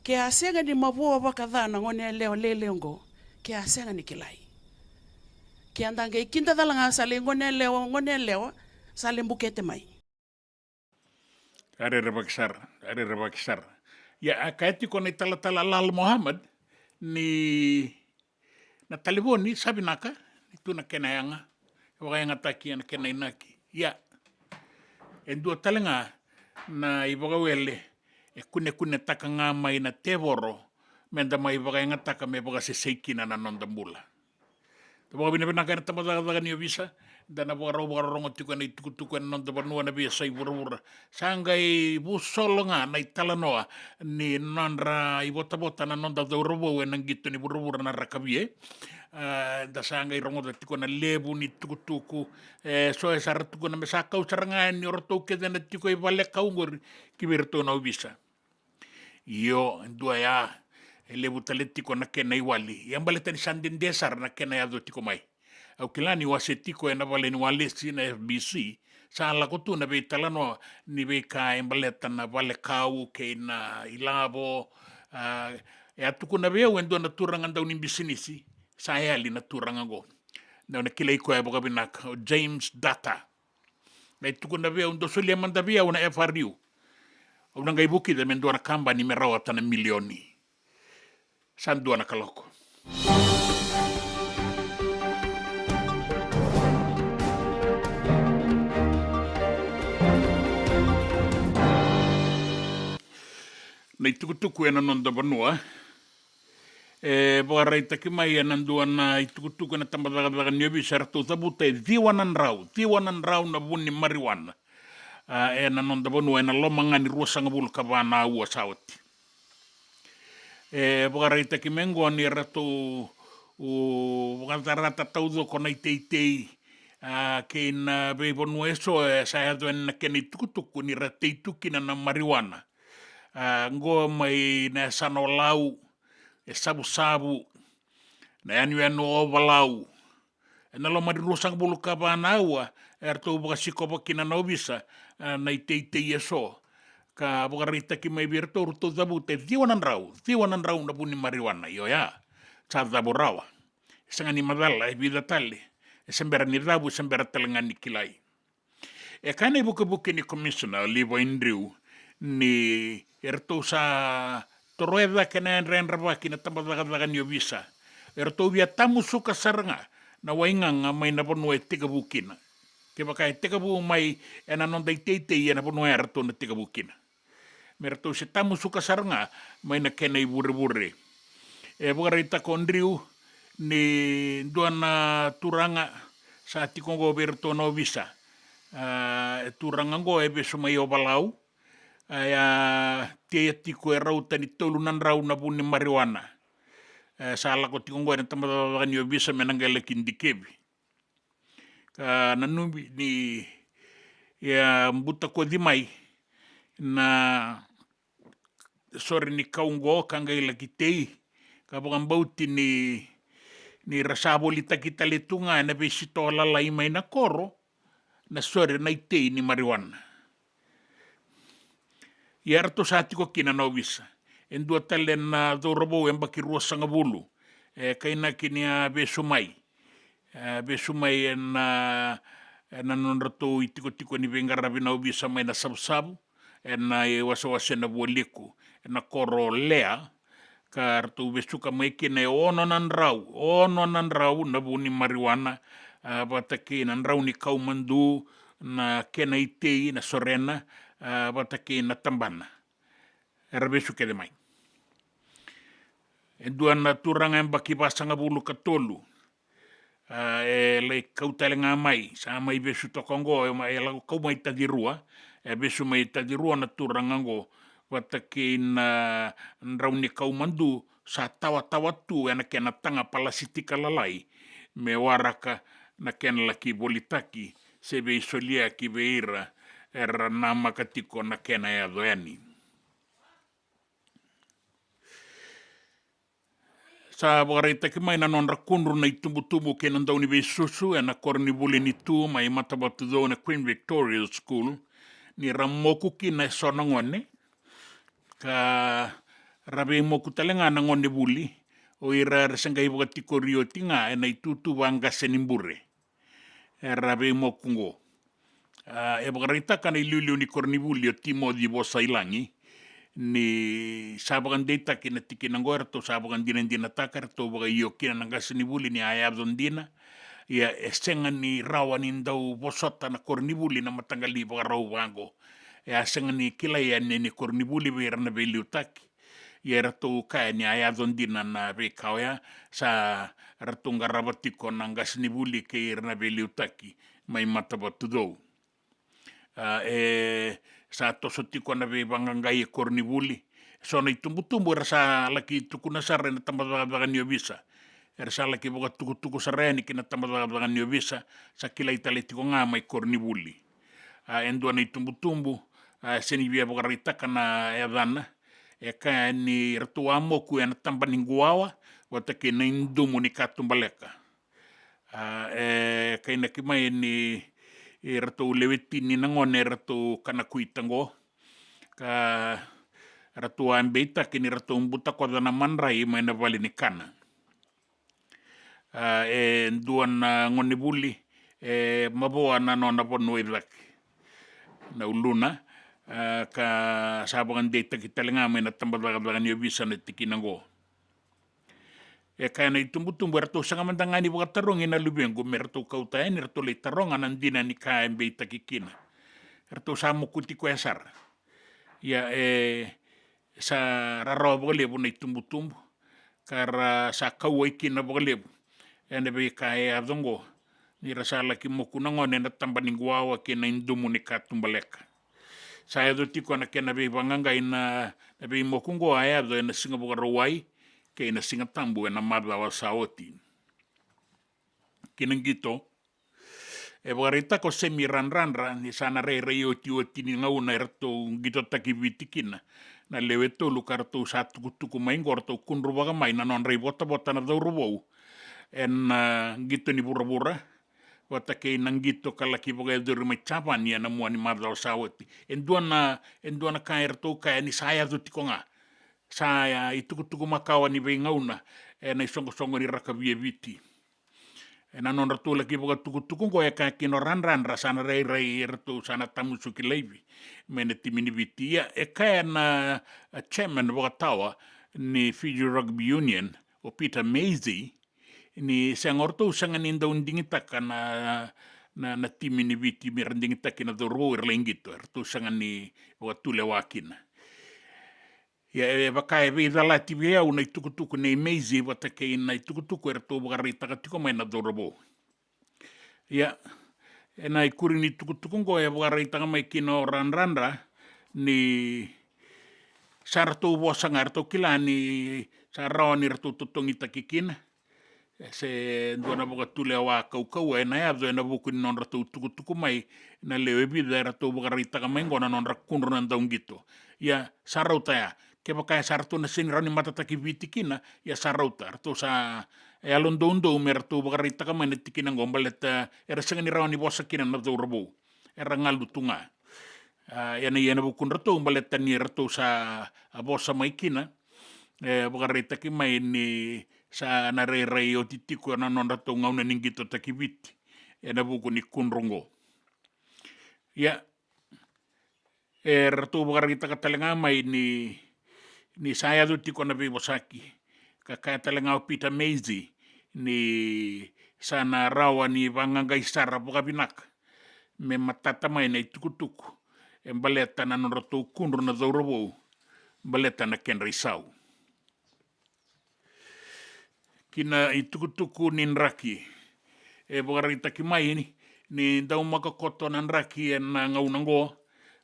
Ke a sega ni mavoa vakaca na gone yalewa lele oqo, ke a sega ni kilai. Ke a da qai kidacala ga sa lai gone yalewa, gone yalewa, sa lai bukete mai. A rerevaki sara, a rerevaki sara. Ia, a kaya tiko na italatala Lal Mohammed ni na talevoni sa vinaka, ni tu na kena yaga, e vakayagataki ena kena inaki. Ia, e dua tale ga na ivakawele e kunekunetaka ga mai na tevoro, meda mai vakayagataka me vakasesei kina na noda bula. Da vakavinavinaka ena tabacakacaka ni ovisa, da na vakarau vakarorogo tiko ena itukutuku ena noda vanua na veiyasai vuravura. Sa qai vusolo ga na italanoa ni nodra ivotavota na noda cauravou ena qito ni vuravura na rakavi. A, da sa qai rogoca tiko na levu ni tukutuku, e so e sa ra tukuna me sa kau sara ga ni o ratou kece na tiko i vale kau qori ki vei ratou na ovisa. Io, e dua ya, e levu tale tiko na kena iwali. Ia baleta ni sa dede sara na kena yaco tiko mai. Au kila ni wase tiko ena vale ni walesi na F B C, sa lako tu na veitalanoa ni veika e baleta na vale kau kei na ilavo. A, e a tukuna vei au e dua na turaga dau ni bisinisi, sa yali na turaga qo. Dau na kilai koya vakavinaka, o James Data. Qai tukuna vei au, dou solia mada vei au na F R U. Au na qai vukica me dua na kabani me rawata na milioni. Sa dua na kaloko. Na itukutuku ena noda vanua. E vakaraitaki mai ena dua na itukutuku ena tabacakacaka ni ovisa, eratou cavuta e ciwa na drau, ciwa na drau na vu ni marijuana. A, ena noda vanua, ena loma ga ni ruasagavulu ka va na aua sa oti. E vakaraitaki mai qo ni ratou vakacarata taucoko na iteitei, a, kei na veivanua eso e sa yaco yani na kena itukutuku ni ra tei tu kina na marijuana. A, qo mai na yasana o Lau, e Savusavu, na yanuyanu o Ovalau. Ena loma ni ruasagavulu ka va na aua, eratou vakasikova kina na ovisa, a, na iteitei eso. Ka vakaraitaki mai vei iratou, ratou cavuta e ciwa na drau, ciwa na drau na vu ni marijuana, io ya. Sa cavu rawa. E sega ni macala, e vica tale. E se bera ni cavu, e se bera tale ga ni kilai. E kaya na ivukevuke ni komisina o Levi Drew ni eratou sa toroya cake na yadrayadravaki na tabacakacaka ni ovisa. Eratou via tamusuka sara ga na waigaga mai na vanua e tekivu kina. Kevaka e tekivu mai ena noda iteitei ena vanua eratou na tekivu kina. Me ratou se tamusuka sara ga mai na kena ivurevure. E vakaraitaka o Driu ni dua na turaga sa tiko oqo vei iratou na ovisa. A, e turaga oqo e vesu mai Ovalau. A, ia, tea tiko e rauta ni tolu na drau na vu ni marijuana. E, sa lako tiko oqo ena tabacakacaka ni ovisa me na qai laki dikevi. Ka nanumi ni, ia, butakoci mai na sore ni kau oqo ka qai laki tei, ka vakabauti ni, ni ra sa volitaki tale tu ga ena veisitoa lalai mai na koro na sore na itei ni marijuana. Ia eratou sa tiko kina na ovisa. E dua tale na cauravou e yabaki ruasagavulu, e kainaki ni a vesu mai. E vesu mai ena, ena nodratou itikotiko ni veiqaravi na ovisa mai na Savusavu, ena iwasewase na Vualiku, ena koro o Lea, ka ratou vesuka mai kina e ono na drau, ono na drau na vu ni marijuana, a, vata kei na drau ni kau madu, na kena itei, na sorena, a, vata kei na tabana. Era vesu kece mai. E dua na turaga e yabaki vasagavulu ka tolu. A, e lai kau tale ga mai, sa mai vesu toka oqo, e ma-, e lako kau mai Tacirua, e vesu mai Tacirua na turaga oqo, vata kei na drau ni kau madu, sa tawatawa tu ena kena taga palasitika lalai, me waraka na kena laki volitaki, se veisoliyaki vei ira era namaka tiko na kena yaco yani. Sa vakaraitaki mai na nodra kudru na itubutubu kei na dauniveisusu ena koronivuli ni Tu mai Matavatucou na Queen Victoria School, ni ra moku kina eso na gone, ka ra veimoku tale ga na gonevuli, o ira era se qai vakatikori oti ga ena itutu vaqase ni bure. Era veimoku oqo. A, e vakaraitaka na iliuliu ni koronivuli o Timoci Vosailagi ni sa vakadeitaki na tikina oqo, eratou sa vakadinadinataka, eratou vakaio kina na qasenivuli ni a yaco dina. Ia e sega ni rawa ni dau vosota na koronivuli na mataqali vakarau vaqo. E a sega ni kilai yani ni koronivuli vei ira na veiliutaki. Ia eratou kaya ni a yaco dina na veika oya, sa ratou qarava tiko na qasenivuli kei ira na veiliutaki mai Matavatucou. A, e sa toso tiko na veivaqaqai e koronivuli. So na itubutubu era sa laki tukuna sara ena tabacakacaka ni ovisa. Era sa laki vakatukutuku sara yani ki na tabacakacaka ni ovisa, sa kilai tale tiko ga mai koronivuli. A, e dua na itubutubu, a, se ni via vakaraitaka na yacana, e kaya ni ratou a moku ena taba ni quwawa vata kei na idumu ni katubaleka. A, e kainaki mai ni, e, ratou lewe tini na gone eratou kana kuita oqo, ka ratou a beitaki ni ratou butakoca na madrai mai na vale ni kana. A, e dua na gonevuli e mavoa na nona vanua i cake, na uluna, a, ka sa vakadeitaki tale ga mai na tabacakacaka ni ovisa na tikina oqo. E kaya na itubutubu, eratou sega mada ga ni vakatarogi na luvequ me ratou kauta yani, ratou lai taroga na dina ni ka e beitaki kina. Eratou sa mokuti koya sara. Ia e sa rarawa vakalevu na itubutubu, ka ra sa kauwai kina vakalevu ena veika e yaco oqo, ni ra sa laki moku na gone ena taba ni quwawa kei na idumu ni katubaleka. Sa yaco tiko na kena veivaqaqai na, na veimoku oqo a yaco ena Siga Vakarauwai kei na Siga Tabu ena macawa sa oti. Ki na qito, e vakaraitaka o Semi Radradra ni sa na rairai otioti ni gauna eratou qitotaki Viti kina na lewe tolu ka ratou sa tukutuku mai oqo, ratou kudruvaka mai na nodra ivotavota na cauravou ena, a, qito ni vuravura vata kei na qito ka laki vakayacori mai Japani ena mua ni macawa sa oti. E dua na, e dua na ka eratou kaya ni sa yaco tiko ga. Sa, a, itukutuku makawa ni veigauna ena isoqosoqo ni rakavi e Viti. Ena nodratou laki vakatukutuku oqo, e kaya kina o Radradra sa na rairai eratou sa na tamusuki laivi mai na timi ni Viti. Ia e kaya na, a, chairman vakatawa ni Fiji Rugby Union, o Peter Mazey, ni sega, o ratou sega ni dau digitaka na, na, na timi ni Viti me ra digitaki na cauravou era lai qito, eratou sega ni vakatulewa kina. Ia e vaka e veicalati vei au na itukutuku nei Mazey vata kei na itukutuku eratou vakaraitaka tiko mai na cauravou. Ia Ena ikuri ni tukutuku oqo e vakaraitaka mai kina o Radradra ni sa ratou vosa ga, ratou kila ni sa rawa ni ratou totogitaki kina. E se dua na vakatulewa kaukauwa ena yaco ena vuku ni nodratou tukutuku mai na lewe vica eratou vakaraitaka mai oqo na nodra kudru na dauqito. Ia sa rauta ya. Kevaka e sa ratou na sega ni rawa ni matataki Viti kina, ia sa rauta. Ratou sa yalo doudou me ratou vakaraitaka mai na tikina oqo baleta era sega ni rawa ni vosa kina na cauravou. Era galu tu ga. A, ena, ena vukudratou baleta ni ratou sa, a, vosa mai kina. E vakaraitaki mai ni sa na rairai oti tiko na nodratou gauna ni qitotaki Viti ena vuku ni kudru oqo. Ia, e ratou vakaraitaka tale ga mai ni, ni sa yaco tiko na veivosaki. Ka kaya tale ga o Peter Mazey ni sa na rawa ni vaqaqai sara vakavinaka me matata mai na itukutuku e baleta na nodratou kudru na cauravou, baleta na kedra isau. Ki na itukutuku ni draki. E vakaraitaki mai ni, ni daumaka koto na draki ena gauna oqo,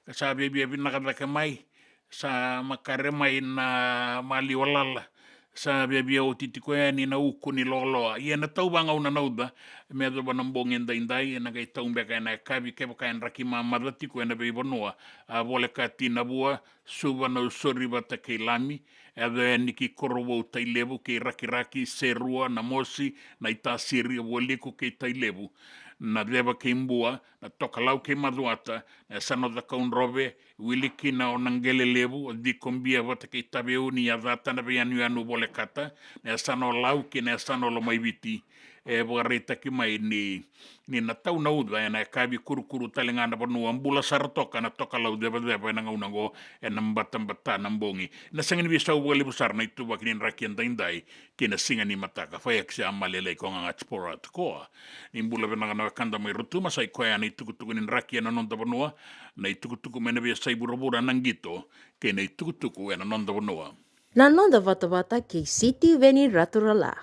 ka sa viavia vinaka cake mai, sa makare mai na maliwa lala, sa viavia oti tiko yani na uku ni loaloa. Ia ena tau vagauna na uca, me yacova na bogi edaidai, ena qai tau beka ena yakavi, kevaka e draki mamaca tiko ena veivanua, a volekati Navua, Suva, Nausori vata kei Lami, e yaco yani ki Korovou, Tailevu kei Rakiraki, Serua, Namosi, Naitasiri, Vualiku kei Tailevu, Naceva kei Bua, Natokalau kei Macuata, na yasana o Cakaudrove, wili kina o Naqelelevu, o Cikobia vata kei Taveuni, Yacata, na veiyanuyanu volekata, na yasana o Lau kei na yasana o Lomaiviti. E vakaraitaki mai ni, ni na tau na uca ena yakavi, kurukuru tale ga na vanua, bula sara toka na tokalau cevaceva ena gauna oqo, ena batabata na bogi. Na sega ni veisau vakalevu sara na ituvaki ni draki edaidai, kei na siga ni mataka. Fai ake se a malelei ko gaga tspora tokoa. Ni bula vinaka na wekada mai Rotuma, sa i koya na itukutuku ni draki ena noda vanua, na itukutuku mai na veiyasai vuravura, na qito, kei na itukutuku ena noda vanua. Na noda vatavata kei Sitiveni Raturala.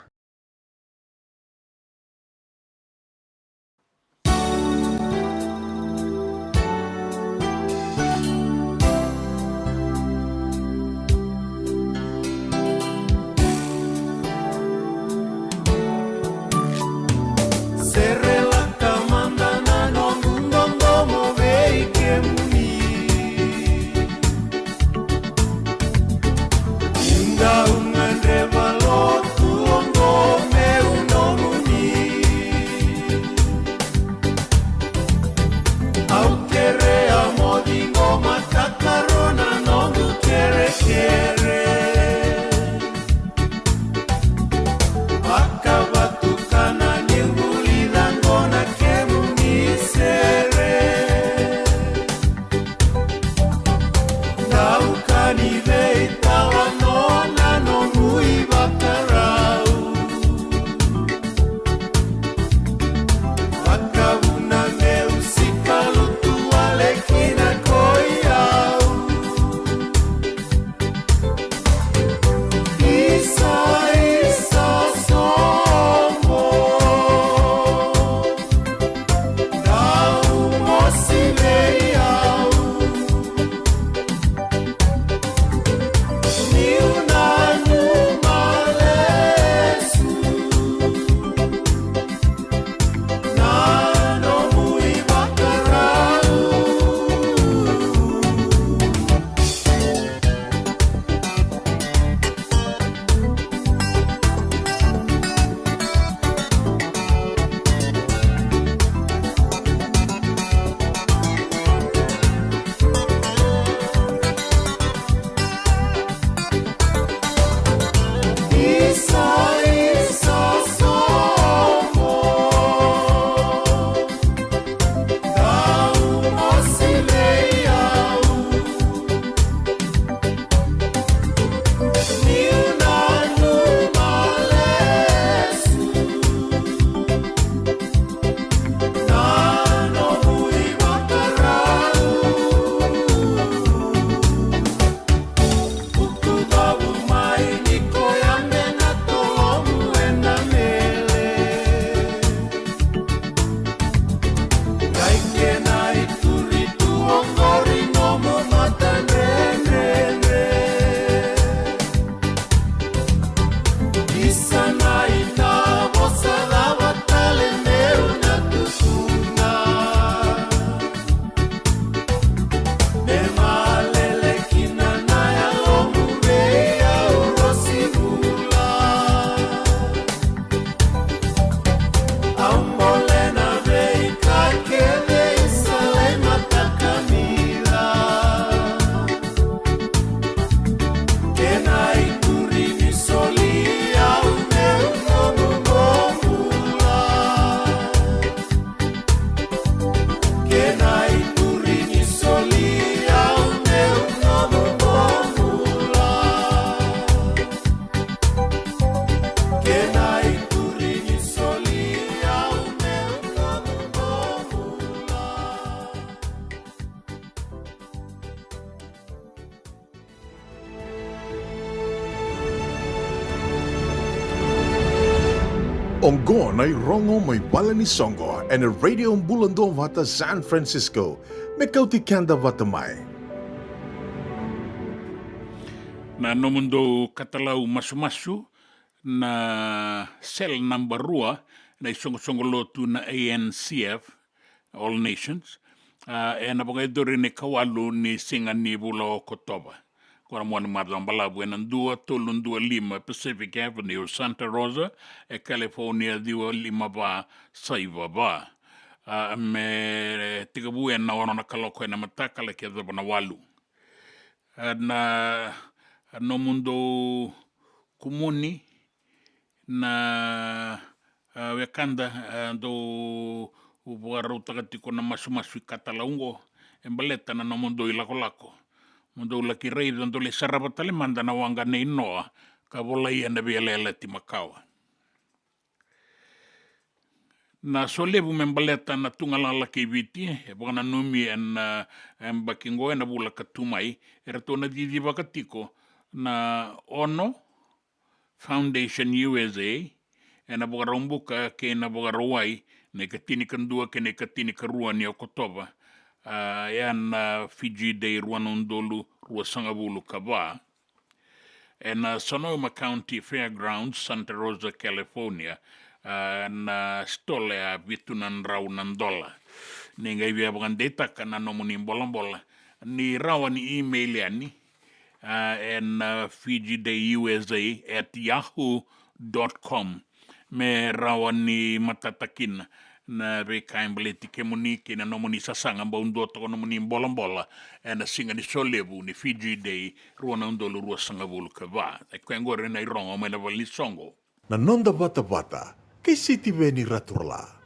Serelaka mada na noqu dodomo vei kemuni. Ni dau gadreva lotu oqo Oqo na irogo mai vale ni soqo ena Radio Bula Duavata San Francisco, me kauti keda vata mai. Na nomudou katalau masumasu na sel naba rua na isoqosoqo lotu na A N C F, All Nations, a, ena vakayacori na ikawalu ni siga ni vula o Okotova. Qo na mua ni macawa balavu ena dua tolu dua lima Pacific Avenue, Santa Rosa, e California, ciwa lima va saiva va. A, me tekivu ena ono na kaloko ena mataka, laki yacova na walu. A, na, a nomudou kumuni na, a, wekada, a, dou vakarautaka tiko na masumasu ikatalau oqo e baleta na nomudou ilakolako. Mo dou laki raica, dou lai sarava tale mada na waqa nei Noa ka volai ena Veiyalayalati Makawa. Na solevu me baleta na tugalala kei Viti e vakananumi ena, e, yabaki oqo ena vula ka tu mai, eratou na cicivaka tiko na Ono Foundation U S A ena Vakaraubuka kei na Vakarauwai, na ikatinikadua kei na ikatinikarua ni Okotova, a, ena Fiji Day rua na udolu ruasagavulu ka va, ena Sonoma County Fairgrounds, Santa Rosa, California, a, na sitola ya vitu na drau na dola. Ni qai via vakadeitaka na nomuni bolabola, ni rawa ni email yani, a, ena, a, Fiji Day U S A at yahoo dot com. Me rawa ni matata kina na veika e baleti kemuni kei na nomuni sasaga, bau dua toka nomuni bolabola ena siga ni solevu ni Fiji Day rua na udolu ruasagavulu ka va. E koya oqori na irogo mai na vale ni soqo. Na noda vatavata kei Sitiveni Raturala.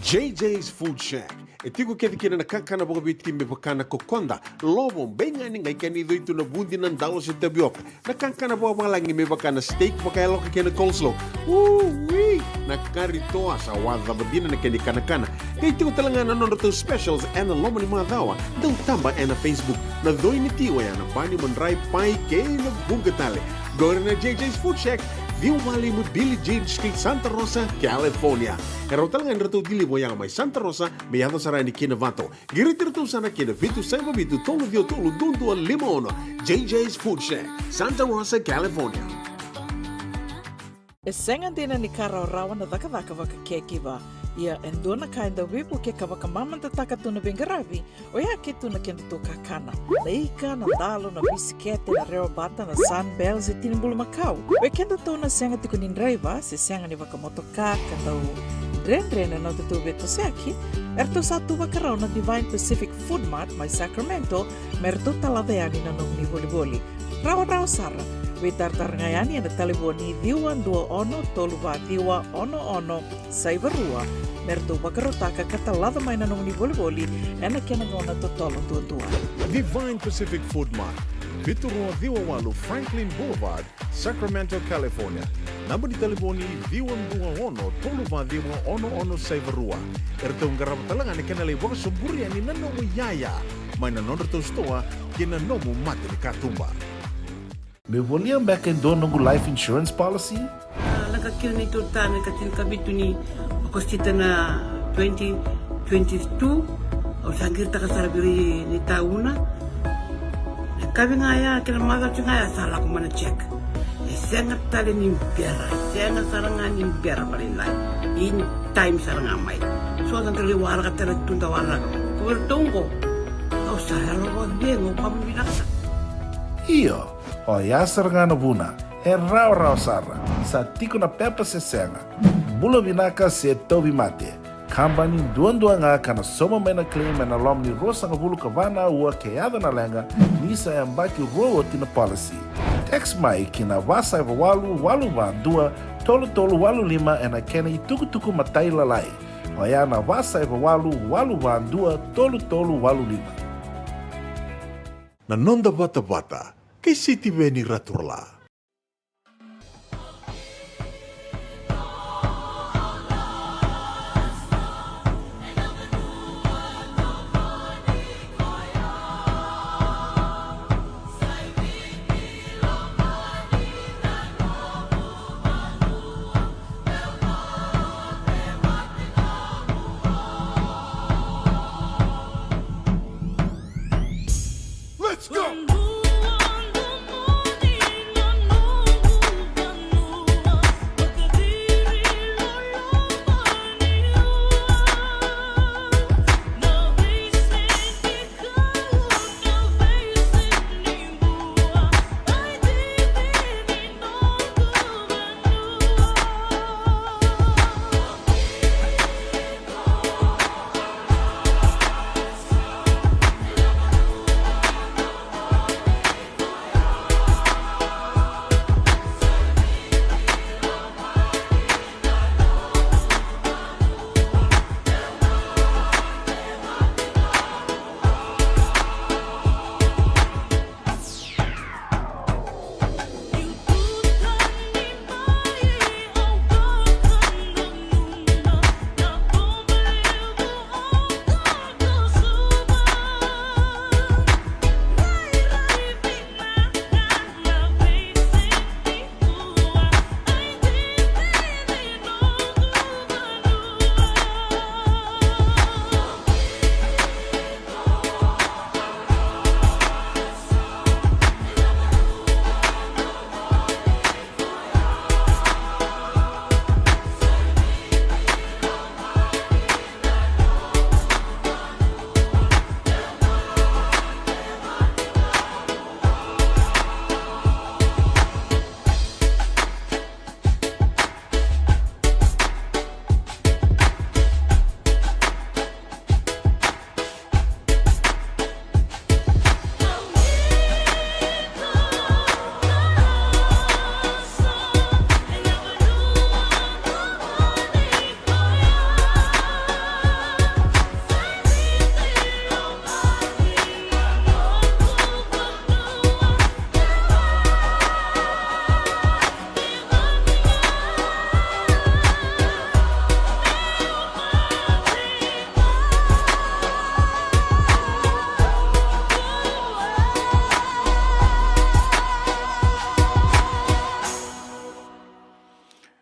J J's Food Shack. E tiko kece kina na kakana vakaviti me vaka na kokoda, lovo, beigani, qai kena icoi tu na vudi, na dalo se tavioka. Na kakana vakavalagi me vaka na steak vakayaloka kei na coleslaw. Ui! Na kari toa sa wacava dina na kena ikanakana. Qai tiko tale ga na nodratou specials ena loma ni macawa. Dau taba ena Facebook. Na coi ni ti oya na bani, madrai, pai kei na vuqa tale. Qori na J J's Food Shack, ciwa walu lima Billie Jean Street, Santa Rosa, California. E rawa tale ga ni ratou deliver oya mai Santa Rosa me yaco sara yani ki Novato. Qiriti iratou sara ki na vitu saiva vitu tolu ciwa tolu dua dua lima ono. J J's Food Shack, Santa Rosa, California. E sega dina ni ka rawarawa na cakacaka vaka caregiver. Ia e dua na ka e dau veivukei ka vakamamadataka tu na veiqaravi, oya ke tu na kedatou kakana. Na ika, na dalo, na bisikete, na rewa bata, na Sunbell se tini bulumakau. Oi kedatou na sega tiko ni draiva se sega ni vakamotoka ka dau dredre na nodatou veitosoyaki, eratou sa tu vakarau na Divine Pacific Food Mart mai Sacramento me ratou talaca yani na nomuni volivoli. Rawarawa sara. Veitaratara ga yani ena talevoni ciwa dua ono tolu va ciwa ono ono saiva rua me ratou vakarautaka ka talaca mai na nomuni volivoli ena kena gauna totolo duadua. Divine Pacific Food Mart, vitu rua ciwa walu Franklin Boulevard, Sacramento, California. Naba ni talevoni ciwa dua ono tolu va ciwa ono ono saiva rua. Eratou qarava tale ga na kena lai vakasoburi yani na nomu iyaya mai na nodratou sitoa kei na nomu mata ni katuba. Meu volia beka e dua noqu life insurance policy? A, lako kina neitou ta na ikatini ka vitu ni Okosita na twenty twenty-two. Au sa qiritaka sara vei ira na itauna. Na kavi ga ya kei na macawa ga ya sa lako mai na check. E sega tale ni bera, e sega sara ga ni bera vakalailai. In time sara ga mai. So da qai waraka tale tu da waraka. Ko vei ratou oqo. Au sa yalo vakacegu, au vakavinavinaka sara. Io. Oya sara ga na vuna, e rawarawa sara, sa tiko na pepa se sega. Bula vinaka se tauvimate. Kabani duadua ga ka na sauma mai na claim ena loma ni ruasagavulu ka va na aua ke yaco na leqa, ni sa yabaki rua oti na policy. Text mai ki na va saiva walu walu va dua tolu tolu walu lima ena kena itukutuku matailalai. Oya na va saiva walu walu va dua tolu tolu walu lima. Na noda vatavata kei Sitiveni Raturala. Let's go!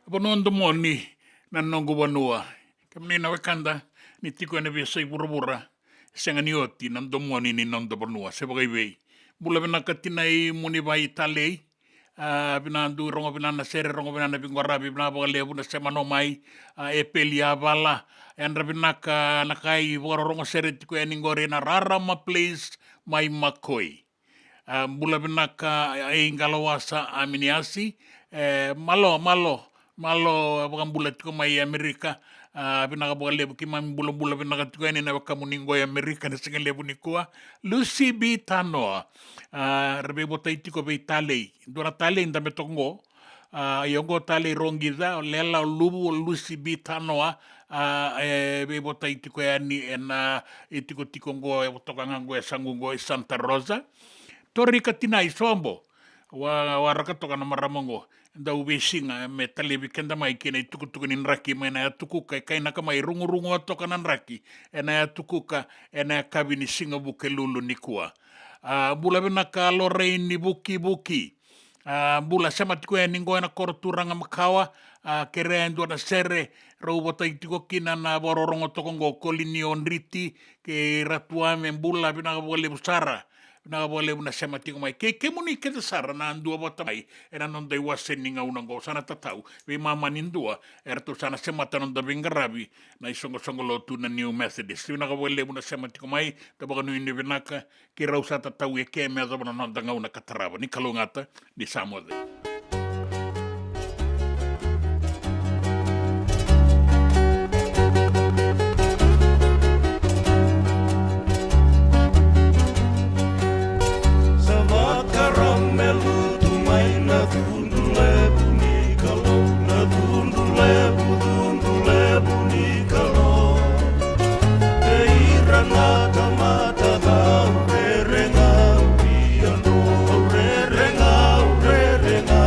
Vanua domoni na noqu vanua. Kemuni na wekada ni tiko ena veiyasai vuravura, sega ni oti na domoni ni noda vanua se vakaivei. Bula vinaka tinai Munivai Talei. A, vinaka dui rogo vinaka na sere, rogo vinaka na veiqaravi, vinaka vakalevu na sema no mai. A, Epeli Avala, yadra vinaka na kai vakarorogo sere tiko yani qori na Rarama Place mai Makoi. A, bula vinaka, a, e Igalawasa, a, Miniasi. E, malo, malo, malo, vakabula tiko mai Amerika. A, vinaka vakalevu keimami bulabula vinaka tiko yani na wekamuni qo e Amerika na siga levu nikua. Lucy B Tanoa. A, ra veivotai tiko vei Talei. Dua na Talei dabe toka qo. A, io qo Talei Roqica, o Lela, o Luvu, o Lucy B Tanoa. A, e veivotai tiko yani ena itikotiko qo, e toka ga qo e Sagu qo e Santa Rosa. Torika Tinai Sobo, wa, waraka toka na marama qo. Dau veisiga me talevi keda mai kina itukutuku ni draki mai na yatu Kuka, e kainaka mai rugurugu toka na draki ena yatu Kuka, ena yakavi ni siga Vukelulu nikua. A, bula vinaka Loraini Vukivuki. A, bula sema tiko yani qo ena koro turaga makawa. A, kerea e dua na sere, rau votai tiko kina na vakarorogo toka qo, Kolini Odriti kei Ratuame, bula vinaka vakalevu sara. Vinaka vakalevu na sema tiko mai. Kei kemuni kece sara na dua vata mai ena noda iwase ni gauna qo, sa na tatau veimama ni dua eratou sa na semata noda veiqaravi na isoqosoqo lotu na New Methodist. Vinaka vakalevu na sema tiko mai, da vakanuinui vinaka. Keirau sa tatau eke me yacova na noda gauna ka tarava. Ni kalougata, ni sa moce. Sa vakarau me lutu mai na cudru levu ni Kalou, na cudru levu, cudru levu ni Kalou. Kei ira na tamata cau rere gau, ia dro rere gau, rere gau.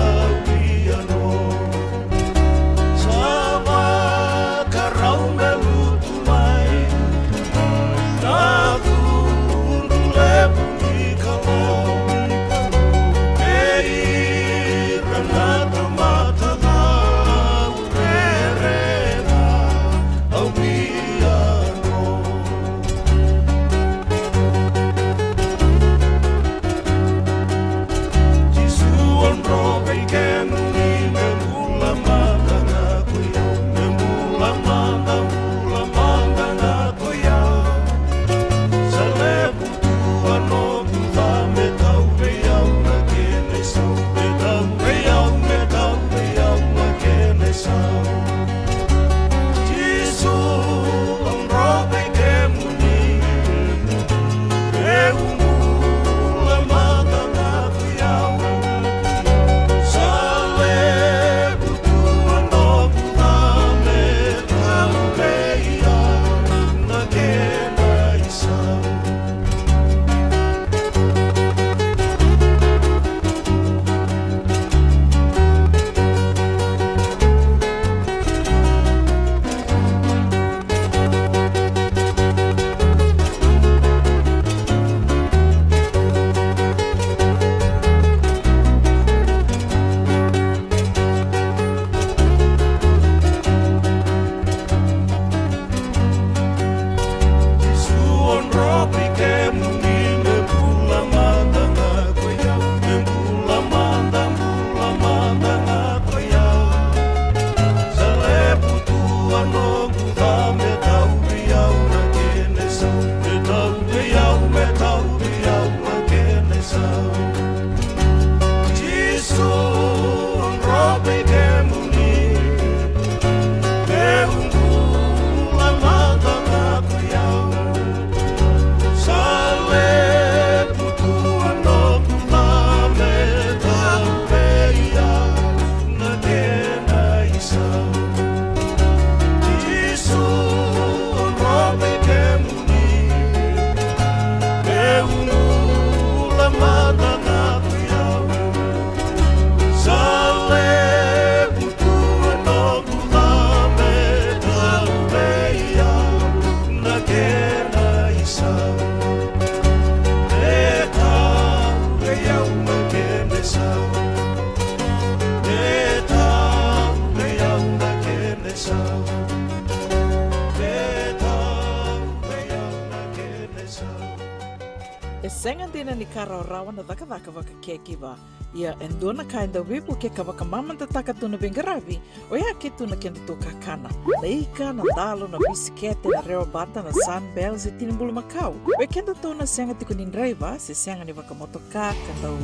Sega dina ni ka rawarawa na cakacaka vakacaregiver. Ia e dua na ka e dau veivukei ka vakamamadataka tu na veiqaravi, oya ke tu na kedatou kakana. Na ika, na dalo, na bisikete, na rewa bata, na Sunbell se tini bulumakau. Vei kedatou na sega tiko ni draiva se sega ni vakamotoka ka dau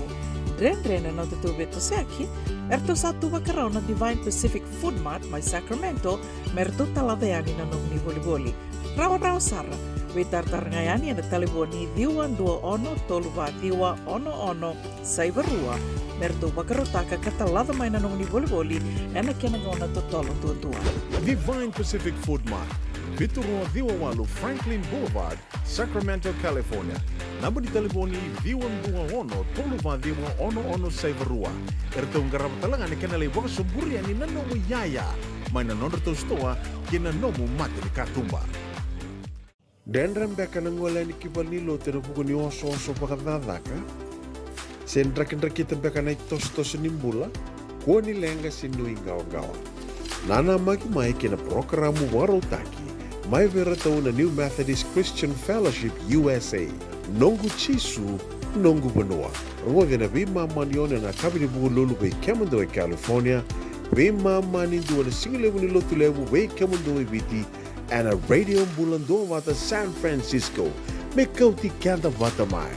dredre na nodatou veitosoyaki, eratou sa tu vakarau na Divine Pacific Food Mart mai Sacramento me ratou talaca yani na nomuni volivoli. Rawarawa sara. Veitaratara ga yani ena talevoni ciwa dua ono tolu va ciwa ono ono saiva rua me ratou vakarautaka ka talaca mai na nomuni volivoli ena kena gauna totolo duadua. Divine Pacific Food Mart, vitu rua ciwa walu Franklin Boulevard, Sacramento, California. Naba ni talevoni ciwa dua ono tolu va ciwa ono ono saiva rua. Eratou qarava tale ga na kena lai vakasoburi yani na nomu iyaya mai na nodratou sitoa kei na nomu mata ni katuba. Dredre beka na gole yani ki valenilotu ena vuku ni osooso vakacakacaka? Se drakidrakita beka na itosotoso ni bula, kua ni leqa se nuiqawaqawa. Nanamaki mai kei na parokaramu vakarautaki mai vei iratou na New Methodist Christian Fellowship U S A, Noqu Jisu, Noqu Vanua. Rogoci ena veimama ni ono ena yakavi ni Vukelulu vei kemudou e California, veimama ni dua na sigalevu ni Lotulevu vei kemudou e Viti, ena Radio Bula Duavata San Francisco. Me kauti keda vata mai.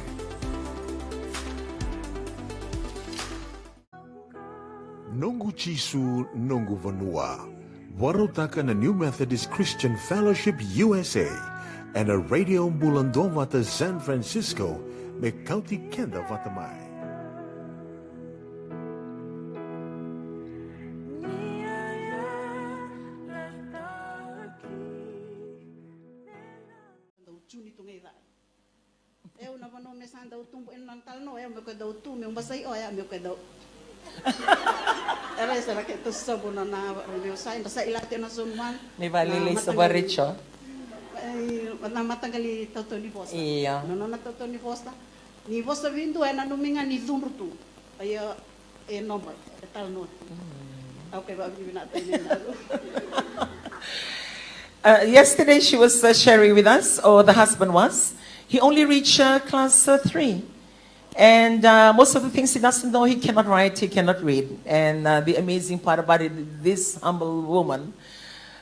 Noqu Jisu, Noqu Vanua. Vakarautaka na New Methodist Christian Fellowship U S A, ena Radio Bula Duavata San Francisco, me kauti keda vata mai. Dau juni tu ga i ca. Eu na vanua me sa dau tubu ena nona talanoa, eu meu ke dau tu, meu basai oya, meu ke dau. Era e sara ke tu sobu na na meu sai, basai late na sobu man. Ni vale na le soba mataqali richo. Ai, na mataqali tautau ni vosa. Ia. Na nona tautau ni vosa. Ni vosa vidu e nanumi ga ni cudru tu. Ia, e normal, e talanoa. Au ke vavinavinaka tale na. Uh, yesterday she was uh, sharing with us, or the husband was. He only reached uh, class uh, three. And uh, most of the things he doesn't know, he cannot write, he cannot read. And uh, the amazing part about it, this humble woman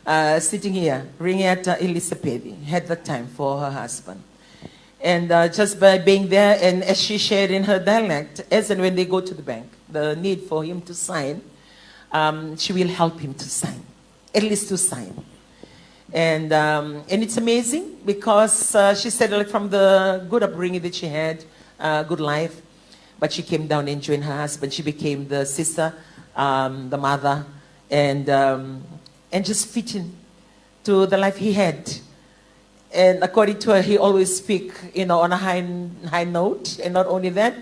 uh, sitting here, Ringeta Elisabeth, had the time for her husband. And uh, just by being there, and as she shared in her dialect, as and when they go to the bank, the need for him to sign, um, she will help him to sign, at least to sign. And, um, and it's amazing because uh, she said, like, from the good upbringing that she had, uh, good life, but she came down and joined her husband. She became the sister, um, the mother, and, um, and just fitting to the life he had. And according to her, he always speak, you know, on a high, high note. And not only that,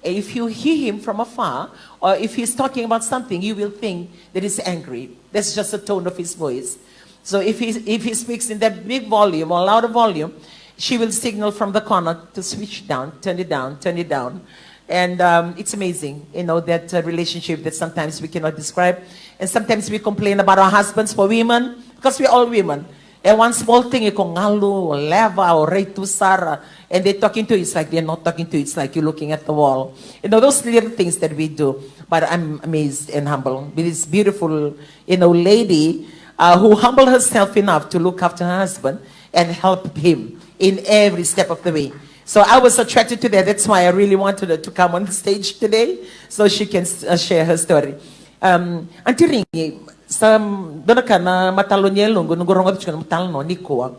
if you hear him from afar, or if he's talking about something, you will think that he's angry. That's just the tone of his voice. So if he, if he speaks in that big volume or louder volume, she will signal from the corner to switch down, turn it down, turn it down. And um, it's amazing, you know, that uh, relationship that sometimes we cannot describe. And sometimes we complain about our husbands for women, because we're all women. And one small thing, you can galu, or leva, or rai tu sara. And they're talking to you, it's like they're not talking to you, it's like you're looking at the wall. You know, those little things that we do. But I'm amazed and humbled with this beautiful, you know, lady uh, who humbled herself enough to look after her husband and help him in every step of the way. So I was attracted to that. That's why I really wanted her to come on the stage today so she can uh, share her story. Um, Aunty Ringi, sa dua na ka na matalo ni yaloqu, noqu rogoca tiko na matalo no nikua.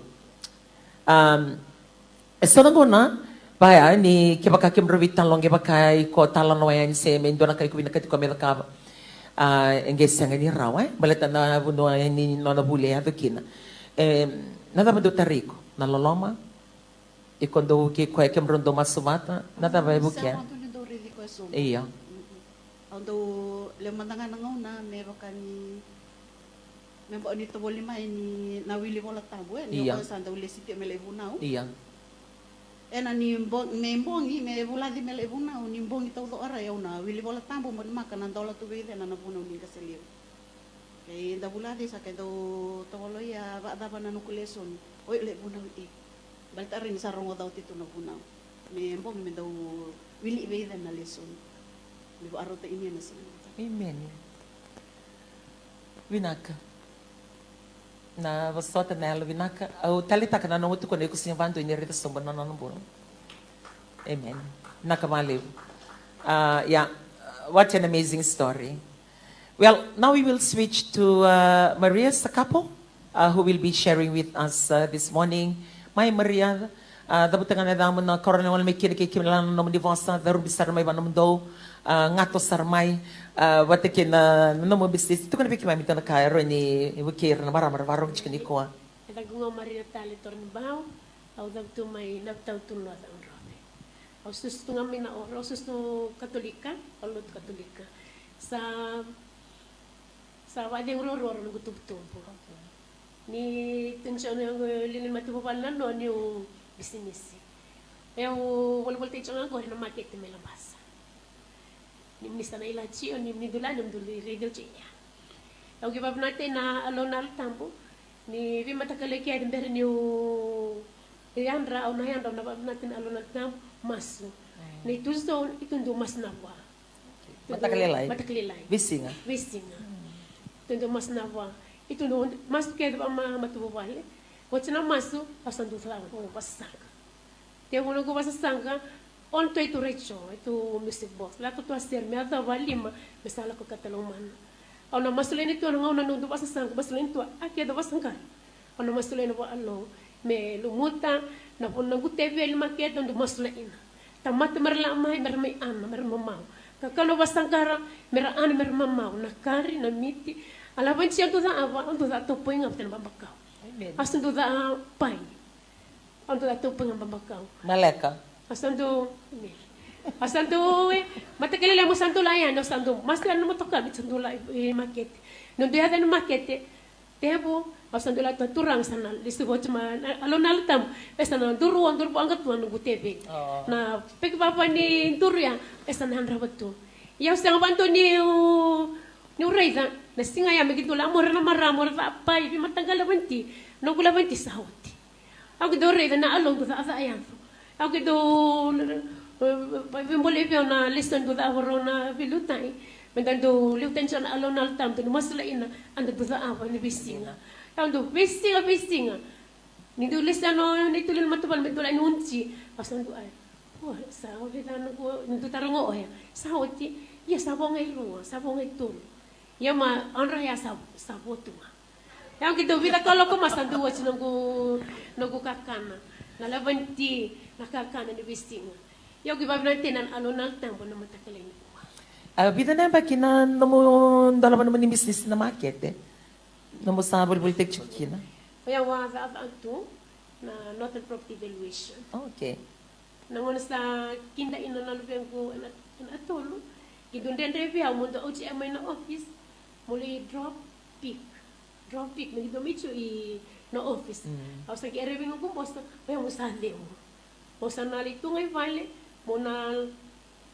Um, e so na gauna vaya ni kevaka kemudrau veitalanoa, kevaka iko talanoa yani se me dua na ka iko vinakati ko me cakava. A, e qai sega ni rawa, e? Baleta na vanua ni nona vuli e yaco kina. E, na cava dau tarai iko? Na loloma? Iko dau kei koya kemudrau dau masu vata? Na cava e vukea? Sega, au dau ni dau raici koya sobu. Io. Mm-mm. Au dau lewa mada ga na gauna me vaka ni me bau ni tovolea mai ni na wili Vola Tabu, e, ni o koya sa dau lesi tiko me lai vunau. Ia. Ena ni bo-, me bogi, me vulaci me lai vunau, ni bogi taucoqa rai au na wili Vola Tabu, mo ni maka na dola tu vei cena na vunau ni qase levu. Kei da vulaci sa kei dau tovolea, a, vakacava na noqu lesoni. Oi, lai vunau i. Baleta rai ni sa rogoca oti tu na vunau. Me bogi me dau wili vei ira na lesson. Me vakarota ini na sona. Amen. Vinaka. Na vosota na yalo vinaka. Au taleitaka na nomu tukuna iko sega vakadua ni raica sobu na nona bula. Amen. Vinaka vakalevu. Uh, yeah. What an amazing story. Well, now we will switch to uh, Maria Sakapo, uh, who will be sharing with us uh, this morning. Mai Maria, uh, cavuta ga na yacamu na koro na gole mai kina kei kemuni na nomuni vosa, carubi sara mai vua nomudou, uh, gato sara mai, uh, vata kei na nomu business. Tukuna vei keimami dua na ka e rawa ni vukei ira na marama ra vakarorogo tiko nikua. E caqu ga o Maria Tale Toronibau, au cavutu mai Navitau, Tui North, Audrove. Au susu tu ga mai na Oro, au susu Katolika, au lotu Katolika. Sa sa vakacegu ruarua na noqu tubutubu. Ni tini sa noqu lili ni matavuvale na no niu bisinisi. Au volivolitaki tiko ga qori na makete mai Labasa. Ni minista na ilaji o ni mini dula ni mduli raici oti ia. Au qai vavinataki na Alou na Yalo Tabu ni veimataqali kece bera niu yadra, au na yadra, au na vavinataki na Alou na Yalo Tabu, masu. Ni tu so i tu dua masu na vua. Matakalailai. Matakalailai. Veisiga. Veisiga. Tou dau masu na vua. Tou dau masu kece vaka matavuvale. Oti na masu, au sa dau cala, au vasasaqa. Tevu noqu vasasaqa, on tu e tu retio, e tu music box. Lako tu a sere, me yacova lima, me sa lako kata lomana. Au na masuleni tu na gauna noqu vasasaqa, masuleni tu a kece vasaqara. Au na masuleni vua Alou me lumuta na vanua noqu teveli, makete, au dau masula ina. Tamata mera la mai, mera mai ana, mera mamau. Kakana vasaqara, mera ana, mera mamau. Na kari, na miti. A lava ni au dau cava, au dau cava topoi ga vata na babakau. Au sa dau cava pai. Au dau cava topoi ga babakau. Maleka. Au sa dau, au sa dau, e, matakele lemu sa dau la yani, au sa dau masu yani na motoka, mi sa dau la i makete. Noqu yaco ni makete, Tevu, au sa dau la tu, Turaga sa na lesu vou tu mai na Alou na Yalo Tabu, e sa na duru, duru vaqo tu na noqu teveli. Na peki vava ni duru ya, e sa na yadrava tu. Ia au sega vakadua niu, niu raica na siga ya me qai dau la muri na marama, ra cava pai, veimataqali, lavati, noqu lavati sa oti. Au qai dau raica na Alou dau cakacaka yaco. Au qai dau, e, e, veibolei vei au na lesoni dau cakava rau na veiliutaki. Meda dau liutaki tiko na Alou na Yalo Tabu, dau ni masula ina, a da dau cakava ni veisiga. Au dau veisiga, veisiga. Ni dau lesu na neitou lewe ni matavuvale me dau lai ni oti. Au sa dau, ai, o, sa oti, na noqu, ni dau taroga o koya. Sa oti, ia sa vo ga e rua, sa vo ga e tolu. Ia ma, a dra ya sa, sa vo tu ga. Ia au qai dau vica kaloko ma sa dau oti noqu, noqu kakana. Na lavati, na kakana ni veisiga. Ia au qai vavinakataka na Alou na Yalo Tabu na mataka lailai nikua. A vica na yabaki na nomu dolava nomuni bisinisi na makete? Nomu sa volivolitaki tiko kina? Ia au a cakacaka tu na Northern Property Valuation. Okay. Na gauna sa kida ina na luvequ ena, ena tolu, qai dau dredre vei au meu dau oti e mai na office, meu lai drop pick. Drop pick, me qai dau mai tu i na office. Au sa qai raica vei noqu boss, o yau meu sa cegu. Meu sa na lai tu ga i vale, meu na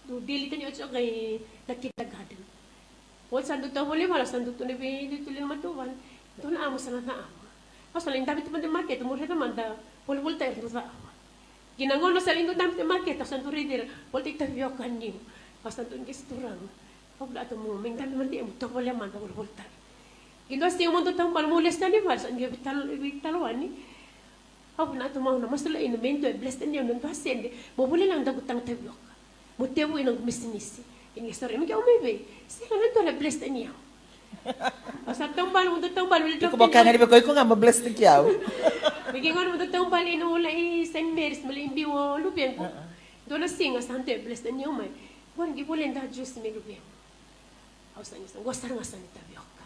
dau daily tani oti ga i na kindergarten. Oti sa dau tovolea vale, sa dau tukuna vei neitou lewe ni matavuvale, dua na ka mo sa na cakava. Au sa lai dabe tu mada i makete, mo raica mada volivolitaki era dau cakava. Kei na gauna au sa lai dau dabe tu i makete, au sa dau raici ira volitaki tavioka niu. Au sa dau qai, se Turaga, au vinakata mo mai dabe mada, mo tovolea mada volivolitaki. Kei dua siga mo dau taubale mo lesu tani vale, sa qai veitalanoa, veitalanoa ni Au vinakata mo na masulaka ina me dua e bless tani au na dua sede. Mo volia na noqu taga tavioka. Mo tevu ina noqu bisinisi. Kei ni sara, me qai au mai vei. Sega, na dua na bless tani au. Au sa taubale, mo dau taubale, mo lai drop. Iko mo kaya ga ni vei koya, iko ga mo bless tani au. Me qai gauna mo dau taubale ina mo lai Saint Mary's, mo lai biu o luvequ. Dua na siga sa dua e bless tani au mai. Qori qai volia da juice me luvequ. Au sa qai sa, qo sara ga sa ni tavioka.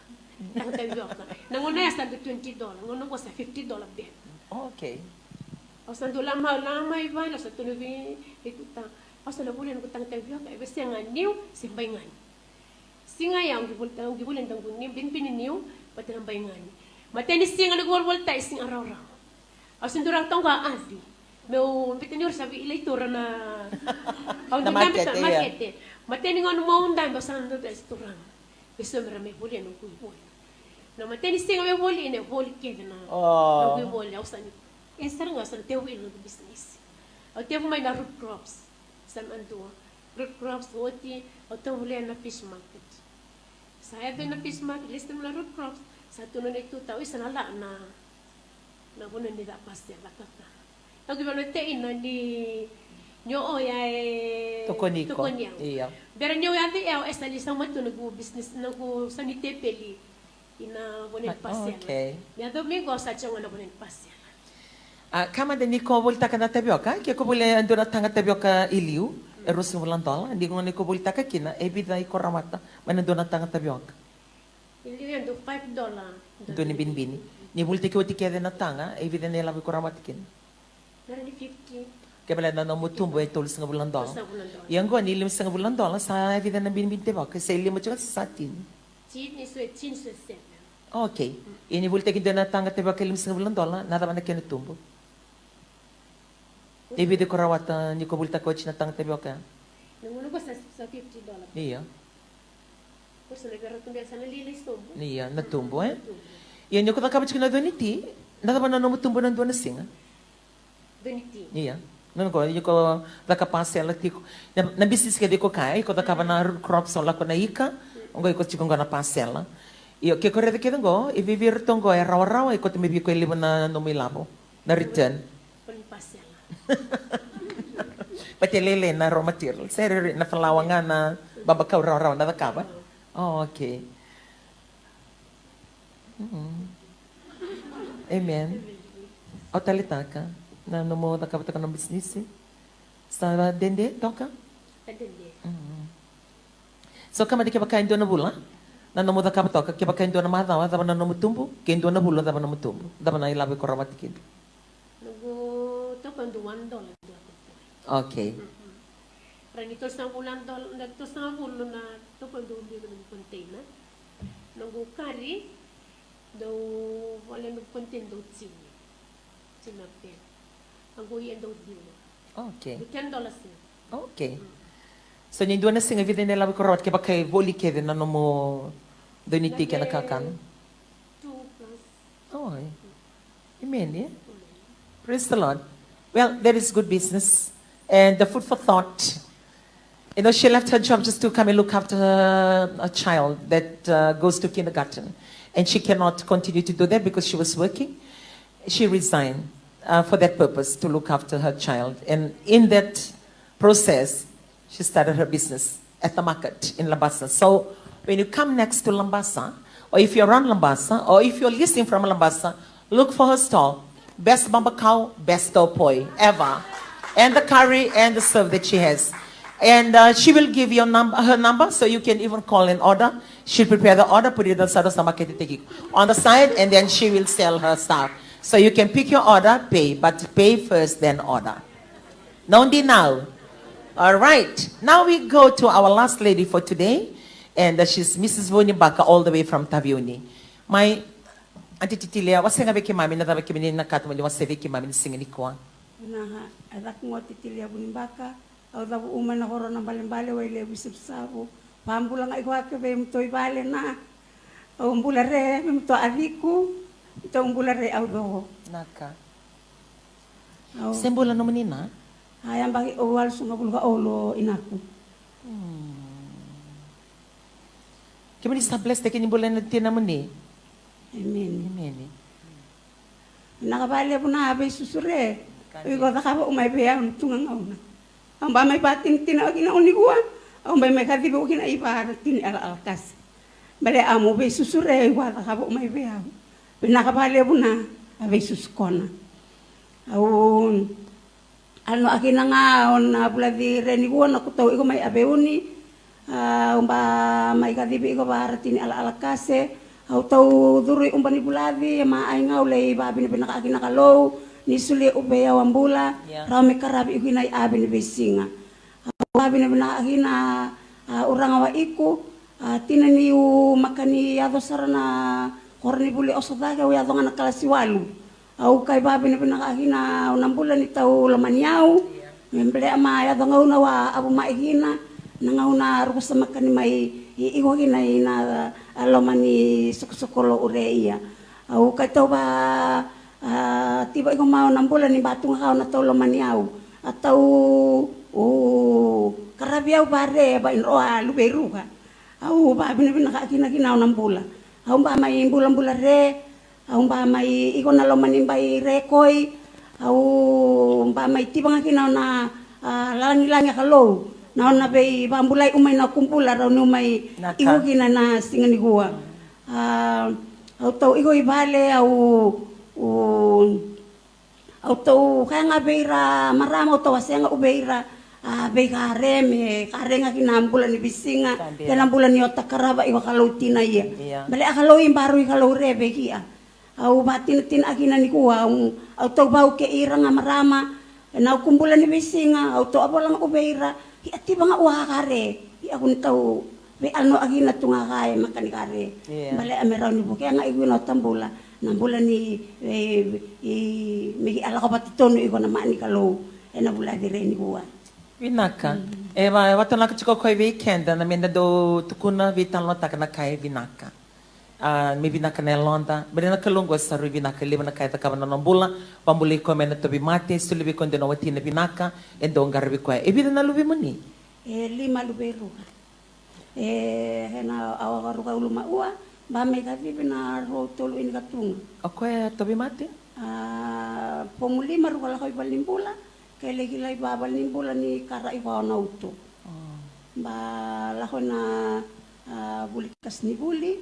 Taga tavioka. Na gauna ya sa dau twenty dollar, gauna qo sa fifty dollar bag. Okay. Au sa dau la mai, la mai vale, au sa tukuna vei, vei tuta. Au sa na volia noqu taga tavioka, e veisega niu se baigani. Siga ya au qai volia, au qai volia noqu niu, binibini niu vata na baigani. Matai ni siga noqu volivolitaki, siga rawarawa. Au sa dau rawa toka ga a aci. Meu biuta ni ora sa veilaitura na, au dau dabe tu na makete. Matai ni gauna meu dabe, au sa dau tukuna, se Turaga, me so me ra mai volia noqu ivoli. Na matai ni siga meu voli, ena voli kece na noqu ivoli, au sa ni, e sara ga, au sa na tevu ina noqu bisinisi. Au tevu mai na root crops. Sa na dua. Root crops, oti, au tevu volea na fish market. Sa yaco na fish market, lesu tale na root crops, sa tu na neitou tau, isa na la na, na vanua ni ca pasela kaka. Au ki vana teina ni, ni o oya e Tokoni iko. Tokoni au. Io. Bera ni o yaco e au, e sa li sa matu na gu business, na gu sa ni tepeli. Ina vone ni pasela. Okay. Ni a dau mi qo sa tiko na vone ni pasela. A, ka mada ni ko volitaka na tavioka, ke ko voli e dua na taga tavioka i liu, e ruasagavulu na dola, ni gona ni ko volitaka kina, e vica iko rawata mai na dua na taga tavioka? I liu e dua five dollar. Dua ni binibini. Ni volitaki oti kece na taga, e vica na ilavo iko rawata kina? Nara ni fifty. Ke baleta na nomu tubu e tolusagavulu na dola. Tolusagavulu na dola. Ia qo ni limasagavulu na dola, sa e vica na binibini tevaka, se lima tiko se sa tini? Tini, so e tini, so e seven. Okay. Ia ni volitaki dua na taga tevaka e limasagavulu na dola, na cava na kena tubu? E vica ko rawata ni ko volitaka oti na taga tevaka? Na gona ko sa, sa fifty dollar. Ia. Ko sa na vera tubu, sa na lili sobu. Ia, na tubu, e? Na tubu. Ia ni ko cakava tiko na dua ni ti, na cava na nomu tubu na dua na siga? Dua ni ti. Ia. Na qo, iko caka pasela tiko. Na, na bisinisi kece iko kaya, iko cakava na root crops, o lako na ika, qo iko tiko qo na pasela. Io, ke ko raica kece qo, e viavia ratou qo e rawarawa, iko tu mai vei iko e levu na nomu ilavo. Na return. Ko ni pasela. But e lailai na raw material. Sere na falawa ga na babakau rawarawa na cakava. Oh, okay. Mm. Amen. Au taleitaka na nomu cakava toka na bisinisi. Sa dede toka? Sa dede. Mm. So ka mada kevaka e dua na vula na nomu cakava toka, kevaka e dua na macawa, cava na nomu tubu, ke dua na vula, cava na nomu tubu, cava na ilavo iko rawata kina? Noqu toka dua one dollar dua toka. Okay. Mm-mm. Ra ni tolusagavulu na dola, na tolusagavulu na toka dua biu na container. Noqu kari dau vale noqu container dau tini. Tini na bag. Noqu ia dau dua. Okay. Dau ten dollars. Okay. Mm. So ni dua na siga vica na ilavo iko rawata kevaka e voli kece na nomu dua ni ti kei na kakana? Two plus. Oh, e. Amen, yeah? Praise the Lord. Well, that is good business. And the food for thought. You know, she left her job just to come and look after her, a child that uh, goes to kindergarten. And she cannot continue to do that because she was working. She resigned uh, for that purpose, to look after her child. And in that process, she started her business at the market in Labasa. So when you come next to Labasa, or if you're around Labasa, or if you're listening from Labasa, look for her stall. Best babakau, best tau poi ever. And the curry and the serve that she has. And uh, she will give your number, her number, so you can even call and order. She'll prepare the order, put it on the side of the market, take it on the side, and then she will sell her stuff. So you can pick your order, pay, but pay first, then order. Nondi now. All right. Now we go to our last lady for today. And uh, she's Missus Vuni Baka, all the way from Taveuni. Mai, Aunty Titilia, wasea ga vei keimami na cava kemuni na ka mo ni wasea vei keimami ni siga nikua. Vinaka, e caka ga o Titilia Vuni Baka, au cavu uma ena koro na Balebale, Wailevu, Savusavu. Vakabula ga iko ake vei mutou i vale na. Au bula re, vei mutou a ciku, mutou bula re au coko. Naka. Au. Se bula nomuni na? A yabaki au walusagavulu ka olu o inaku. Hmm. Kemuni sa bless taki ni bula na tinamuni. Amen. Amen. Vinaka vakalevu na veisusu re. Iko cakava u mai vei au na tu ga gauna. Au ba mai vatinitina o kina u nikua. Au ba mai kacivi u kina i vara tini ala ala kase. Bale a mo veisusu re i vacakava u mai vei au. Vinaka vakalevu na a veisusu kona. Au a no a kina ga o na vulaci re nikua na kutau iko mai a veuni. A, au ba mai kacivi iko vara tini ala ala kase. Au tau curu i uba ni vulaci, e ma ai ga u lei vavinavinaka a kina Kalou ni suli u vei au a bula. Rawa me karavi iko kina i avi ni veisiga. Au vavinavinaka kina a uraga wa iku, a tina ni u makani yaco sara na koronivuli oso cake, au yaco ga na kalasi walu. Au kai vavinavinaka kina au na bula ni tau lomani au. Me bele ama yaco gauna wa avu mai kina na gauna ruku sa makani mai i iko kina i na lomani sokosoko lou ure ia. Au kai tau va a tiva iko mau na bula ni batuga kau na tau lomani au. A tau u karavi au vare, va i dro a luve i ruka. Au vavinavinaka kina kina au na bula. Au ba mai bulabula re, au ba mai iko na loma ni bai rekoi. Au ba mai tiva ga kina na, a, lagilagi a Kalou. Na ona veivabulai umai na kubula rau niu mai iko kina na siga ni kua. A, au tau iko i vale, au, u, au tau kaya ga vei ira marama, au tau wasea ga u vei ira, a, veikare me kare ga kina bula ni veisiga, kei na bula ni ota karava i vakalou tina ia. Bale a Kalou i barui Kalou re vei kia. Au vatinatina kina ni kua, au, au tau vau kei ira ga marama, e na au kubula ni veisiga, au tau a vola ga u vei ira, ia tiva ga u a kare, ia kuni tau vei ano a kina tu ga ka e maka ni kare. Bale a me rau ni vukea ga i kina o tabula. Na bula ni, e, i, me ki a lako vata tonu iko na mani Kalou. E na vula cire ni kua. Vinaka. E va, e vatanaka tiko koya vei keda, na me da dau tukuna vei talanoataka na ka e vinaka. A, me vinaka na yaloda. Bale na Kalou qo sa rui vinaka levu na ka e cakava na nona bula. Vabulai koya mai na tauvimate, soli vei koya dua na watina vinaka, e dau qaravi koya. E vica na luve muni? E lima luve i ruka. E, e na au a ruka ulu ma ua, ba mai kacivi na rua tolu ini katuga. O koya tauvimate? A, pomu lima ruka lako i valenibula, ke leki lai va valenibula ni kara i vao na utu. Ba lako na, a, vuli kasi ni vuli,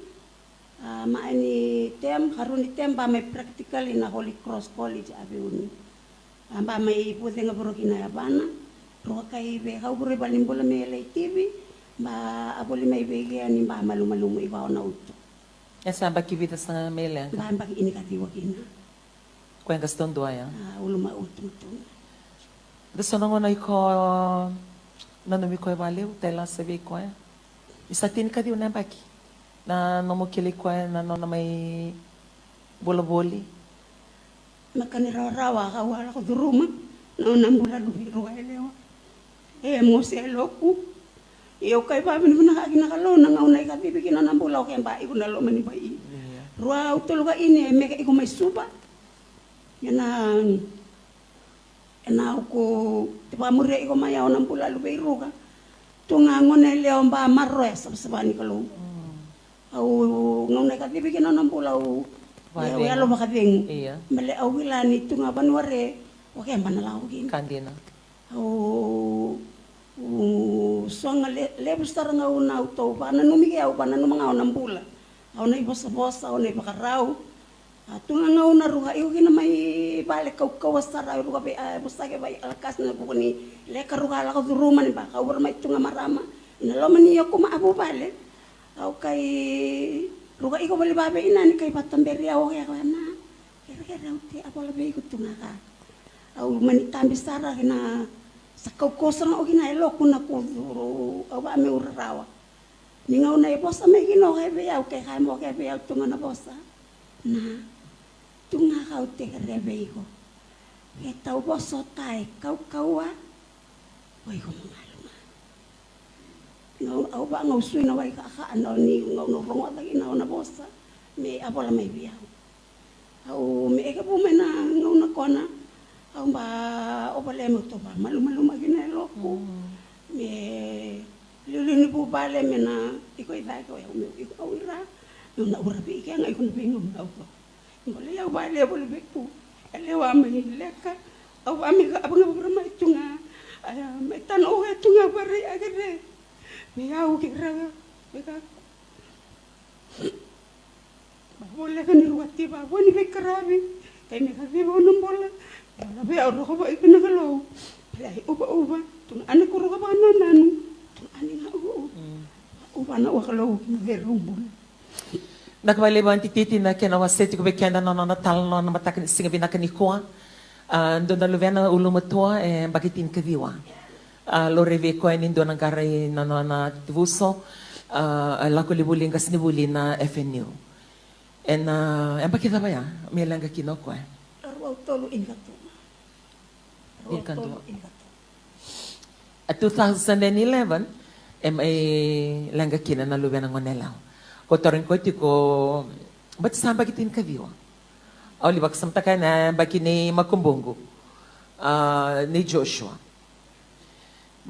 a, ma ni tem, karu ni tem ba mai practical i na Holy Cross College a veuni. A ba mai vucega vuro kina Yavana, rua kai ve kau vuro i valenibula me lai tivi, ba a voli mai vei kea ni ba malumalumu i vao na utu. E sa baki vica sa me leqa? Ba baki ini kaciwa kina. Koya qasi taudua ya? A, ulu ma utu tu. Da so na gona iko nanumi koya valevu, tai lasa vei koya. Ni sa tini kaciwa na yabaki. Na nomu kilai koya na nona mai bula voli. Na ka ni rawarawa kau a lako curuma na nona bula luve i ruka yalewa. E mosi e loku. Ia au kai vavinavinaka kina Kalou na gauna i kacivi kina na bula o ke ba iko na loma ni bai. Rua au tolu ka ini e meke iko mai Suva. Ia na, e na au ko te vakamuria iko mai au na bula luve i ruka. Tu ga gone yalewa ba maroroya savasava ni Kalou. Au gauna i kacivi kina na bula au yalo vakacegu. Bale au kila ni tu ga vanua re o ke ba na lako kina. Ka dina. Au, u, soga le, levu sara gauna au tau vananumi ke au vananuma ga au na bula. Au na i vosavosa, au na i vakarau. A tu ga gauna ruka iko kina mai vale kaukauwa sara, ruka vei a vosake vai alakasi na vuku ni leka ruka a lako curuma ni ba kau vura mai tu ga marama. Ina loma ni o kuma a vuvale. Au kai ruka iko voli vave ina ni kai vataberi au ke koya na. Kerekere au te a vola vei iko tu ga ka. Au mani tabi sara kina sa kaukauwa sara ga o kina e loku na kucuru au va me ura rawa. Ni gauna e vosa mai kina o ke vei au ke kai mo ke vei au tu ga na vosa. Na, tu ga ka au te kere vei iko. Ke tau vosa o tai kaukauwa. O iko mo galu ga. Gau, au va gau sui na wai kaka na ni gau na rogoca kina o na vosa. Me a vola mai vei au. Au me eke vu mai na gauna kona. Au ba o vale me uto va malumaluma kina e loku. Me liuliu ni vu vale me na iko i cake o yau me iko au ira. Me una ura vei ike ga iko na vei gauna au to. Iko le au vale voli vei ku. E le wa mai leka. Au va me ka ava ga vura mai tu ga. Aya mai tana o e tu ga vare a kere. Me au ke raga. Me ka. Vavo leka ni rua ti vavo ni veikaravi. Kai me kaciva au na bola. Bola vei au roko va'ai kina Kalou. Pale ai uvauva. Tuna ane ko roko vakanananu. Tuna ane ga uvauva. Uva na ua Kalou kina vei rau bula. Na ka vale va tititi na kena wase tiko vei keda na nona tala na nona mataka ni siga vinaka ni kua. A, dua na luvena ulumatua e baki tinikaciwa. A, lori vei koya ni dua na qara i na nona tivuso, a, a lako livuli qasenivuli na F N U. E na, e baki cava ya me leqa kina o koya? Rua tolu i qatu. Rua tolu i qatu. A two thousand and eleven e mai leqa kina na luvena gone yalewa. Ko toro ni koya tiko bati sa baki tinikaciwa. Au li vakasamataka na baki ni makubuqu. A, nei Joshua.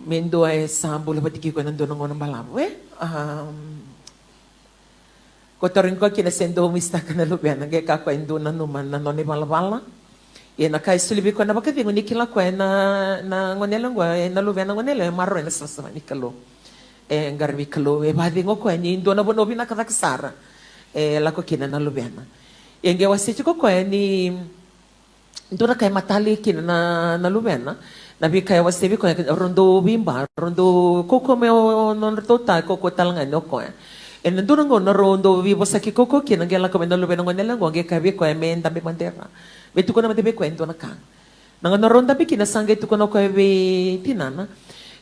Me dua e sa bula vata kei koya ena dua na gauna balavu, e? Am, ko tarogi koya kina se dou misitaka na luvena, qai kaya o koya e dua nanuma na nona ivalavala. Ia na ka e soli vei koya na vakacegu ni kila o koya na, na goneyalewa qo, e na luvena goneyalewa e maroroi na savasava ni Kalou. E qaravi Kalou, e vakacegu o koya ni dua na vanua vinaka cake sara e lako kina na luvena. Ia qai wasea tiko o koya ni dua na ka e matale kina na, na luvena, na veika e wasea vei koya, rau dau veiba, rau dau kaukaua mai o nodratou ta, kaukaua tale ga ni o koya. Ena dua na gauna rau dau veivosaki kaukaua kina, qai lako mai na luvena goneyalewa qo, qai kaya vei koya me dabe mada e ra, me tukuna mada vei koya e dua na ka. Na gauna rau dabe kina sa qai tukuna o koya vei tinana,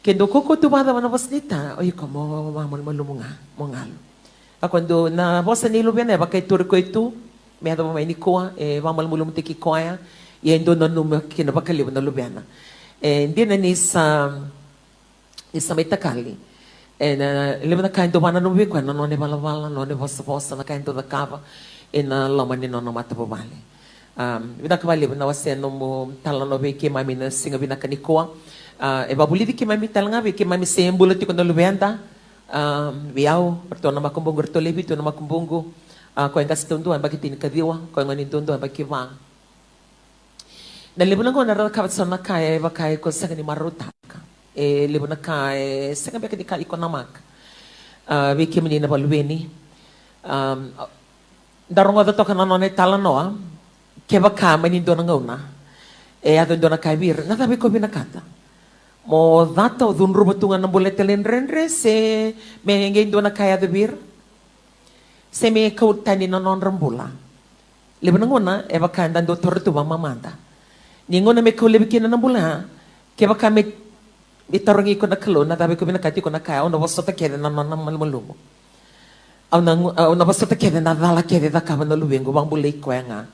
ke dou kaukaua tu vakacava na vosa ni ta, o iko mo vakamalumalumu ga, mo galu. Ka koya dua na vosa ni luvena e vaka e turi koya tu, me yacova mai nikua, e vakamalumalumutaki koya, ia e dua nanuma kina vakalevu na luvena. E dina ni sa, ni sa mai takali. E na levu na ka e dau vakananuma vei koya na nona ivalavala, na nona ivosavosa, na ka e dau cakava ena loma ni nona matavuvale. Am, vinaka vakalevu na wasea nomu talanoa vei keimami na siga vinaka nikua. A, e vakavulici keimami tale ga vei keimami se bula tiko na luveda. Am, vei au, ratou na makubuqu, ratou lewe vitu na makubuqu. A, koya e qase duadua, yabaki tinikaciwa, koya gone duadua, yabaki va. Na levu na gauna ra cakava so na ka e vaka iko sega ni marautaka. E levu na ka e sega beka ni ka iko namaka. A, vei kemuni na vakaluveni. Am, da rogoca toka na nona italanoa, kevaka mai ni dua na gauna e yaco e dua na ka vei ira, na cava iko vinakata? Mo cata, o cudruva tu ga na bula e talaidredre, se me qai dua na ka yaco vei ira? Se me kau tani na nodra bula? Levu na gauna e vaka eda dau toro tu vakamamada. Ni gauna me kau laivi kina na bula, kevaka me, me tarogi iko na Kalou, na cava iko vinakata, iko na kaya, au na vosota kece na nona malumalumu. Au na, au na vosota kece na cala kece e cakava na luvequ, vakabulai koya ga.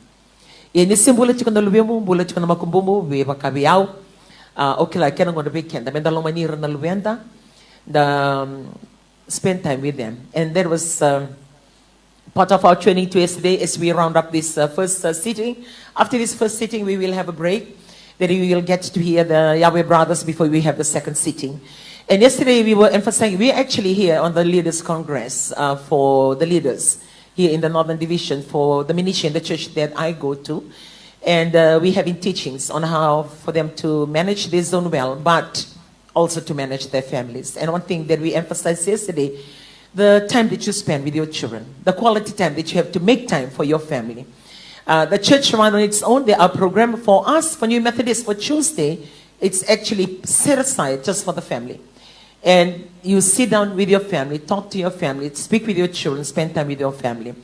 Ia ni se bula tiko na luvemu, bula tiko na makubumu, vei vaka vei au. A, au kila kena gauna vei keda, meda lomani ira na luveda, da, um, spend time with them. And that was, um, part of our training to yesterday as we round up this, uh, first, uh, sitting. After this first sitting, we will have a break. Then we will get to hear the Yahweh Brothers before we have the second sitting. And yesterday we were emphasizing, we're actually here on the Leaders Congress, uh, for the leaders here in the Northern Division for the ministry and the church that I go to. And, uh, we having teachings on how for them to manage their zone well, but also to manage their families. And one thing that we emphasized yesterday, the time that you spend with your children, the quality time that you have to make time for your family. Uh, the church run on its own. There are programs for us, for New Methodists, for Tuesday. It's actually set aside just for the family. And you sit down with your family, talk to your family, speak with your children, spend time with your family.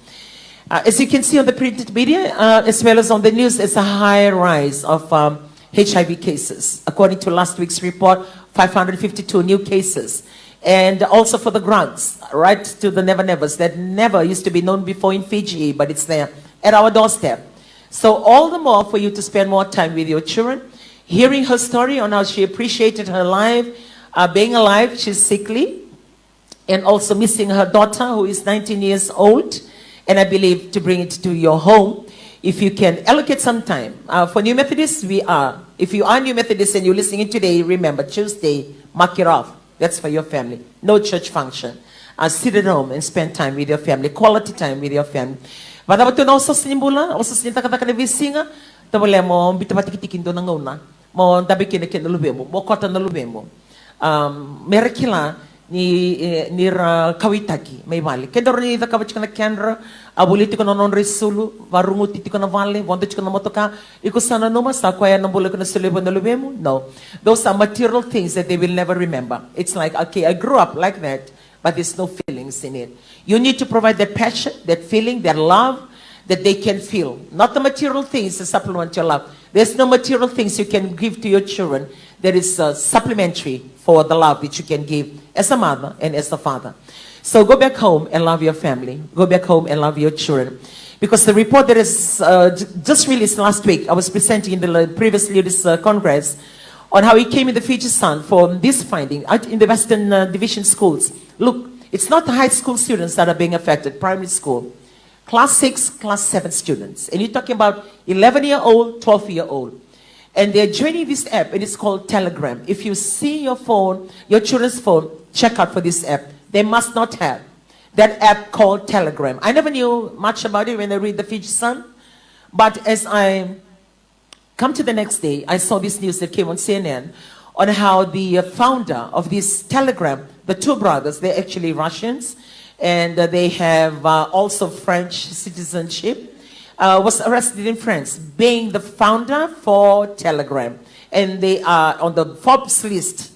Uh, as you can see on the printed media, uh, as well as on the news, there's a high rise of, um, H I V cases. According to last week's report, five hundred fifty-two new cases. And also for the drugs, right, to the Never Nevers that never used to be known before in Fiji, but it's there at our doorstep. So all the more for you to spend more time with your children, hearing her story on how she appreciated her life, uh, being alive, she's sickly, and also missing her daughter, who is nineteen years old, and I believe to bring it to your home. If you can allocate some time, uh, for New Methodists, we are. If you are New Methodist and you're listening today, remember, Tuesday, mark it off. That's for your family. No church function. Uh, sit at home and spend time with your family, quality time with your family. Vakacava tu na osooso ni bula, osooso ni cakacaka na veisiga, tovolea mo biuta vakatikitiki e dua na gauna mo dabe kina kei na luvemu, mo kota na luvemu. Um, me ra kila ni, eh, ni ra kauwaitaki mai vale. Ke da rawa ni cakava tiko na kedra, a voli tiko na nodra isulu, varuguti tiko na vale, vodo tiko na motoka, iko sa nanuma sa koya na bula iko na solia vua na luvemu? No. Those are material things that they will never remember. It's like, okay, I grew up like that, but there's no feelings in it. You need to provide that passion, that feeling, that love that they can feel. Not the material things that supplement your love. There's no material things you can give to your children that is, uh, supplementary for the love that you can give as a mother and as a father. So go back home and love your family. Go back home and love your children. Because the report that is, uh, j-, just released last week, I was presenting in the le-, previous Leaders, uh, Congress on how it came in the Fiji Sun for this finding out in the Western, uh, Division schools. Look, it's not the high school students that are being affected, primary school. Class six, class seven students. And you're talking about eleven-year-old, twelve-year-old. And they're joining this app, and it's called Telegram. If you see your phone, your children's phone, check out for this app. They must not have that app called Telegram. I never knew much about it when I read the Fiji Sun, but as I come to the next day, I saw this news that came on C N N on how the uh, founder of this Telegram, the two brothers, they're actually Russians, and uh, they have uh, also French citizenship, uh, was arrested in France, being the founder for Telegram. And they are on the Forbes list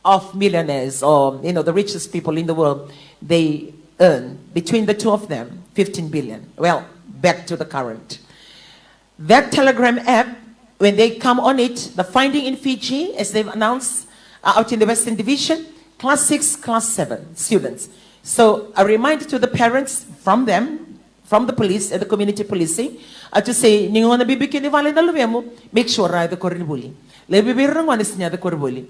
of millionaires, or, you know, the richest people in the world. They earn, between the two of them, fifteen billion. Well, back to the current. That Telegram app, when they come on it, the finding in Fiji, as they've announced, uh, out in the Western Division, class six, class seven students. So a reminder to the parents from them, from the police and the community policing, uh, to say, ni gona bibi kina vale na luvemu, make sure ra yaco koronivuli. Levu vei ira na gone sega ni yaco koronivuli.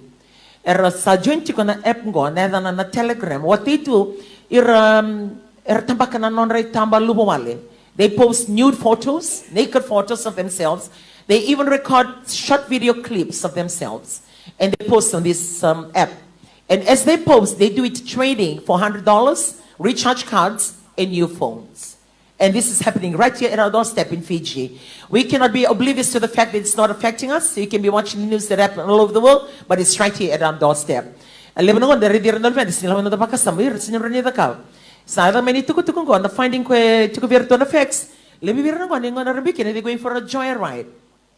Era sa join tiko na app qo, na yacana na Telegram. What they do, ira, um, era tabaka na nodra itaba luvawale. They post nude photos, naked photos of themselves. They even record short video clips of themselves. And they post on this um, app. And as they post, they do it trading for one hundred dollars, recharge cards, and new phones. And this is happening right here at our doorstep in Fiji. We cannot be oblivious to the fact that it's not affecting us. You can be watching the news that happen all over the world, but it's right here at our doorstep. A levu na gone raici ira na luveda, sega ni lako na noda vakasama, ira sega ni rawa ni cakava. Sa yaco mai na itukutuku qo, na finding ko e tiko vei iratou na facts. Levu vei ira na gone, gone ra bibi kina, they're going for a joyride.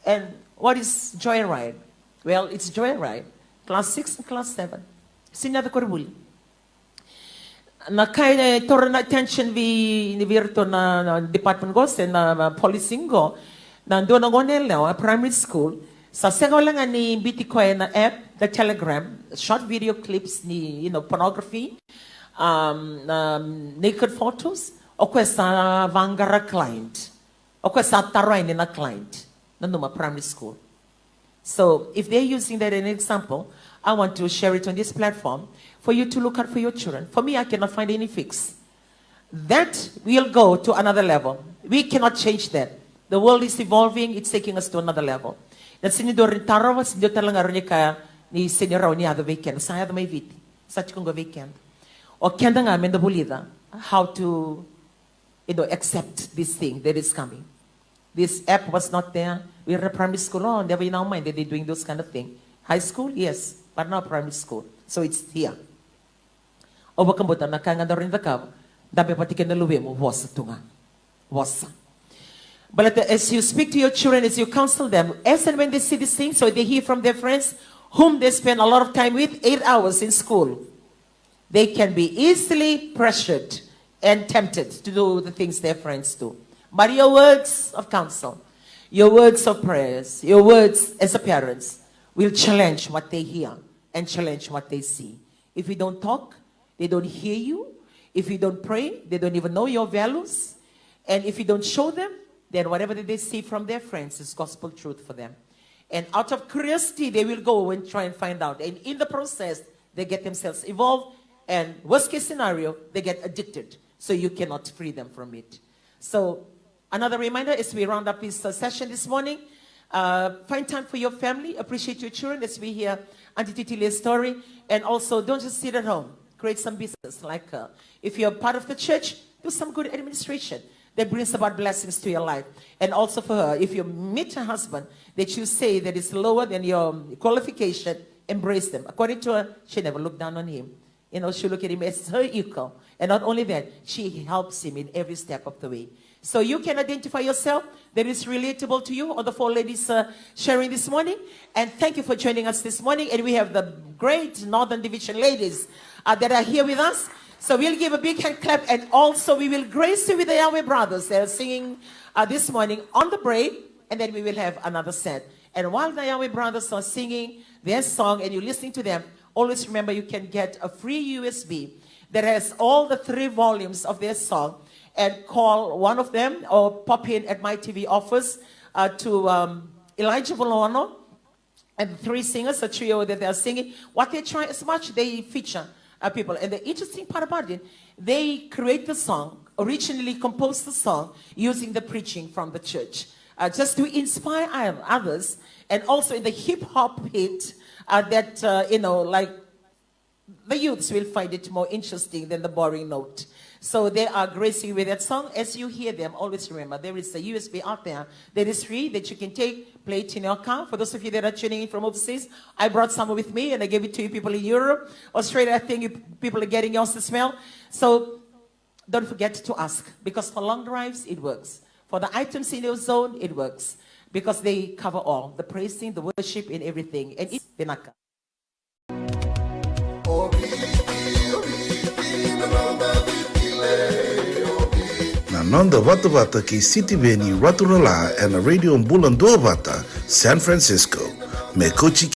And what is joyride? Well, it's joyride. Class six and class seven. Sega ni yaco koronivuli. Na ka e taura na attention vei, ni vei iratou na, na department qo se na, na policing qo, na dua na gone yalewa, primary school, sa sega wale ga ni biuti koya na app, the Telegram, short video clips ni, you know, pornography, um, um, naked photos, o koya sa vaqara client, o koya sa tara yani na client, nanuma primary school. So if they're using that as an example, I want to share it on this platform for you to look out for your children. For me, I cannot find any fix. That will go to another level. We cannot change that. The world is evolving, it's taking us to another level. Na sega ni dua rawa ni tarova, sega ni dua tale ga rawa ni kaya ni sega ni rawa ni yaco vei keda. Sa yaco mai Viti, sa tiko qo vei keda. O keda ga me da vulica how to, you know, accept this thing that is coming. This app was not there. We were in primary school. Oh, never in our mind that they're doing those kind of thing. High school, yes, but now primary school. So it's here. Au vakabauta na ka ga daru na cakava, dabe vata kei na luvemu, vosa tu ga. Vosa. But let the, as you speak to your children, as you counsel them, as and when they see these things, or they hear from their friends, whom they spend a lot of time with, eight hours in school, they can be easily pressured and tempted to do the things their friends do. But your words of counsel, your words of prayers, your words as a parents will challenge what they hear and challenge what they see. If you don't talk, they don't hear you. If you don't pray, they don't even know your values. And if you don't show them, then whatever that they see from their friends is gospel truth for them. And out of curiosity, they will go and try and find out. And in the process, they get themselves involved. And worst case scenario, they get addicted. So you cannot free them from it. So another reminder as we round up this uh, session this morning, uh, find time for your family, appreciate your children as we hear Auntie Titile's story. And also, don't just sit at home. Create some business. Like uh, if you're part of the church, do some good administration that brings about blessings to your life. And also for her, if you meet a husband that you say that is lower than your qualification, embrace them. According to her, she never looked down on him. You know, she looked at him as her equal. And not only that, she helps him in every step of the way. So you can identify yourself that is relatable to you, all the four ladies uh, sharing this morning. And thank you for joining us this morning. And we have the great Northern Division ladies uh, that are here with us. So we'll give a big hand clap, and also we will grace you with the Yahweh Brothers. They're singing uh, this morning on the break, and then we will have another set. And while the Yahweh Brothers are singing their song and you're listening to them, always remember you can get a free U S B that has all the three volumes of their song, and call one of them or pop in at my T V office uh, to um, Elijah Volono and the three singers, a trio that they are singing. What they try as much, they feature uh, people. And the interesting part about it, they create the song, originally composed the song using the preaching from the church. uh, just to inspire others, and also in the hip hop hit, uh, that, uh, you know, like, the youths will find it more interesting than the boring note. So they are gracing with that song. As you hear them, always remember there is a U S B out there that is free that you can take, play it in your car. For those of you that are tuning in from overseas, I brought some with me and I gave it to you people in Europe, Australia. I think you people are getting yours as well. So don't forget to ask, because for long drives it works. For the items in your zone it works, because they cover all the praising, the worship, and everything. And it's vinaka. Na noda vatavata kei Sitiveni Raturala ena Radio Bula Duavata, San Francisco. Me kauti